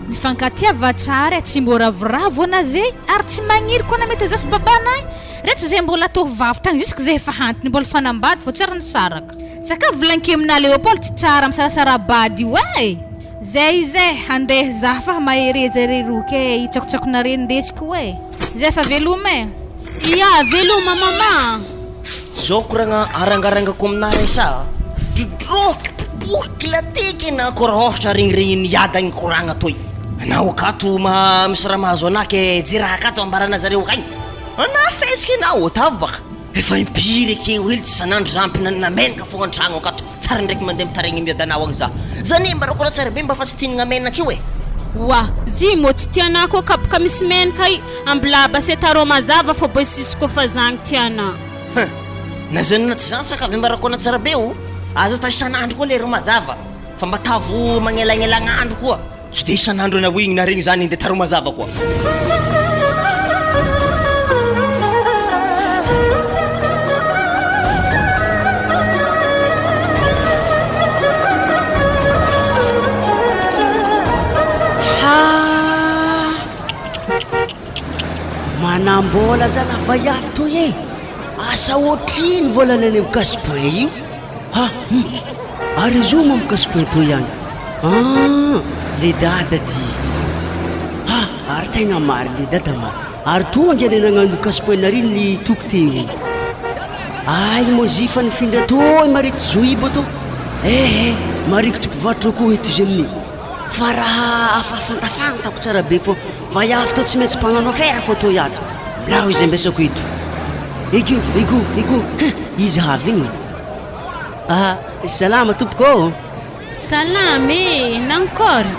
Mifankatiava tsara e, tsy mbô ravoravo ana ze ary tsy magniry koa na mety aza sy babanay, retsy zay mbola tovovavy tagny jusque zay efa hantiny mbola fanambady fô tsy ary nisaraka. Sakafo volankemina Léopold tsy tsara misarasara-bady io eh! Zay io zay, handeha zah fa mahereza re roky eh, i tsakotsakonare ndesiko eh! Zay fa veloma eh! Ia, veloma mama a! Zao koragna arangarangako aminà resa a! Drodroky, popoky, lateky na ko raha ôhatra regniregnin'ny iadagny koragna toy. Anao akato ma misy raha mahazo anà ke jiraha akato ambarana zareo akagny. Anà fesiky anao, tavy baka. Efa impiry ekeo hely tsy isan'andro za ampinanina menaka fogna antragno akato, tsara ndraiky mandeha mitaregny miadanao agny za. Zany mba rakola tsara be mba fa tsy tianagna menaka io e. Oa, zy mô tsy tianà kô kapoka misy menaka i, ambilà baseta rô mazava fô bô sisy kô fa zagny tianà. Huh! Na zany na tsy zany sakavy mba rakona tsara be o! Aza atao isan'andro koa le ro mazava fa mba atavo magnelagnelagn'andro koa. Tsy dia isan'andro anao igny na regny zany ndeha taro mazava koa. Manambola zala vaiavy toy e! Asa otrino vola alainy am cash point io? Ha hum! Ary izy io moa am cash point toy ihany? An! Le dada ty! Ha! Ary tegna marina le dada marina! Ary toa ange le nagnano cash point nary ny toky teo igny! Ay moa izy fa nifindra toy marikitry zohibo tô! Eh eh! Marikitry mpivarotra koa eto izy amin'io! Fa raha afa fantafantako tsara be fô vaiavy tô tsy maintsy mpagnano afera fô toy ato. Milao izy ambesako eto. Ego, ego, ego, hein, izy avy igny. Ah, salama tompoko ô. Salama e, nankôry?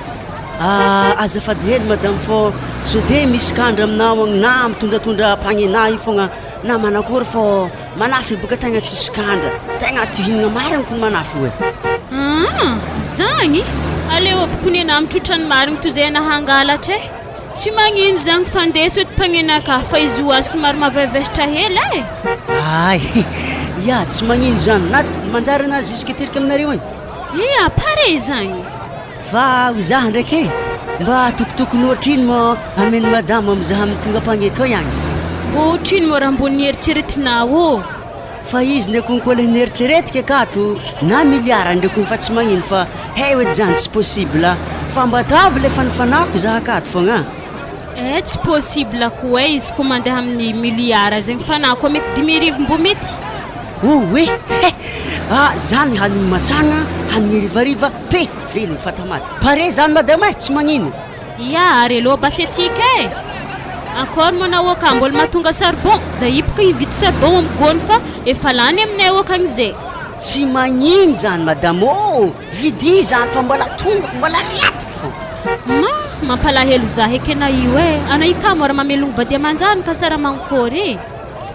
Ah, azafady hely madame fô sao de misy kandra aminao agny na mitondratondra pagnena io fogna na manakôry fô Manafy boka tegna tsisy kandra. Tegna tohinagna marigny kony manafy oe. Aa! Zagny? Aleo aby kony anah mitrotra ny marigny toy izay anah hangalatra e! Tsy magnino zagny fa ndeso eto mpagnenaka fa izy oa somary mavevestra hely e! Ay! Ya, tsy magnino zany na manjary anah jusque terika aminareo agny. Ia, pare zagny! Fa ho izaho ndraiky e! Mba tokotokony ohatrino moa amen'i madama amin'izaho amin'ny tonga mpange toy agny? Mbô otrino moa raha mbô nieritreretinao ô? Fa izy ndraiky konko le nieritreretiko akato na milliard ndraiky konko fa tsy magnino fa hay edy zany tsy possible fa mba ataovy le fanofanako izaho akato fogna. Eh tsy possible koa e izy koa mandeha amin'ny milliard zegny fa na koa mety 5000 mbô mety. Oue he! Ah zany hanigny matsagna hanigny harivariva pe velogny fatamaty pare zany madama eh tsy magnino. Ia ary aleo basy atsika eh! Akory moa anao aka mbola mahatonga charbon, za hipoka hividy charbon am gony fa efa lany aminay akagny zay. Tsy magnino zany madama ô! Vidia zany fa mbola tongako mbola ratiko fô. Ma, mampalahelo za heky ana io eh! Ana io kamo ra mamelogno vady aman-janaka sa ra mankôry eh!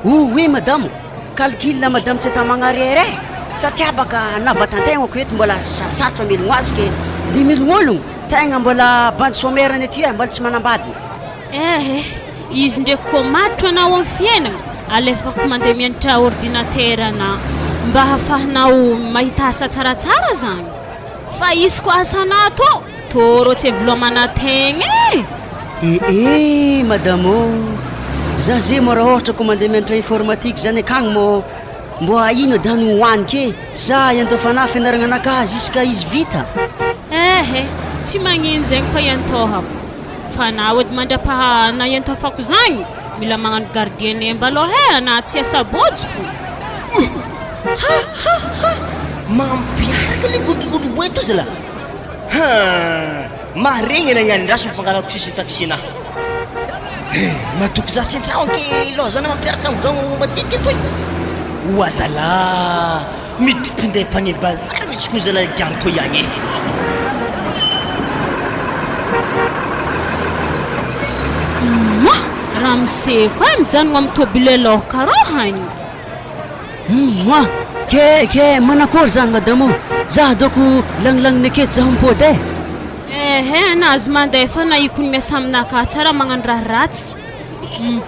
Ouh madame, calcul madame tsy atao magnarière eh! Satria baka na vatan-tegnako eto mbola sarosarotra amelogno azy ke ny melogno ologno tegna mbola bandy chômeur ny aty eh, mbola tsy manambady. Eh eh, izy ndreky koa maditra anao am fiainagna, alefako mandeha mianatra ordinateur ana mba hafahanao mahita asa tsaratsara zany, fa izy koa asanà tô, tô rô tsy evilomana tegna eh! Eh eh madame ô! Za ze mô raha ôhatra kô mandeha mianatra informatique zany akagny mô mbô ino edy hany hohaniko e? Sa iantofanà fianaragna anakahy jusqu'à izy vita? Eh eh, tsy magnino zegny fa iantohako. Fa anao edy mandrapaha na iantofako zagny, mila magnano gardien mbalôha e, anà tsy asabojo fo. Ha ha ha! Mampiaraka le godrogodro boe to zala. Ha! Maharegny anah niany ndraso mpangalako sisiny taxi anah. He! Matoky za tsy antragno anke lôzana mampiaraka amigagno matetika atoy. Oa zala! Miditry mpinday panier bazary mitsy koa zala giagno toy agny e. Mah! Ramose koa e mijanogna amy tôbile lôha karaha agny. Humm ke ke manakory zany madame o! Zah doko lagnilagniny aketo zah mipody eh! Ehe nahazo mandefa na iko ny miasa aminakahy tsara magnano raha ratsy Humm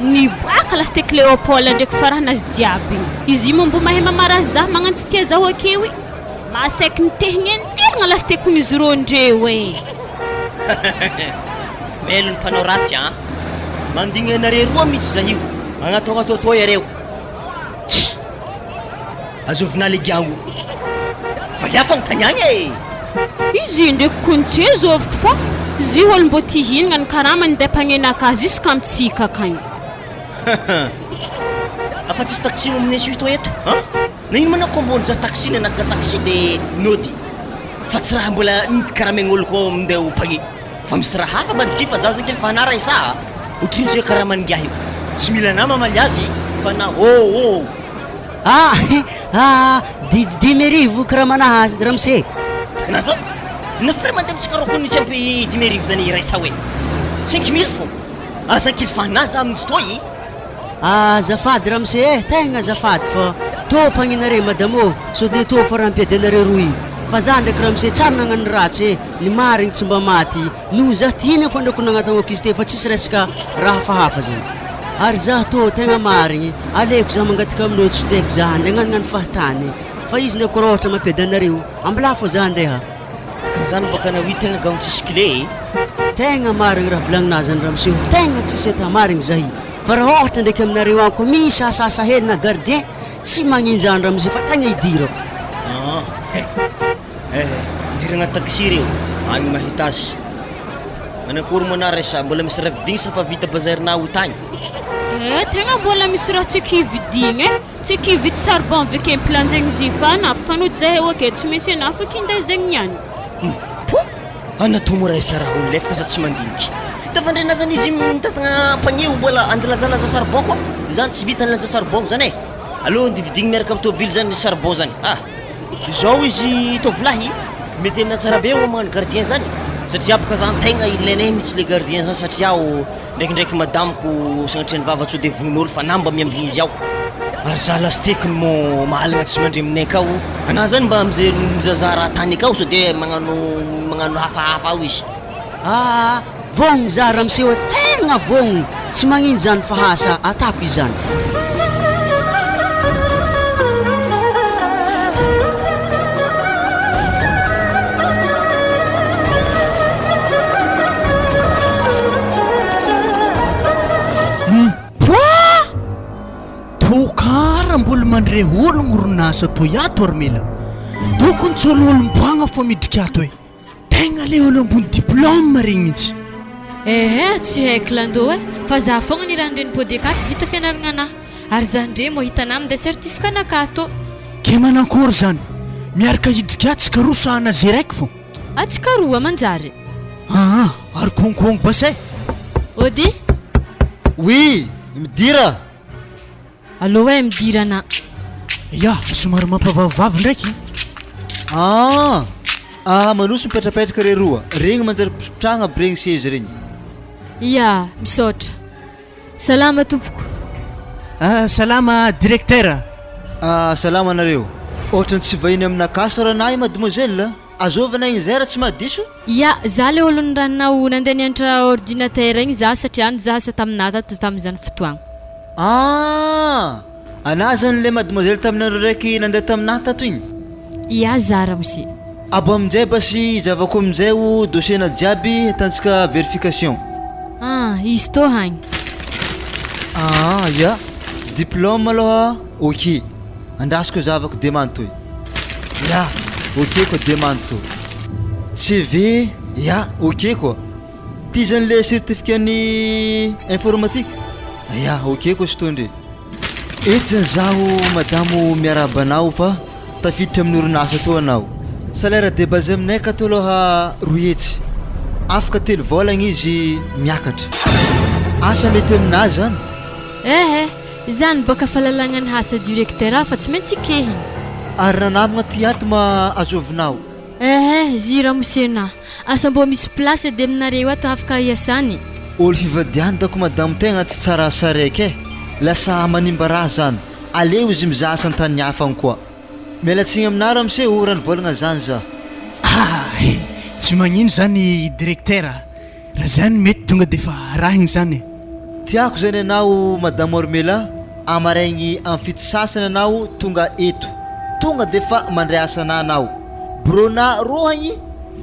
niboaka lasite Cléopaul ndraiky farahanazy jiaby igny izy io moa mbo mahay mamaraha zah magnano tsy tia zaho akeo i maha saiky mitehigny antelagna lasite kony izy rô ndreo e. Mailo ny mpanao ratsy an! Mandigny anare roa mitsy zah io, magnataognatao tô iareo. Tsia! Azovina le giango. Valia fagnontaniagna e! Izy io ndraiky kony tsy azoviko fa zy olo mbô tia hihinagna ny karamany ndeha mpagnenaka azy jusqu'à mitsika akagny. Afa tsisy taxi mamonjy io tô eto an! Na ino ma na combo nizaha taxi nanakana taxi de nody fa tsy raha mbola nikaramain'olo koa minday ho panier fa misy raha hafa ambadiky fa za zany kely fa anah raisa a! Otrino zay karaman'ingahy io tsy mila anah mamaly azy fa na oh oh. Ah ah di 1500 karamanah ramose. Na za na frère mandeha amintsika roa kony tsy ampy 1500 zany raisa hoe 5000 fô aza kely fa anah za amin'izy toa e. Azafady ramose eh, tegna azafady fa tô mpagnina madame ô, sao de tô fa raha ampiady anareo roa io, fa za ndraiky ramose tsary nagnano ratsy eh, ny marigny tsy mba maty, noho za tiana fô ndraiky nagnatagnako izy te fa tsisy resaka raha hafahafa zany, ary za tô tegna marigny, aleoko za mangataka aminao tsy ndraiky za andeha agnanognano fahatany, fa izy ndraiky raha ôhatra mampiady anareo, ambilà fô za andeha. Dikan'izany baka na oui tegna gano tsisy clé e. Tegna marigny raha volagninà zany ramose ô, tegna tsisy atao marigny zay. Fa raha ôhatra ndraiky aminareo agny koa misy asasa hely na gardien, tsy magninjany ramose fa tegna idirako. Ah eh eh idiragna taxi reo, agny mahita azy. Manakory moa anà resa, mbola misy raha vidigny sa fa vita bazary-nà ho tagny? Eh tegna mbola misy raha tsy kividigna e, tsy kividy charbon avy ake mpilanja izy fa na fanody zahay ake tsy maintsy anà fa kinday zegny niany. Poa! Ana toa mora esa raha olo lefaka sa tsy mandiniky. Tafandriana zany izy mitantagna panier mbola andilanjalanja charbon koa. Zany tsy vita ny lanja charbon zany e. Aleo andeha vidigny miaraka amin'ny tôbily zany ny charbon zany. Ah! Izao izy tovolahy mety amina tsara be magnano gardien zany satria bôka zany tegna ilainay mihitsy le gardien zany satria aho ndraikindraiky madamiko sagnatria ny vava sao de vonoin'olo fa na mba miambigny izy ao. Ary za lastekiny mô mahalagna tsy mandre aminay akao. Anà zany mba mijery mizahazaha raha tany akao sao de magnano magnano hafahafa ao izy. Aa vogno za ramose ô tegna vogno tsy magnino zany fa asa atako izany. Poah! Tokara mbola mandre ologno orinasa toy ato ry mila. Tokony tsy ololom-poagna fô midriky ato e. Tegna le olo ambony diplôme regny mintsy. Ehe tsy haiko lando eh, fa za fogna nirahan-dreny pody akato vita fianaragna anah, ary za ndre mô hitanah minday certificat nakah tô. Ke manankory zany? Miaraka hidriky atsika roa sa anaze raiky fô? Atsika roa manjary. Aa ary konkongo basay. Ody. Oui, midira. Allo eh midira ana. Ya, somary mampavavivavy ndraiky. Ah! Ah, manosy mipetrapetraka re roa. Regny manjary pitrahagna aby regny seza regny. Ya, misaotra. Salama tompoko. Ah, salama directeur. Ah, salama anareo. Ohatran'ny tsy vahiny aminakahy soranah i mademoiselle. Azovana igny zay raha tsy mahadiso? Ya, za le olo niranonao nandeha nianatra ordinateur igny za satria nizaha asa taminah tato tamin'izany fotoagna. Ah! Anah zany le mademoiselle taminareo raiky nandeha taminah tato igny? Ya, za ramose. Abo aminjay basy zavako aminjay o dossier-na jiaby atantsika verification. Ah, izy tô hagny. Aa ya, diplôme aloha ok, andrasiko zavako demande toy. Ya, ok koa demande to. CV ya, ok koa. Ty zany le certificat ny informatique? Ya, ok koa sy ndre. Eto zany zaho madamo miarahaba anao fa tafiditra amin'ny orinasa to anao. Salaire de base aminay akato aloha 200. Afaka telo vôlagna izy miakatra. Asa mety aminazy zany? Eh eh, zany bôka fahalalagna ny asa directeur fa tsy maintsy ekehiny. Ary raha namagna ty ato ma azôvinao? Eh eh, zy ramose na. Asa mbô misy place edy aminareo ato afaka iasany? Olo fivadiany dako madamo tegna tsy tsara asa raiky e! Lasa manimba raha zany, aleo izy mizaha asa antany hafa agny koa. Miala tsigny aminà ramose o raha nivôlagna zany za. Hay! Tsy magnino zany directeur a! Raha zany mety tonga defa arahigny zany e! Tiako zany anao madame Ormela, amaraigny am fito sasany anao tonga eto, tonga defa mandray asanà anao, bureau-nà rohagny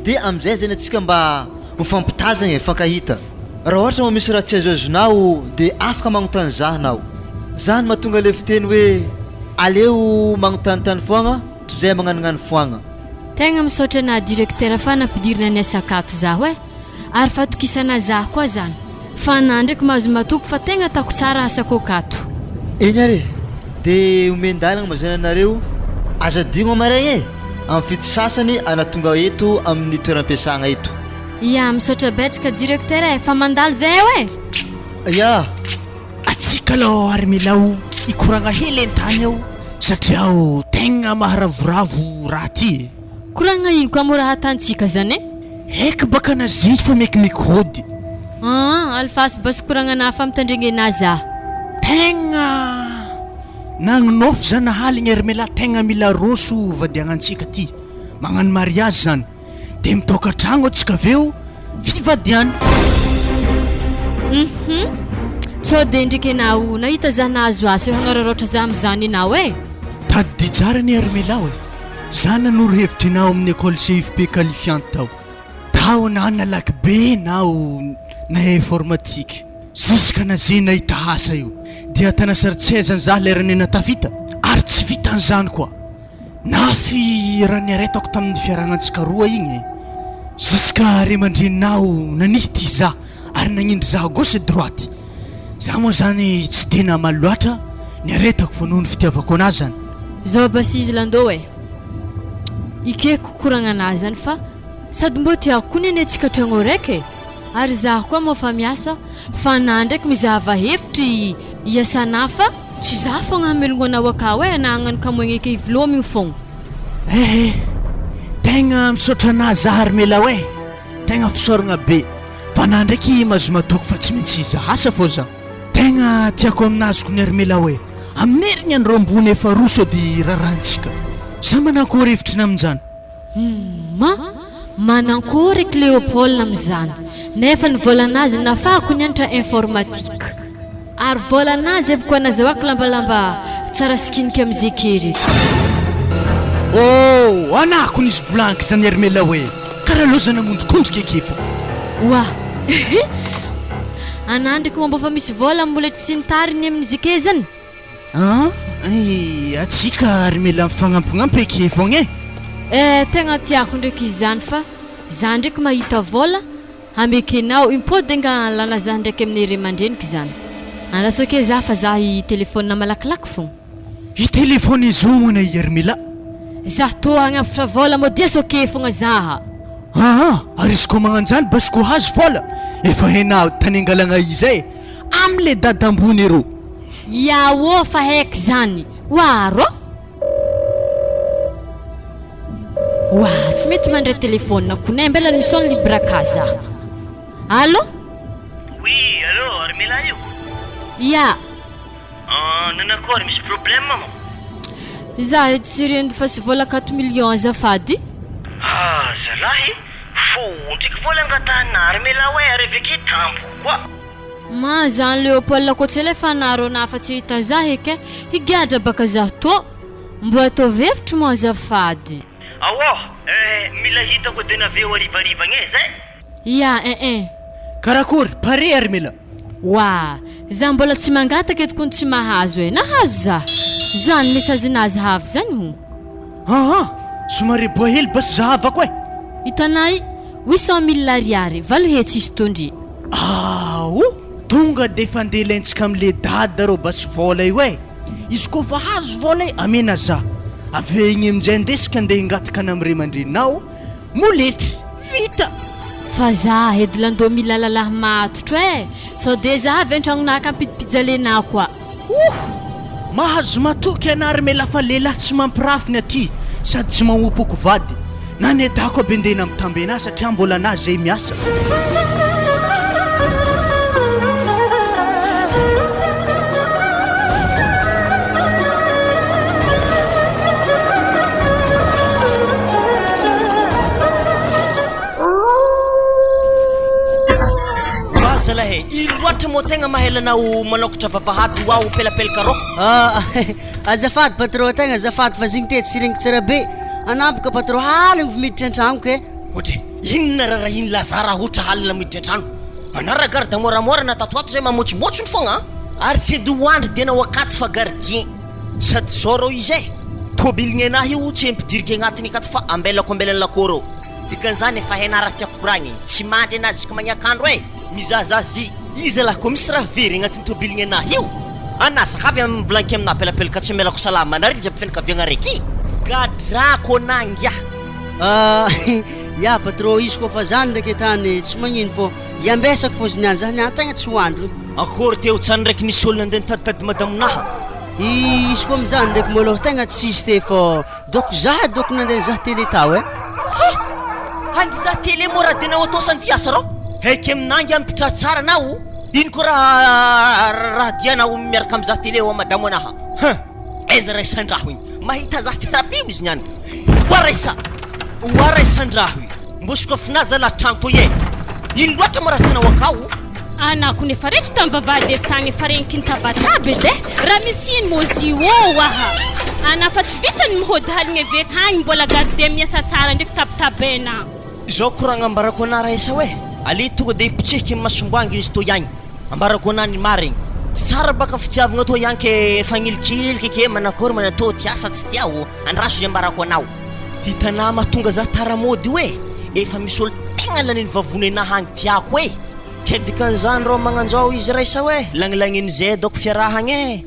de amizay zany atsika mba mifampitazagna e, mifankahita. Raha ohatra moa misy raha tsy azoazonao de afaka magnontany zah anao. Zany mahatonga le fiteny hoe aleo magnontanintany foagna tozay magnanognano foagna. Tegna misaotra anà directeur fa nampidirina niasa akato zaho eh! Ary fatokisana zah koa zany. Fa anà ndraiky mahazo matoky fa tegna ataoko tsara asako akato. Eny ary e! De omen-dalagna moa zany anareo, aza adigno amaraigny e! Amin'ny fito sasany ana tonga eto amin'ny toeram-piasagna eto. Ya, misaotra betsaka directeur e! Fa mandalo zahay eo e! Ya! Atsika aloha ary milao hikoragna hely entany ao satria aho tegna maharavoravo raha ty e. Koragna ino koa moa raha atantsika zany e? Heky baka naziry fa mekimeky hody. Aa alifasy basy koragna na fa mitandregny anah zah. Tegna nagnonofy zah nahaligny ary mialah tegna mila roso vadiagnantsika ty magnano mariage zany. Dia mitaoka tragno atsika avy eo fivadiana. Hum sao dia ndriky enao nahita za nahazo asa eo hagnararaotra za amizany enao e. Tadidio tsara anie ry Melao e! Za nanoro hevitra enao amin'ny école CFP qualifiante tao. Tao na nalaky be nao nahay informatique. Jusqu'à naze nahita asa io. Dia tana-saritsezany za lerany natafita ary tsy vitan'izany koa. Nafy raha niaretako tamin'ny fiaragnantsika roa igny e! Jusqu'à ray aman-dreninao nanity za ary nagnindry za gauche droite. Za moa zany tsy de namaly loatra, niaretako fa noho ny fitiavako anazy zany. Zao basy izy landô e! Ikeko koragnanazy zany fa sady mbô tiako koa ny anie tsika tragno raiky e! Ary zaho koa moa fa miasa fa anah ndraiky mizahava hevitry iasanah fa tsy zaho fogna hamelogno anao akao e, anah hagnano kamoegny eke hivilômigny fogna. Eh eh! Tegna misaotra anah zah ry Melao eh! Tegna fisaoragna be! Fa anah ndraiky mahazo matoky fa tsy maintsy hizaha asa fô zah! Tegna tiako aminazy kony ry Melao eh! Amin'ny herigny andro ambony efa roso edy rarahantsika! Sa manakôry hevitry ny aminjany? Humm manankory i Cléopaul amizany nefa ny volanazy nafahako nianatra informatique ary volanazy avy koa nazahoako lambalamba tsara sikinika amize ke reto. Oh! Anako nisy volaniko zany Hermela hoe karaha loza namondrikondrika eke fô. Oa! Anah ndreky moa mbô fa misy vola mbola tsy nitariny amin'izy ke zany. An! Eh, atsika ary mila mifagnampignampy eky fogna e! Eh, tegna tiako ndraiky izany fa za ndraiky mahita vôla hamekenao impody anga lana za ndraiky amin'ny ray aman-dreniko izany. Andraso ake za fa za hi-telephone malakilaky fogna. Hi-telephone zogna i Hermila. Za tô hagnavotra vôla modia soke fogna zaha. Aa, ary izy koa magnanjany basy koa hazo vôla, efa hainao tany angalagna izay e! Am le dada ambony ero. Yaoo fa haiko zany oa rô. Oa tsy mety mandray téléphone ko ne mbela misonne libre ka za. Allo. Oui allo Armela io. Ya. Ah nanakory misy problème moa? Za eto tsy rendy fa sy vola quatre millions azafady. Ah zalahy fo ndriky vola angatahana Armela oe ary avy tampoka koa. Ma zany Léopold ko tsy alefa anareo na fa tsy hita zah eky eh, higadra baka zah tô! Mbo ataovy hevitry moa azafady. Aoh eh mila hitako de naveo harivariva agny eh zay? Ya eh eh. Karakory, pare ary Mila? Wa, za mbola tsy mangataka eto kony tsy mahazo e, nahazo za? Zany message-nazy havy zany ho. Aa, somary boa hely basy zahavako e! Hitanay, 800 mille ariary, 800 izy tondry. Aao! Tonga de efa ndeha lentsika amle dada reo basy vôla io e! Izy koa fa azo vôla e, amena za! Avy eo igny aminjay ndesika ndeha hingataka any am ray aman-dreninao, Moletry! Vita! Fa za edy landô mila lalahy matotro eh! Sao de za avy antragnonà ka ampidi-pijalenà koa! Ouh! Mahazo matoky anà ry mela fa lehilahy tsy mampirafy ny aty sady tsy mamompoko vady. Na ny adako aby andeha nampitambenà satria mbola anà zay miasa. Oa zalahy e, ino loatra moa tegna maha ela anao manokatra vavahady ho aho pelapelaka rô? Ah, azafady patron tegna azafady fa zegny te tsy regniko tsara be, anampoka patron haligny vao miditra an-tragno ke. Ohatry e, inona rarahin'i Lazare raha ohatra halina miditra an-trano? Anao raha garde moramora na tato ho ato zay mamotsimotsiny fogna an! Ary tsy edy ho andry dia anao akato fa gardien. Sady zao rô izy e, tôbilignenahy io tsy ampidiriko agnatiny akato fa ambelako ambelan'ny lakôro eo. Dikan'izany efa hainà raha tiako koragniny, tsy mandry anà jusque magnankandro e! Mizahazaha zy iza lahy koa misy raha very agnatin'ny tôbilignenahy io? Anà sakavy am mivolanky aminà pelapelaka tsy amelako salama anareo jiaby fianakaviagna araiky. Gadrako anà ngiah. Ah, ya patron izy koa fa zany ndraiky tany tsy magnino fô iambesako fô izy niany za niany tegna tsy hoandro. Akory teo tsany ndraiky nisy olona nandeha nitaditady madamonaha. Izy koa amizany ndraiky malôha tegna tsisy te fô dôko za dôko nandeha nizaha télé tao eh. Ha! Handeha hizaha télé moa raha tena auto sa andeha hiasa rô? Heky aminà ngiah mipitraha tsara anao, ino koa raha raha dianao miaraka mizaha télé ao madamo anaha? Huh! Aiza raisandraho igny? Mahita za tsara be izy niany. Oa raisa! Oa raisandraho io. Mbô sokafinà zalah tragno toy e! Ino loatra moa raha hitanao akao? Anako nefa resy tam vavahady eto tagny efa regniky nitabataba edy eh! Raha misy ino mô zy io aha! Ana fa tsy vita ny mihody haligny eveka agny mbola gardien miasa tsara ndraiky tabatabaina. Izao koragna ambarako anà raisa hoe, ale tonga de hipotsihiky ny masomboanginy izy toy agny. Ambarako anà ny marigny. Tsy tsara baka fitiavagna toy agny ke fagnilikiliky ke manakôry manatô tia sa tsy tia ô! Andraso izay ambarako anao. Hitanà mahatonga za tara mody io e! Efa misy olo tegna lanin'ny vavony anah agny tiako e! Ke dikan'izany rô magnanjao izy raisa hoe lagnilagnin'izay dôko fiarahagna e!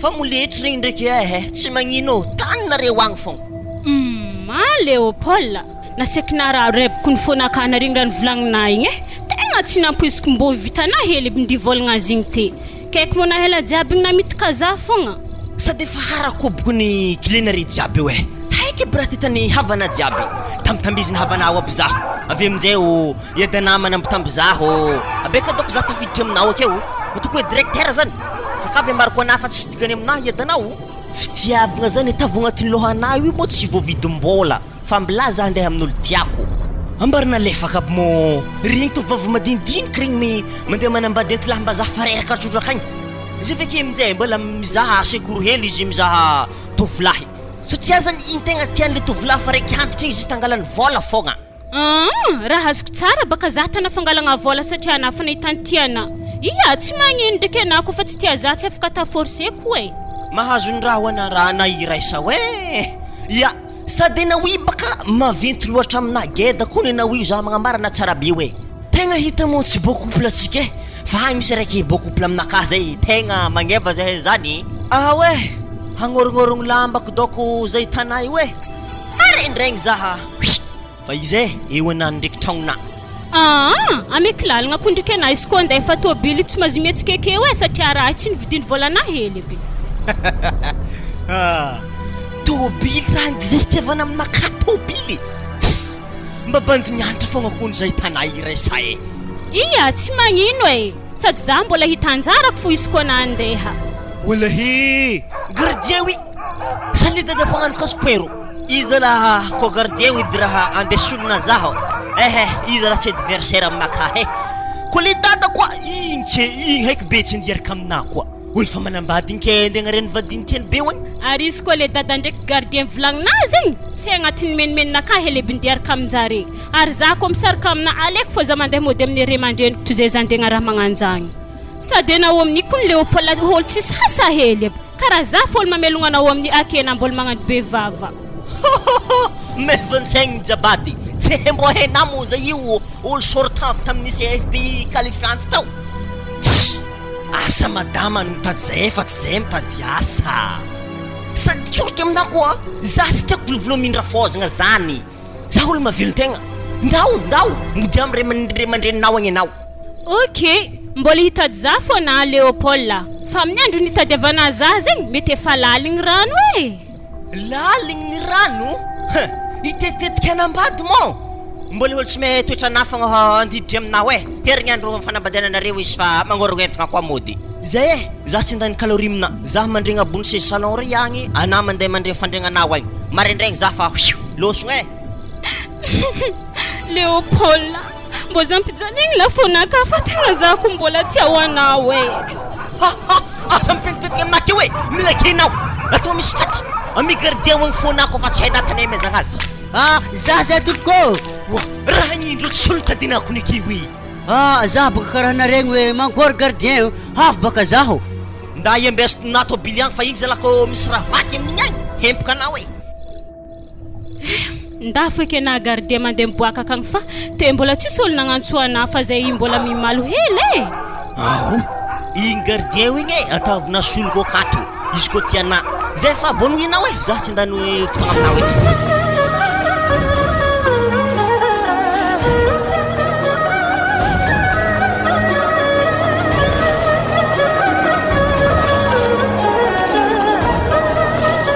Fa moletry regny ndraiky eh! Tsy magnino ô! Tany nareo agny fogna. Humm ah Léopold, naseky narary rebiko ny fônakana regny raha novolagninà igny eh! Tegna tsy nampoiziko mbô vitanà hely aby ndivolagna azy igny te. Kaiky moa nahela jiaby igny namitaka za fogna. Sady efa harakoboko ny kilenare jiaby eo eh! Haiko aby raha ty tany havana jiaby. Tambitambiziny havanao aby zaho. Avy aminjay ô, iadana manambitamby zaho ô. Abeka ataoko za tafiditra aminao akeo. Ataoko hoe directeur zany. Sakavy ambarako anah fa tsisy dikany aminah iadana ô. Fitiavagna zany atavo agnatin'ny lohanah io moa tsy voavidim-bola. Fa milaza handeha amin'olo tiako. Ambara nalefaka aby mô regny tovovavy madinidiniky regny mi mandeha manambady antilahy-mbazaha fa reraka trotraka agny. Zay ve ke aminjay mbola mizaha secours hely izy mizaha tovolahy. Satria zany igny tegna tian'le tovolahy fa raiky antitra igny juste angalany vôla fogna. Aa raha azoko tsara baka za tana fangalagna vôla satria anah fa nahita ny tiana. Ia tsy magnino ndraiky anah koa fa tsy tia za tsy afaka atao forcer koa e. Mahazo ny raha ho anah raha anah iraisa hoe ia. Sady enao io baka maventy loatra aminah geda kony enao io za magnambara na tsara be oe. Tegna hita moa tsy beau couple tsika eh, fa agny misy araiky beau couple aminakahy zay tegna magneva zahay zany. Aha oe, hagnorognорogno lambako dôko zay hitanay io eh, maraindraigny zaha. Fa iza eh, eo anah ndreky tragnonah. Aa, ameko lalagna ko ndreky anah izy ko andefa tôbily tsy mahazo mihetsika ekeo eh satria raha io tsy nividiany vôlanah hely be. Tôbily raha ny dizestiavana aminakahy tôbily tsis mba bandy mianatra fogna kony zay tanà iraisa eh. Ia, tsy magnino eh! Sady za mbola hita anjarako fo izy koa na andeha. Walahii! Gardien wi! Sa le dada mpagnano kaspoero? Iza laha ko gardien wi draha andeha solona zaho ehe iza raha tsy adversaire aminakahy eh! Ko le dada koa igny tsy igny haiko be tsy andeha hiaraka aminahy koa. Olo fa manambady igny ke andeha agnarian'ny vadiny tiany be hoagny. Ary izy koa le dada ndraiky gardien volagninà zegny tsy agnatin'ny menomenonakà hele bindiaraka aminjare. Ary za koa misaraka aminà aleoko fô za mandeha mody amin'ny ray aman-dreniko toy zay za andeha agnaraha magnanjagny. Sady enao amin'ny kony Léopold olo tsisy hasa hely aby. Karaha za fô olo mamelogna anao amin'ny akena mbola magnano be vava. Hohoho! Mevantsaigny jabady! Tsy mbô hainà moa zay io olo sortant avy tamin'ny CFPI qualifiante tao? Tssy! Asa madama no mitady zahay fa tsy zahay mitady asa! Sady tsoriko aminà koa, za tsy tiako volovoloa mindra fôzagna zany! Za olo mahavelon-tegna! Ndao! Ndao! Modia amy ray aman-dreninao agny enao! Ok, mbola hitady za fona Léopold a! Fa amin'ny andro nitadiavana za zegny mety efa laligny rano e! Laligny ny rano? Huh! Hitetitetika hanambady moa? Mbola olo tsy mahay toetra anafagna handiditry aminao eh! Herignandro fanambadiananareo izy fa magnôrogno entagna koa mody. Zay eh! Za tsy handany calorie aminà, za mandregna ambony seza salon ry agny, anà mandeha mandregny fandregnanao agny. Maraindraigny za fa whew! Lôsogno eh! Léopold a! Mbô za ampijaliagna lafônà ka fa tegna za ko mbola tia ho anao e! Ha ha! Aza mipentipentigna aminah teo e! Mila genao! Atao misy faty! Ami gardien ho agny fônà koa fa tsy hainà tany amezagna azy! Ah! Za zay tompoko ô! Oa! Raha indro tsy solo tadinako ny kiwi! Ah! Za baka karaha naregny hoe mankory gardien o! Avy baka zaho! Nda iambeso na tôbily agny fa igny zalah kô misy raha vaky amin'igny agny! Hempoka anao e! Ndafo eky anah gardien mandeha miboaka akagny fa te mbola tsisy olo nagnantso anah fa zay mbola mimalo hely e! Ao! Igny gardien io igny e ataovina soloko akato izy koa tianà zay fa bonne nuit anao e za tsy handany fotoagna aminao eto.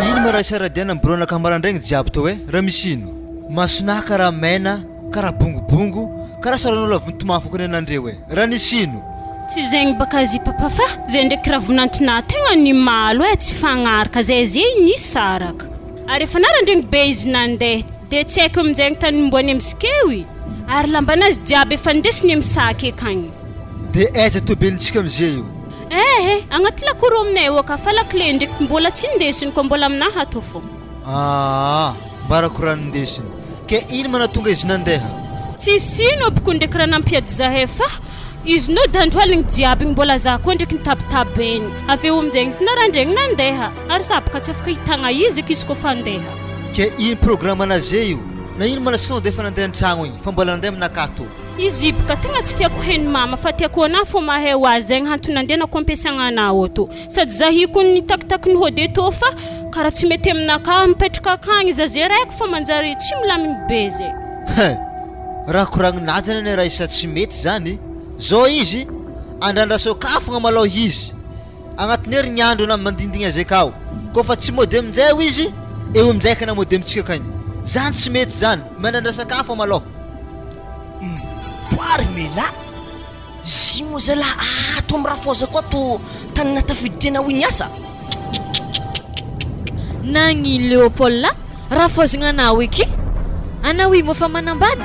Ino ma raha isaradiana ny biraonaka marandraigny jiaby tô eh? Raha misy ino? Masonà karaha mena, karaha bongobongo, karaha saran'olo avy nitomany foko nenandreo eh? Raha nisy ino? Tsy zegny baka zy papa fa zay ndraiky ravonantonà tegna nimalo eh tsy fagnaraka zay ze nisaraka ary efa narandregny be izy nandeha de tsy haiko aminjegny tany nimboany amizikeo i ary lambanazy jiaby efa ndesiny amy sac akagny. De aiza tobilintsika amizay io? Eh eh, agnaty lakoro aminay ao ka fa lakile ndraiky mbola tsy ndesiny koa mbola aminahy ato fô. Aa, mbarako raha nindesiny. Ke ino ma nahatonga izy nandeha? Tsisy ino abiko ndraiky raha nampiady zahay fa izy nody andro aligny jiaby igny mbola za koa ndraiky nitabitabeny, avy eo aminjegny izy narandregny nandeha ary za boka tsy afaka hitagna izy eky izy kôfa andeha. Ke ino programme-naze io? Na ino ma nasao de efa nandeha an-tragno igny fa mbola nandeha aminakato? Izy boka tegna tsy tiako heno mama fa tiako anah fô mahay ho azy zegny antony andehanako ampiasagna anah auto sady za io kony nitakitakiny hody eto fa kara tsy mety aminakahy mipetraka akagny za ze raiko fa manjary tsy milamigny be zay. Hein! Raha koragninà zany anie Raissa tsy mety zany, zao izy andrandraso kafogna malôha izy agnatin'ny herignandro na mandindigna zay kao, kôfa tsy mody aminjay eo izy eo aminjay ka na mody amintsika akagny, zany tsy mety zany, mandrandra sakafo malôha. Miboary mela. Zy moa zalah ato am rafoza koa to tany natafiditra enao igny asa. Nagnino Léopold a? Rafozagna anao eky? Anao io moa fa manambady?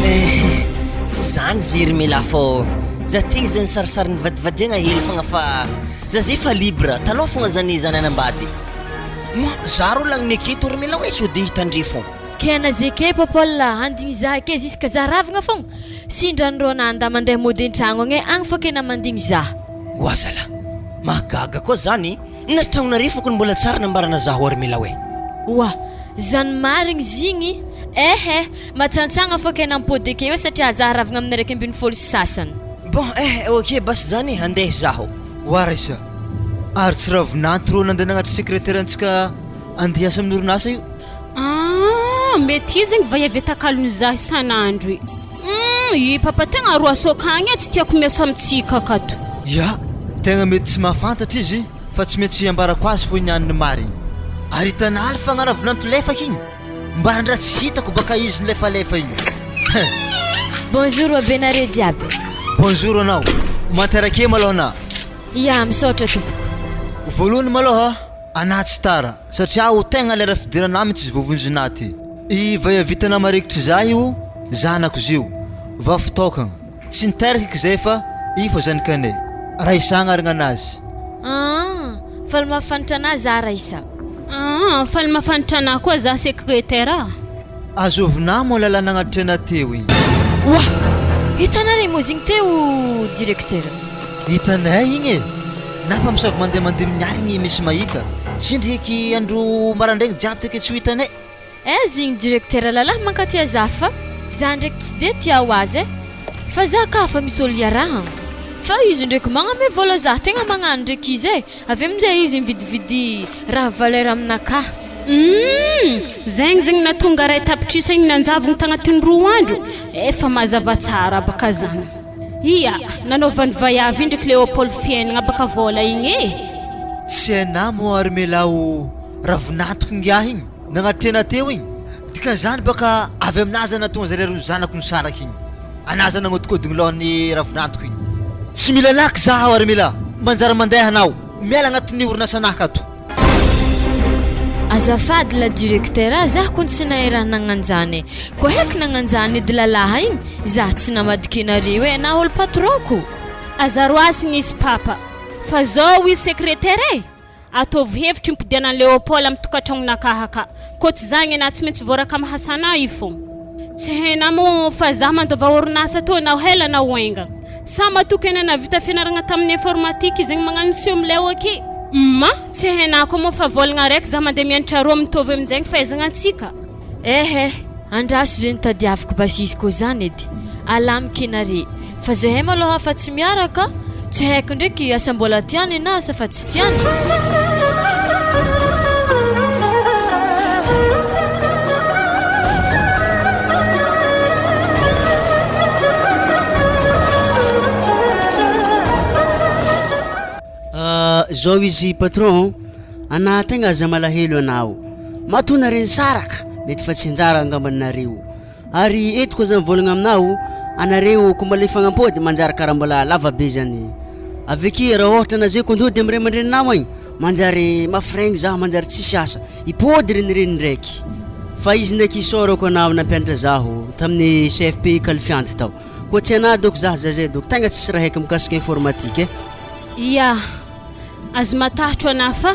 Eh, tsy zany ze ry mela fô za ty zany sarisary nivadivadiagna hely fogna fa za ze fa libre, taloha fogna zany za nanambady. Moa za rô lagniny aketo ry mela oe sao de hitandre fogna. Kena zeke Popol a, andigny za ake ziska za ravagna fogna, sindra ny Ronanda mandeha mody an-tragno agne agny fô kena mandigny za. Oa zalah, mahagaga koa zany, na tragnonareo fokony mbola tsara nambarana zaho ary mila hoe. Oa, zany marigny zigny, eh eh, matsantsagna fô kena mipody ake eo satria za ravagna amin'ny 11 sy sasany. Bon eh, ok basy zany handeha zaho. Oa Raissa, ary tsy ravinanty rô nandeha nagnatitra secrétaire antsika andeha hiasa amin'ny orinasa io? Ah, mety izy igny vaiavy atakalony za isan'andro i. Hum, i papa tegna roaso akagny e, tsy tiako miasa amintsika akato. Ya, tegna mety tsy mahafantatra izy fa tsy maintsy ambarako azy fô iny aniny marigny. Ary hitanà le fagnaravinanto lefaka igny? Mbarandraha tsy hitako baka izy nilefalefa igny. Hein. Bonjour aby anareo jiaby. Bonjour anao. Matarake malôha anà. Ya, misaotra tompoko. Voalohany malôha, Anah tsy tara satria aho tegna lera fidirana aminy tsy voavonjinah ty. I vaiavitana marikitry za io zanako zio, vavy tokagna, tsy niteraka eky zay fa i fô zanakanay. Raisagna ary gnanazy. Aa! Faly mahafantra anah za Raissa. Aa, faly mahafantra anah koa za secrétaire a. Azovina moa lala nagnatrena teo igny. Oa! Hitanareo moa izy igny teo directeur? Hitanay igny e! Na mpamosavy mandeha mandeha amin'ny aligny misy mahita. Sindry eky andro marandraigny jiaby teke tsy ho hitanay. Aiza igny directeur lalahy mankatia za fa za ndraiky tsy de tia ho azy eh! Fa za ka fa misy olo iarahagna fa izy ndraiky magname vola za tegna magnano ndraiky izy eh! Avy aminjay izy mividividy raha valeur aminakahy. Humm! Zegny zegny nahatonga ray tapitrisa igny nanjavogno tagnatin'ny roa andro? Efa mazava tsara baka zany. Ia, nanaovan'ny vaiavy io ndraiky Léopold fiainagna baka vôla igny e! Tsy hainà moa ry Melao ravinantoko ingahy igny nagnatrena teo igny, dikan'izany baka avy aminazy nahatonga zareo roa zanako nisaraka igny. Anah zany nagnodikodigny lohan'ny ravinantoko igny. Tsy mila laky za aho ary mila manjary mandeha anao miala agnatin'ny orinasa anah ato. Azafady la directeur a, zah kony tsy nahay raha nagnanjany e, koa heky nagnanjany edy lalaha igny, zah tsy namadiky anareo e, anah olo patron ko. Aza roasigny izy papa, fa zao izy secretaire e! Ataovy hevitry impodiana an'i Léopold amin'ny tokantragnonakahy ka. Koa tsy zagny enà tsy maintsy voaraka am Hassana io fô. Tsy hainà moa fa zah mandova orinasa tô na ho ela na ho enga. Sa matoky enà nahavita fianaragna tamin'ny informatique zegny magnano miseho milay aky? Humm tsy hainà koa moa fa vôlagna araiky zah mandeha mianatra roa mitovy aminjegny fahaizagna antsika. Ehe, andraso zegny tadiaviko basisy koa zany edy, alamiko inare, fa zahay malôha fa tsy miaraka, tsy haiko ndreky asa mbola tiany na asa fa tsy tiany. Zao izy patron, anah tegna aza malahelo anao, matoa nareo nisaraka mety fa tsy anjara angamba nareo, ary eto koa za mivôlagna aminao, anareo ko mbola hifagnampôdy manjary karaha mbola lava be zany, avy ake raha ôhatra anah zay ko andeha hody amy ray aman-dreninao agny manjary mafy regny zaho manjary tsisy asa, hipôdy renireny ndraiky, fa izy ndraiky isaorako anao nampianatra zaho tamin'ny CFP qualifiante tao. Koa tsy anah doko zah zazay doko tegna tsisy raha haiko mikasika informatique eh. Ia, aza matahotro anah fa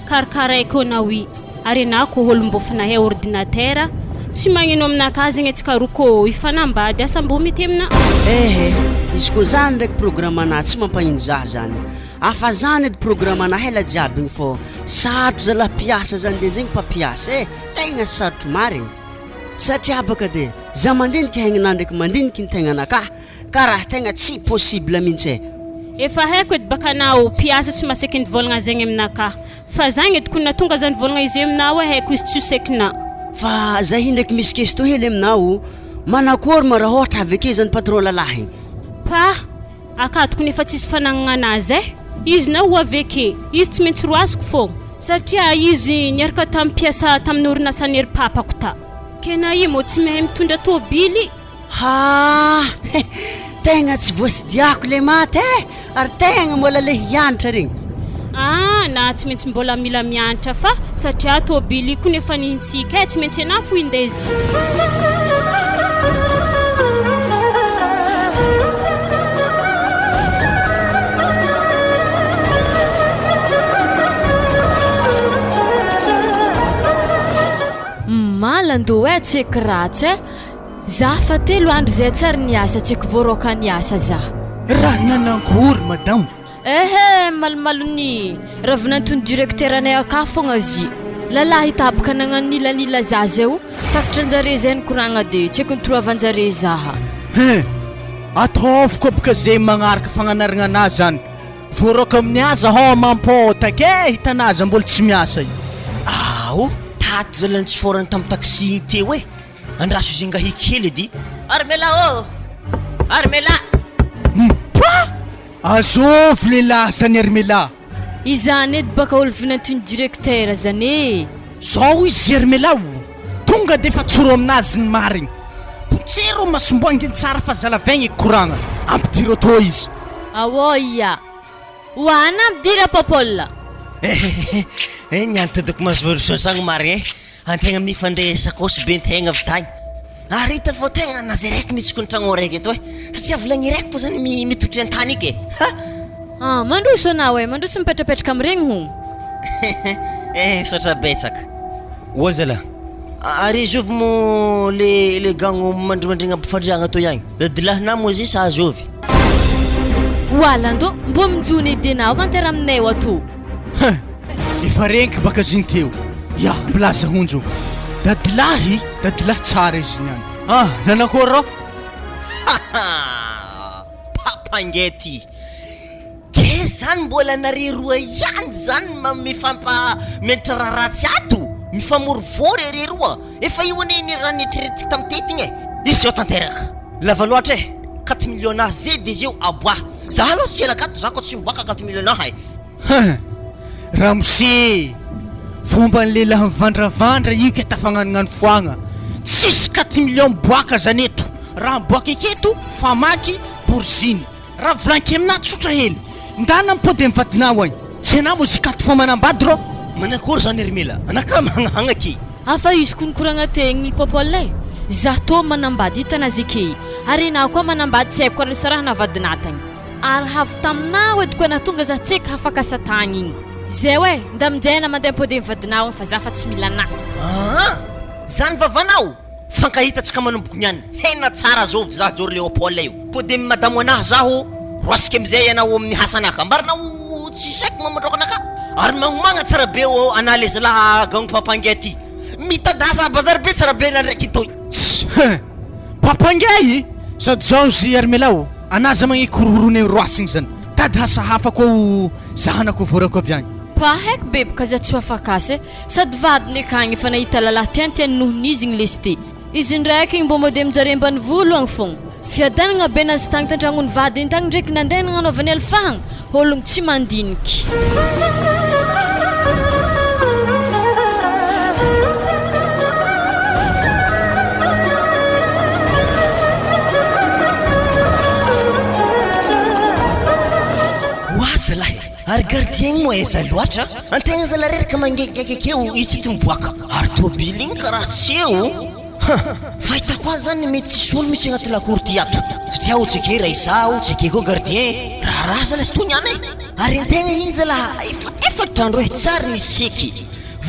karakaraiko anao i, ary anah ko olom-bôfy nahay ordinateur, tsy magnino aminakahy zegny antsika roa kô hifanambady, asa mbô mety aminah. Ehe, izy koa zany ndraiky programme anah tsy mampagnino zah zany, afa zany edy programme anah ela jiaby igny fô sarotro zalah mpiasa zany de njegny mpampiasa eh, tegna sarotro marigny. Satria baka de za mandiniky haigninahy ndraiky mandiniky ny tegnanakahy ka raha tegna tsy possible mintsy e. Efa haiko edy baka anao mpiasa tsy maseky nivôlagna zegny aminakahy fa zagny edy kony natonga za nivôlagna izy aminao e haiko izy tsy ho sekinà. Fa za hi ndraiky misy question hely aminao, manakôry ma raha ôhatra avy ake zany patron lalahy? Pa, Akatoko nefa tsisy fanagnagna anazy eh! Izy na ho avy eke, izy tsy maintsy roasiko fô, satria izy niaraka tamin'ny mpiasa tamin'ny orinasan'i ry papako ta. Ke na i mô tsy mahay mitondra tôbily. Haa he! Tegna tsy voasidiako le maty eh! Ary tegna mbola le hianatra regny. Ah, na tsy maintsy mbola mila mianatra fa satria tôbily koa nefa nihintsika eh, tsy maintsy enah fo indezy. Malandoha eh, tsy eky ratsy eh. Za fa telo andro zay tsy ary niasa tsy eky voaroaka niasa za. Raha nanankory madamo? Ehe malomalon'ny ravinanton'ny directeur anay akà fogna zy lalahy tapaka nagnano nilanila za zay o takatra anjare zay nikoragna de tsy haiko nitoroavanjare zaha. Hein! Ataovy koa boka zay magnaraka fagnanaragna anah zany. Voaroaka amin'ny aza hao mampôtaky eh! Hitanà za mbola tsy miasa io. Aao! Tato zalahy nitsoforany tamin'ny taxi igny teo eh! Andraso izy angahy kely edy. Armela ô! Armela! Mpa! Azovy lehilahy zany Armela! Izany edy baka olo vinanton'ny directeur zany e! Zao izy Armela o! Tonga de efa tsoro aminazy ny marigny! Potsero masomboanginy tsara fa zalavaigny koragna! Ampidiro atô izy! Aô ia! Hoana ampidira Popol! Ehehehe! Niany todiko mahazo soa marigny e! Antegna mifandeha sakôsy be ntegna avy tagny. Ary hita fô tegna naze raiky mihitsy ko ny tragno araiky eto e. Satria vilagny raiky fô zany mitotry an-tany eky e. Ha! Ah, mandroso anao e, mandroso mipetrapetraka amin'iregny hono. Eh, misaotra betsaka. Oa zalah, ary zovy moa le le gagno mandrimandrigna ampifandriagna toy agny? Dadilahinà moa izy sa zovy? Oa Lando, mbô minjona edy enao mantera aminay ato. Hein! Efa reniko baka zigny teo. Ya, milaza honjo. Dadilahy, dadilahy tsara izy niany. Ah, nanakôry rô? Haha! Papange ty. Ke zany mbola nare roa ihany zany ma mifampa miantra raha ratsy ato? Mifamorivory are roa? Efa io anie ny raha nieritreretintsika tam teto igny e! Izy zao tanteraka. Lava loatra e! Quatre millions ze de zeo aboah. Za aloha tsy ela akato za ko tsy miboaka quatre millions e! Hein! Ramose! Fomban'ny lehilahy mivandravandra io ke tafagnanognano foagna. Tsisy quatre millions miboaka zany eto. Raha miboaka eketo, famaky, boriziny. Raha volaniko aminah tsotra hely. Ndana mipody am vadinao agny. Tsy anah mozika ato fa manambady rô. Manakory zany ry Mila? Anah karaha mahagnahagna aky. Hafa izy ko nikoragna tegny Popol e! Zah tô manambady hitana zeke ary enah koa manambady tsy haiko karaha nisarahana vadinah tagny ary havy taminah edy koa enah tonga zah tsy eky hafakasa tagny igny zay oe nda aminjay enah mandeha mipody am vadinao agny fa zah fa tsy mila anah. Aa! Zany vavanao? Fankahita tsika manomboko niany. Hena tsara zovy za Jory Léopold io. Pody am madamo anah zaho roasika amizay ianao amin'ny hasanaka. Ambaranao tsy saiko mamandroaka anaka. Ary magnomagna tsara be ô anah le zalaha gang papange ty. Mitady asa bazary be tsara be na ndraiky toy. Tss hein! Papange sady zao zy Armela ô, anah za magneky horohoroany roasiny zany. Tady hasa hafa koa o zahanako voarako avy agny. Pa haiko beby ka za tsy ho afak'asa e. Sady vadiny akagny efa nahita lalahy tiantiany noho n'izy igny lesy ty. Izy ndraiky igny mbô mody aminjare ambanivolo agny fogna. Fiadanagna be nazy tagny tantragnony vadiny tagny ndraiky nandeha nagnanaovany alifahagna, ôlogno tsy mandiniky. Oa zalahy e! Ary gardien igny moa aiza loatra? Antegna zala reraka mangegigege akeo izy tsy miboaka ary tôbily igny karaha tsy eo ha! Fahitako azy zany mety tsisy olo misy agnaty lakoro ty ato satria ao tsy eke Raissa ao tsy eke koa gardien raharaha zala sy tony any e! Ary antegna igny zala efa efatra andro e tsary nisy seky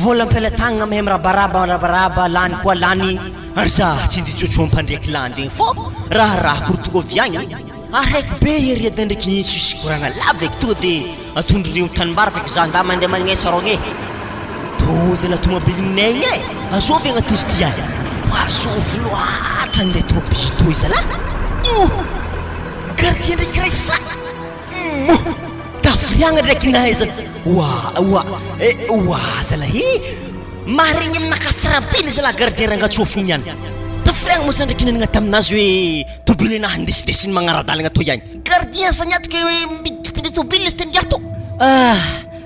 vola am-pelatagnana mahay mirabaraba mirabaraba lany koa lany ary za tsy andeha tsotso ampandriaky landy igny fô raharaha korotogo avy agny. Araiky be ery edy ndreky ny tsisy koragna lava eky tonga de atondro tanimbary feky za nda mande magnesa rogny e doza la tomobilinay igny e azovy agnaty izy ty any azovy loatra anle tobily toy zalah oh gardien ndraiky raisa moh tafiriagna ndraiky nahaizana oa oa eh oa zalahy Maharegny aminakahy tsara be le zalahy gardien rangaha tsôfigny igny any. Tafiriagna moa za ndraiky nanagna taminazy hoe tôbily anahy indesidesiny magnara-dalagna toy agny. Gardien saniaty ke hoe midipinday tôbily izy teny ato. Ah!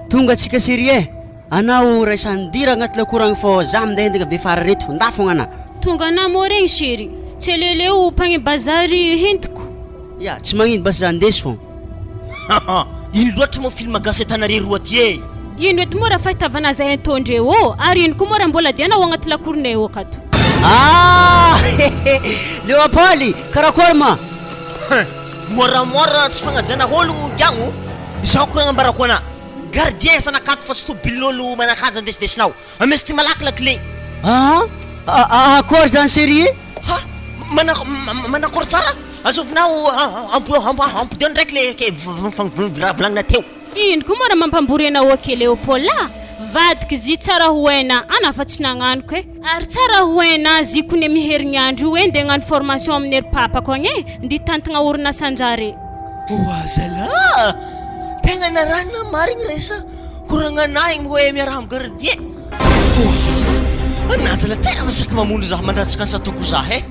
Tonga atsika chérie eh! Anao raisan'dira agnaty lakoro agny fô za mindeha be fara reto, ndà fogna anà. Tonga anà moa regny chérie, tsy aleoleo mpagny bazary hentiko. Ya, tsy magnino basy za ndeso fô. Haha! Ino loatra moa film gasy atanareo roa ty e! Ino eto moa raha fahitavana zay ataondreo ô! Ary ino koa moa raha mbola diana ao agnaty lakoronay ao akato. Ah! Léopold, karakory ma? Hein! Moramora tsy fagnajana ôlogno giagno, izao koragna ambarako anà, gardien asanakato fa tsy tobilin'ôlo manakaja andesidesinao. Amesy ty malaky la clé. Aa ah akory zany chérie? Ha! Manakory tsara? Azovinao ampodio ndraiky le volagnina teo. Ino koa moa raha mampambory anao ake Léopold a! Vadiko zy tsara ho haina ana fa tsy nagnanoko e! Ary tsara ho haina zy kony amy herignandro io e nde hagnano formation amin'ny ery papako agny e! Ndi tantagna orinasan-jare. Oa zalah! Tegna narahina marigny resa. Koragnana igny hoe miaraha am gardien. Oa! Anah zala tegna masaky mamono zah mandatsaka ny satoko zah eh.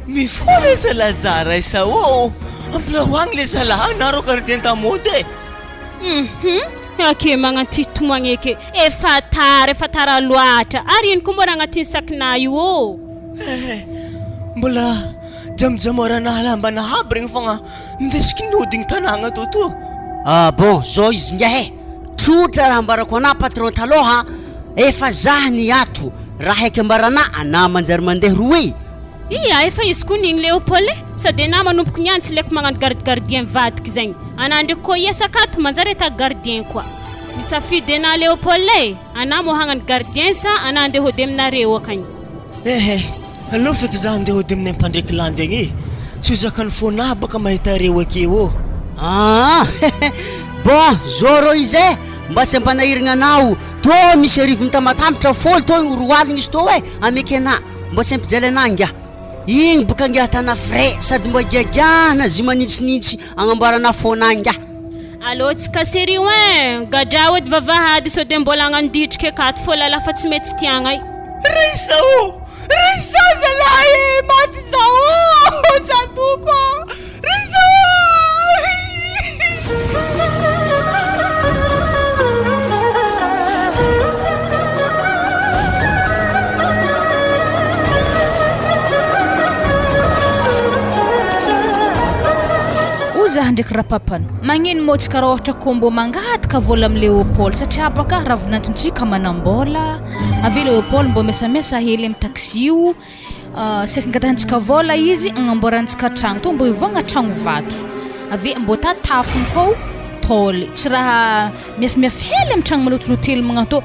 Mifoha le zala zah raisa ô. Ampilao agny le zala anah rô gardien damôdy eh. Hum ake magnanty tomagny eke efa tara efa tara loatra ary ino koa mbola agnatin'ny sakinah io ô. Eh mbola jamojamorana lambana aby regny fogna ndesiky nodigny tanagna tô tô. Ah bon zao izy ngiahy eh. Tsotra raha ambarako anah patron taloha efa zah ny ato raha haiky ambaranah anah manjary mandeha roe. Ia efa izy koa nigny Léopold e! Sady anah manomboko niany tsy laiko magnano garde gardien mivadiky zegny anah ndreky koa hiasa akato manjary atako gardien koa. Misafidy anah Léopold e! Anah moa hagnano gardien sa anah andeha hody aminareo akagny? Ehe, aleo feky za andeha hody aminay mpandreky landy agny e! Tsy ho zakan'ny fônah baka mahita areo akeo ô! Aa bon, zao rô izy e, mba tsy hampanahiragna anao, tô misy arivo mitambatambatra fôlo tô igny roa aligna izy tô e, ameky anah, mba tsy hampijaly anah ingahy. Igny boka ngiahy tana frais sady mba giagiahana zy manintsinintsy agnamboarana fônah ingahy. Alô tsy caserio ein! Gadrao edy vavahady sao de mbola hagnano ditriky akato fô lala fa tsy mety tiagnay. Raisa ô! Raisa zalahy e! Maty zaho ô! Tsandoko ô! Raisa ô! Hoy zah ndraiky rapapany, magnino mô tsika raha ôhatra kô mbô mangataka vôla am Léopold satria baka ravinantontsika manam-bôla, avy eo Léopold mbô miasamiasa hely am taxi io, saika angatahantsika vôla izy agnamboarantsika tragno, tô mbô hivoagna tragno vato, avy eo mbô ata tafony koa tôly, tsy raha miafimiafy hely am tragno malotoloto hely magnatô,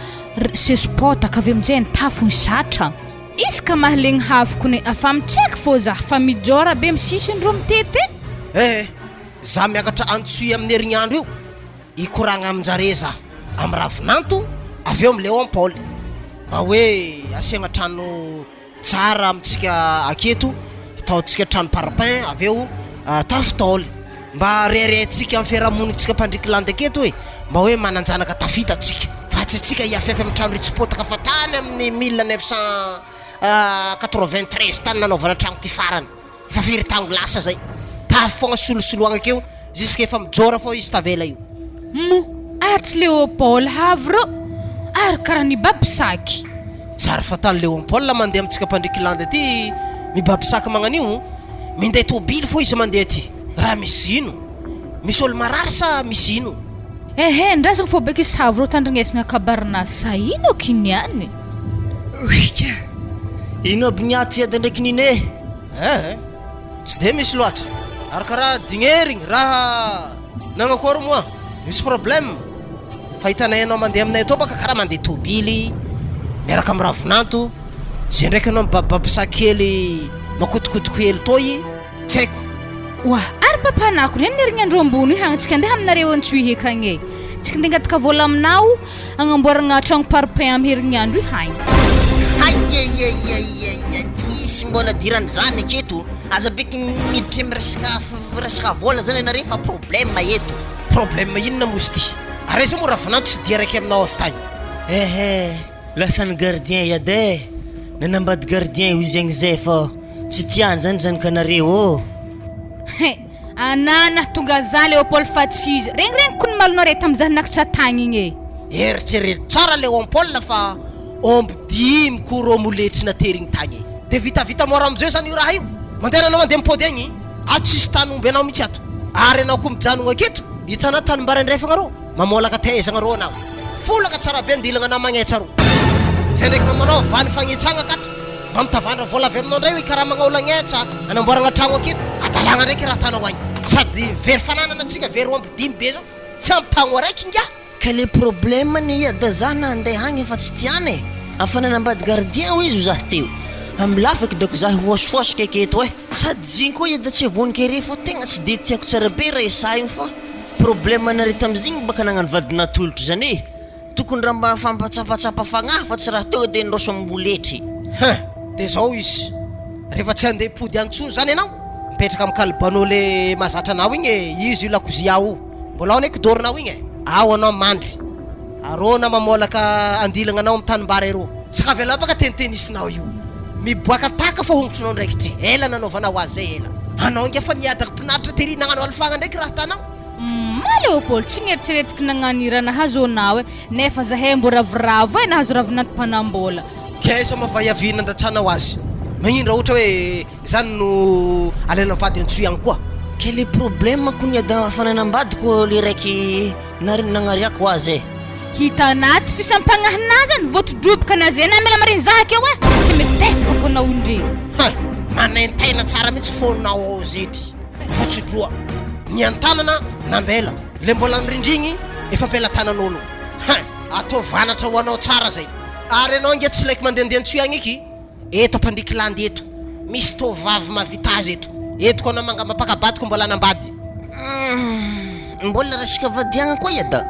sesi-pôtaka avy eo amizay ny tafony satragno. Izy ka mahalegny havokony afa mitreky fô zah fa mijôra be am sisiny rô mitete. Eh eh, za miakatra Antsohihy amin'ny herignandro io, hikoragna amin-jare za, am Ravinanto, avy eo am Léon Paul, mba hoe asiagna trano tsara amintsika aketo, ataontsika trano parpaing avy eo tafo tôle, mba reharehantsika am fiarahamonintsika mpandriky landy aketo e, mba hoe manan-janaka tafita tsika, fa tsy antsika hiafiafy am trano ritsipotaka fa tany amin'ny 1993 tany nanaovana tragno ty farany. Efa firy taogno lasa zay. Tafo fogna solosoloagna akeo jusque efa mijôra fô izy tavela io. Moa ary tsy Léopold havy rô ary karaha nibaby saky. Tsary fa tany Léopold mandeha amintsika mpandriky landy aty mibaby saky magnan'io. Minday tôbily fô izy mandeha aty. Raha misy ino? Misy olo marary sa misy ino? Ehe, ndrasako fô beky isavy rô tandrignesagna kabarinazy sa ino aky niany? Oika! Ino aby ny ato hiady ndraiky nine? Eh! Tsy de misy loatra. Ary karaha dignerigny raha nagnakory moa? Misy problème? Fa hitanay anao mandeha aminay atao baka karaha mandeha tobily miaraka am ravinanto, zay ndraiky anao mibabibaby sac kely makotokotoky hely toy. Tsy haiko. Oa, ary papanako neny ny herignandro ambony io hagny tsika andeha aminareo Antsohihy akagny e. Tsika andeha hangataka vola aminao agnamboaragna tragno parpaing amy herignandro io hagny. Hayayayayaya tsisy mbola diran'izany aketo, aza be miditra am resaka resaka vola zany ianareo fa problème eto. Problème inona moa izy ity? Ary aiza moa ravinanto tsy dia raiky aminao avy tagny? Ehe. Lasan'ny gardien iady eh! Nanambady gardien io izy agny zay fa tsy tiany zany zanakanareo ô! He! Anah nahatonga zah Léopold fa tsy izy. Regniregniko ny malonao re tamzah nakatra tagny igny e! Eritrereto tsara Léopold fa omby dimy ko rô moletry naterigny tagny e! De vitavita mora amizeo zany io raha io! Mandehana anao mandeha mipody agny, ato tsisy tany omby anao mitsy ato! Ary anao ko mijanogno aketo, hitanao tanimbary andrefagna rô! Mamolaka tezagna rô anao. Folaka tsara be andilagna anao magnetsa rô. Zay ndraiky mba manao valy fagnetsagna akato. Mba mitavandra vola avy aminao ndray hoe karaha magnaola agnetsa anamboaragna tragno aketo. Adalagna ndraiky raha atanao agny. Sady very fananana tsika very omby dimy be zao. Tsy ampy tagno araiky ingahy. Ka le problème ny iada za na andeha agny efa tsy tiana e! Afa nanambady gardien hoy izy ho za teo. Am lafiko doko za hihosohosoka aketo e! Sady zigny koa iada tsy avonikere fô tegna tsy de tiako tsara be raha esahigny fa. Problème nare tamzigny baka nagnano vady natolotro zany e! Tokony raha mba mifampatsapatsapa fagnahy fa tsy raha tonga de niroso amboletry. Hein! De zao izy, rehefa tsy handeha hipody any tsony zany ianao, mipetraka am kalibano le mahazatra anao igny e, izy io lakozia ao, mbola ao anie kidoronao igny e, ao anao mandry, arô na mamôlaka andilagna anao am tanimbary arô, sakavy alao baka tenitenisinao io, miboaka taka fô hongotrinao ndraiky ty, ela nanaovanao azy zay ela, anao nge fa niadaka mpinatitra tery nagnano alifagna ndraiky raha tanao. Humm Léopold tsy nieritreretiko nagnano i raha nahazo anao e, nefa zahay mbo ravoravo e nahazo ravinanto mpanambola. K'aiza ma va hiaviana andatsanao azy? Magnino raha ohatra hoe zany no alaina vady antsoy ihany koa? Ke le problème ko ny ada fa nanambadiko le raiky nari nagnariako azy e. Hita anaty fisampagnahinà zany voatodroboka na zay na mila mariny zah akeo e! Ty mitefoka fônao ndry. Hein! Manaintaina tsara mihitsy fônao ao zety. Votsidroa. Ny an-tanana nambela. Le mbola nirindrigny efa am-pelatanan'olo. Hein! Ataovy anatra ho anao tsara zay. Ary ianao ange tsy ilaiky mandehandeha antsoy agny eky. Eto Ampandrikilandy eto. Misy tovovavy mahavita azy eto. Eto koa anao manga mampaka-bady ko mbola hanambady. Humm mbola resaka vadiagna koa ia da.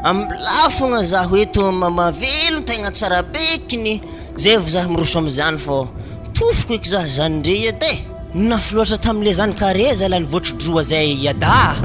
Ambilà fogna zaho eto mamavelon tegna tsara be kny zay vo zah miroso amizany fô tofoko eky zah zany ndre edy e! Nafy loatra tamle zany kare zala nivoatry droa zay iada a!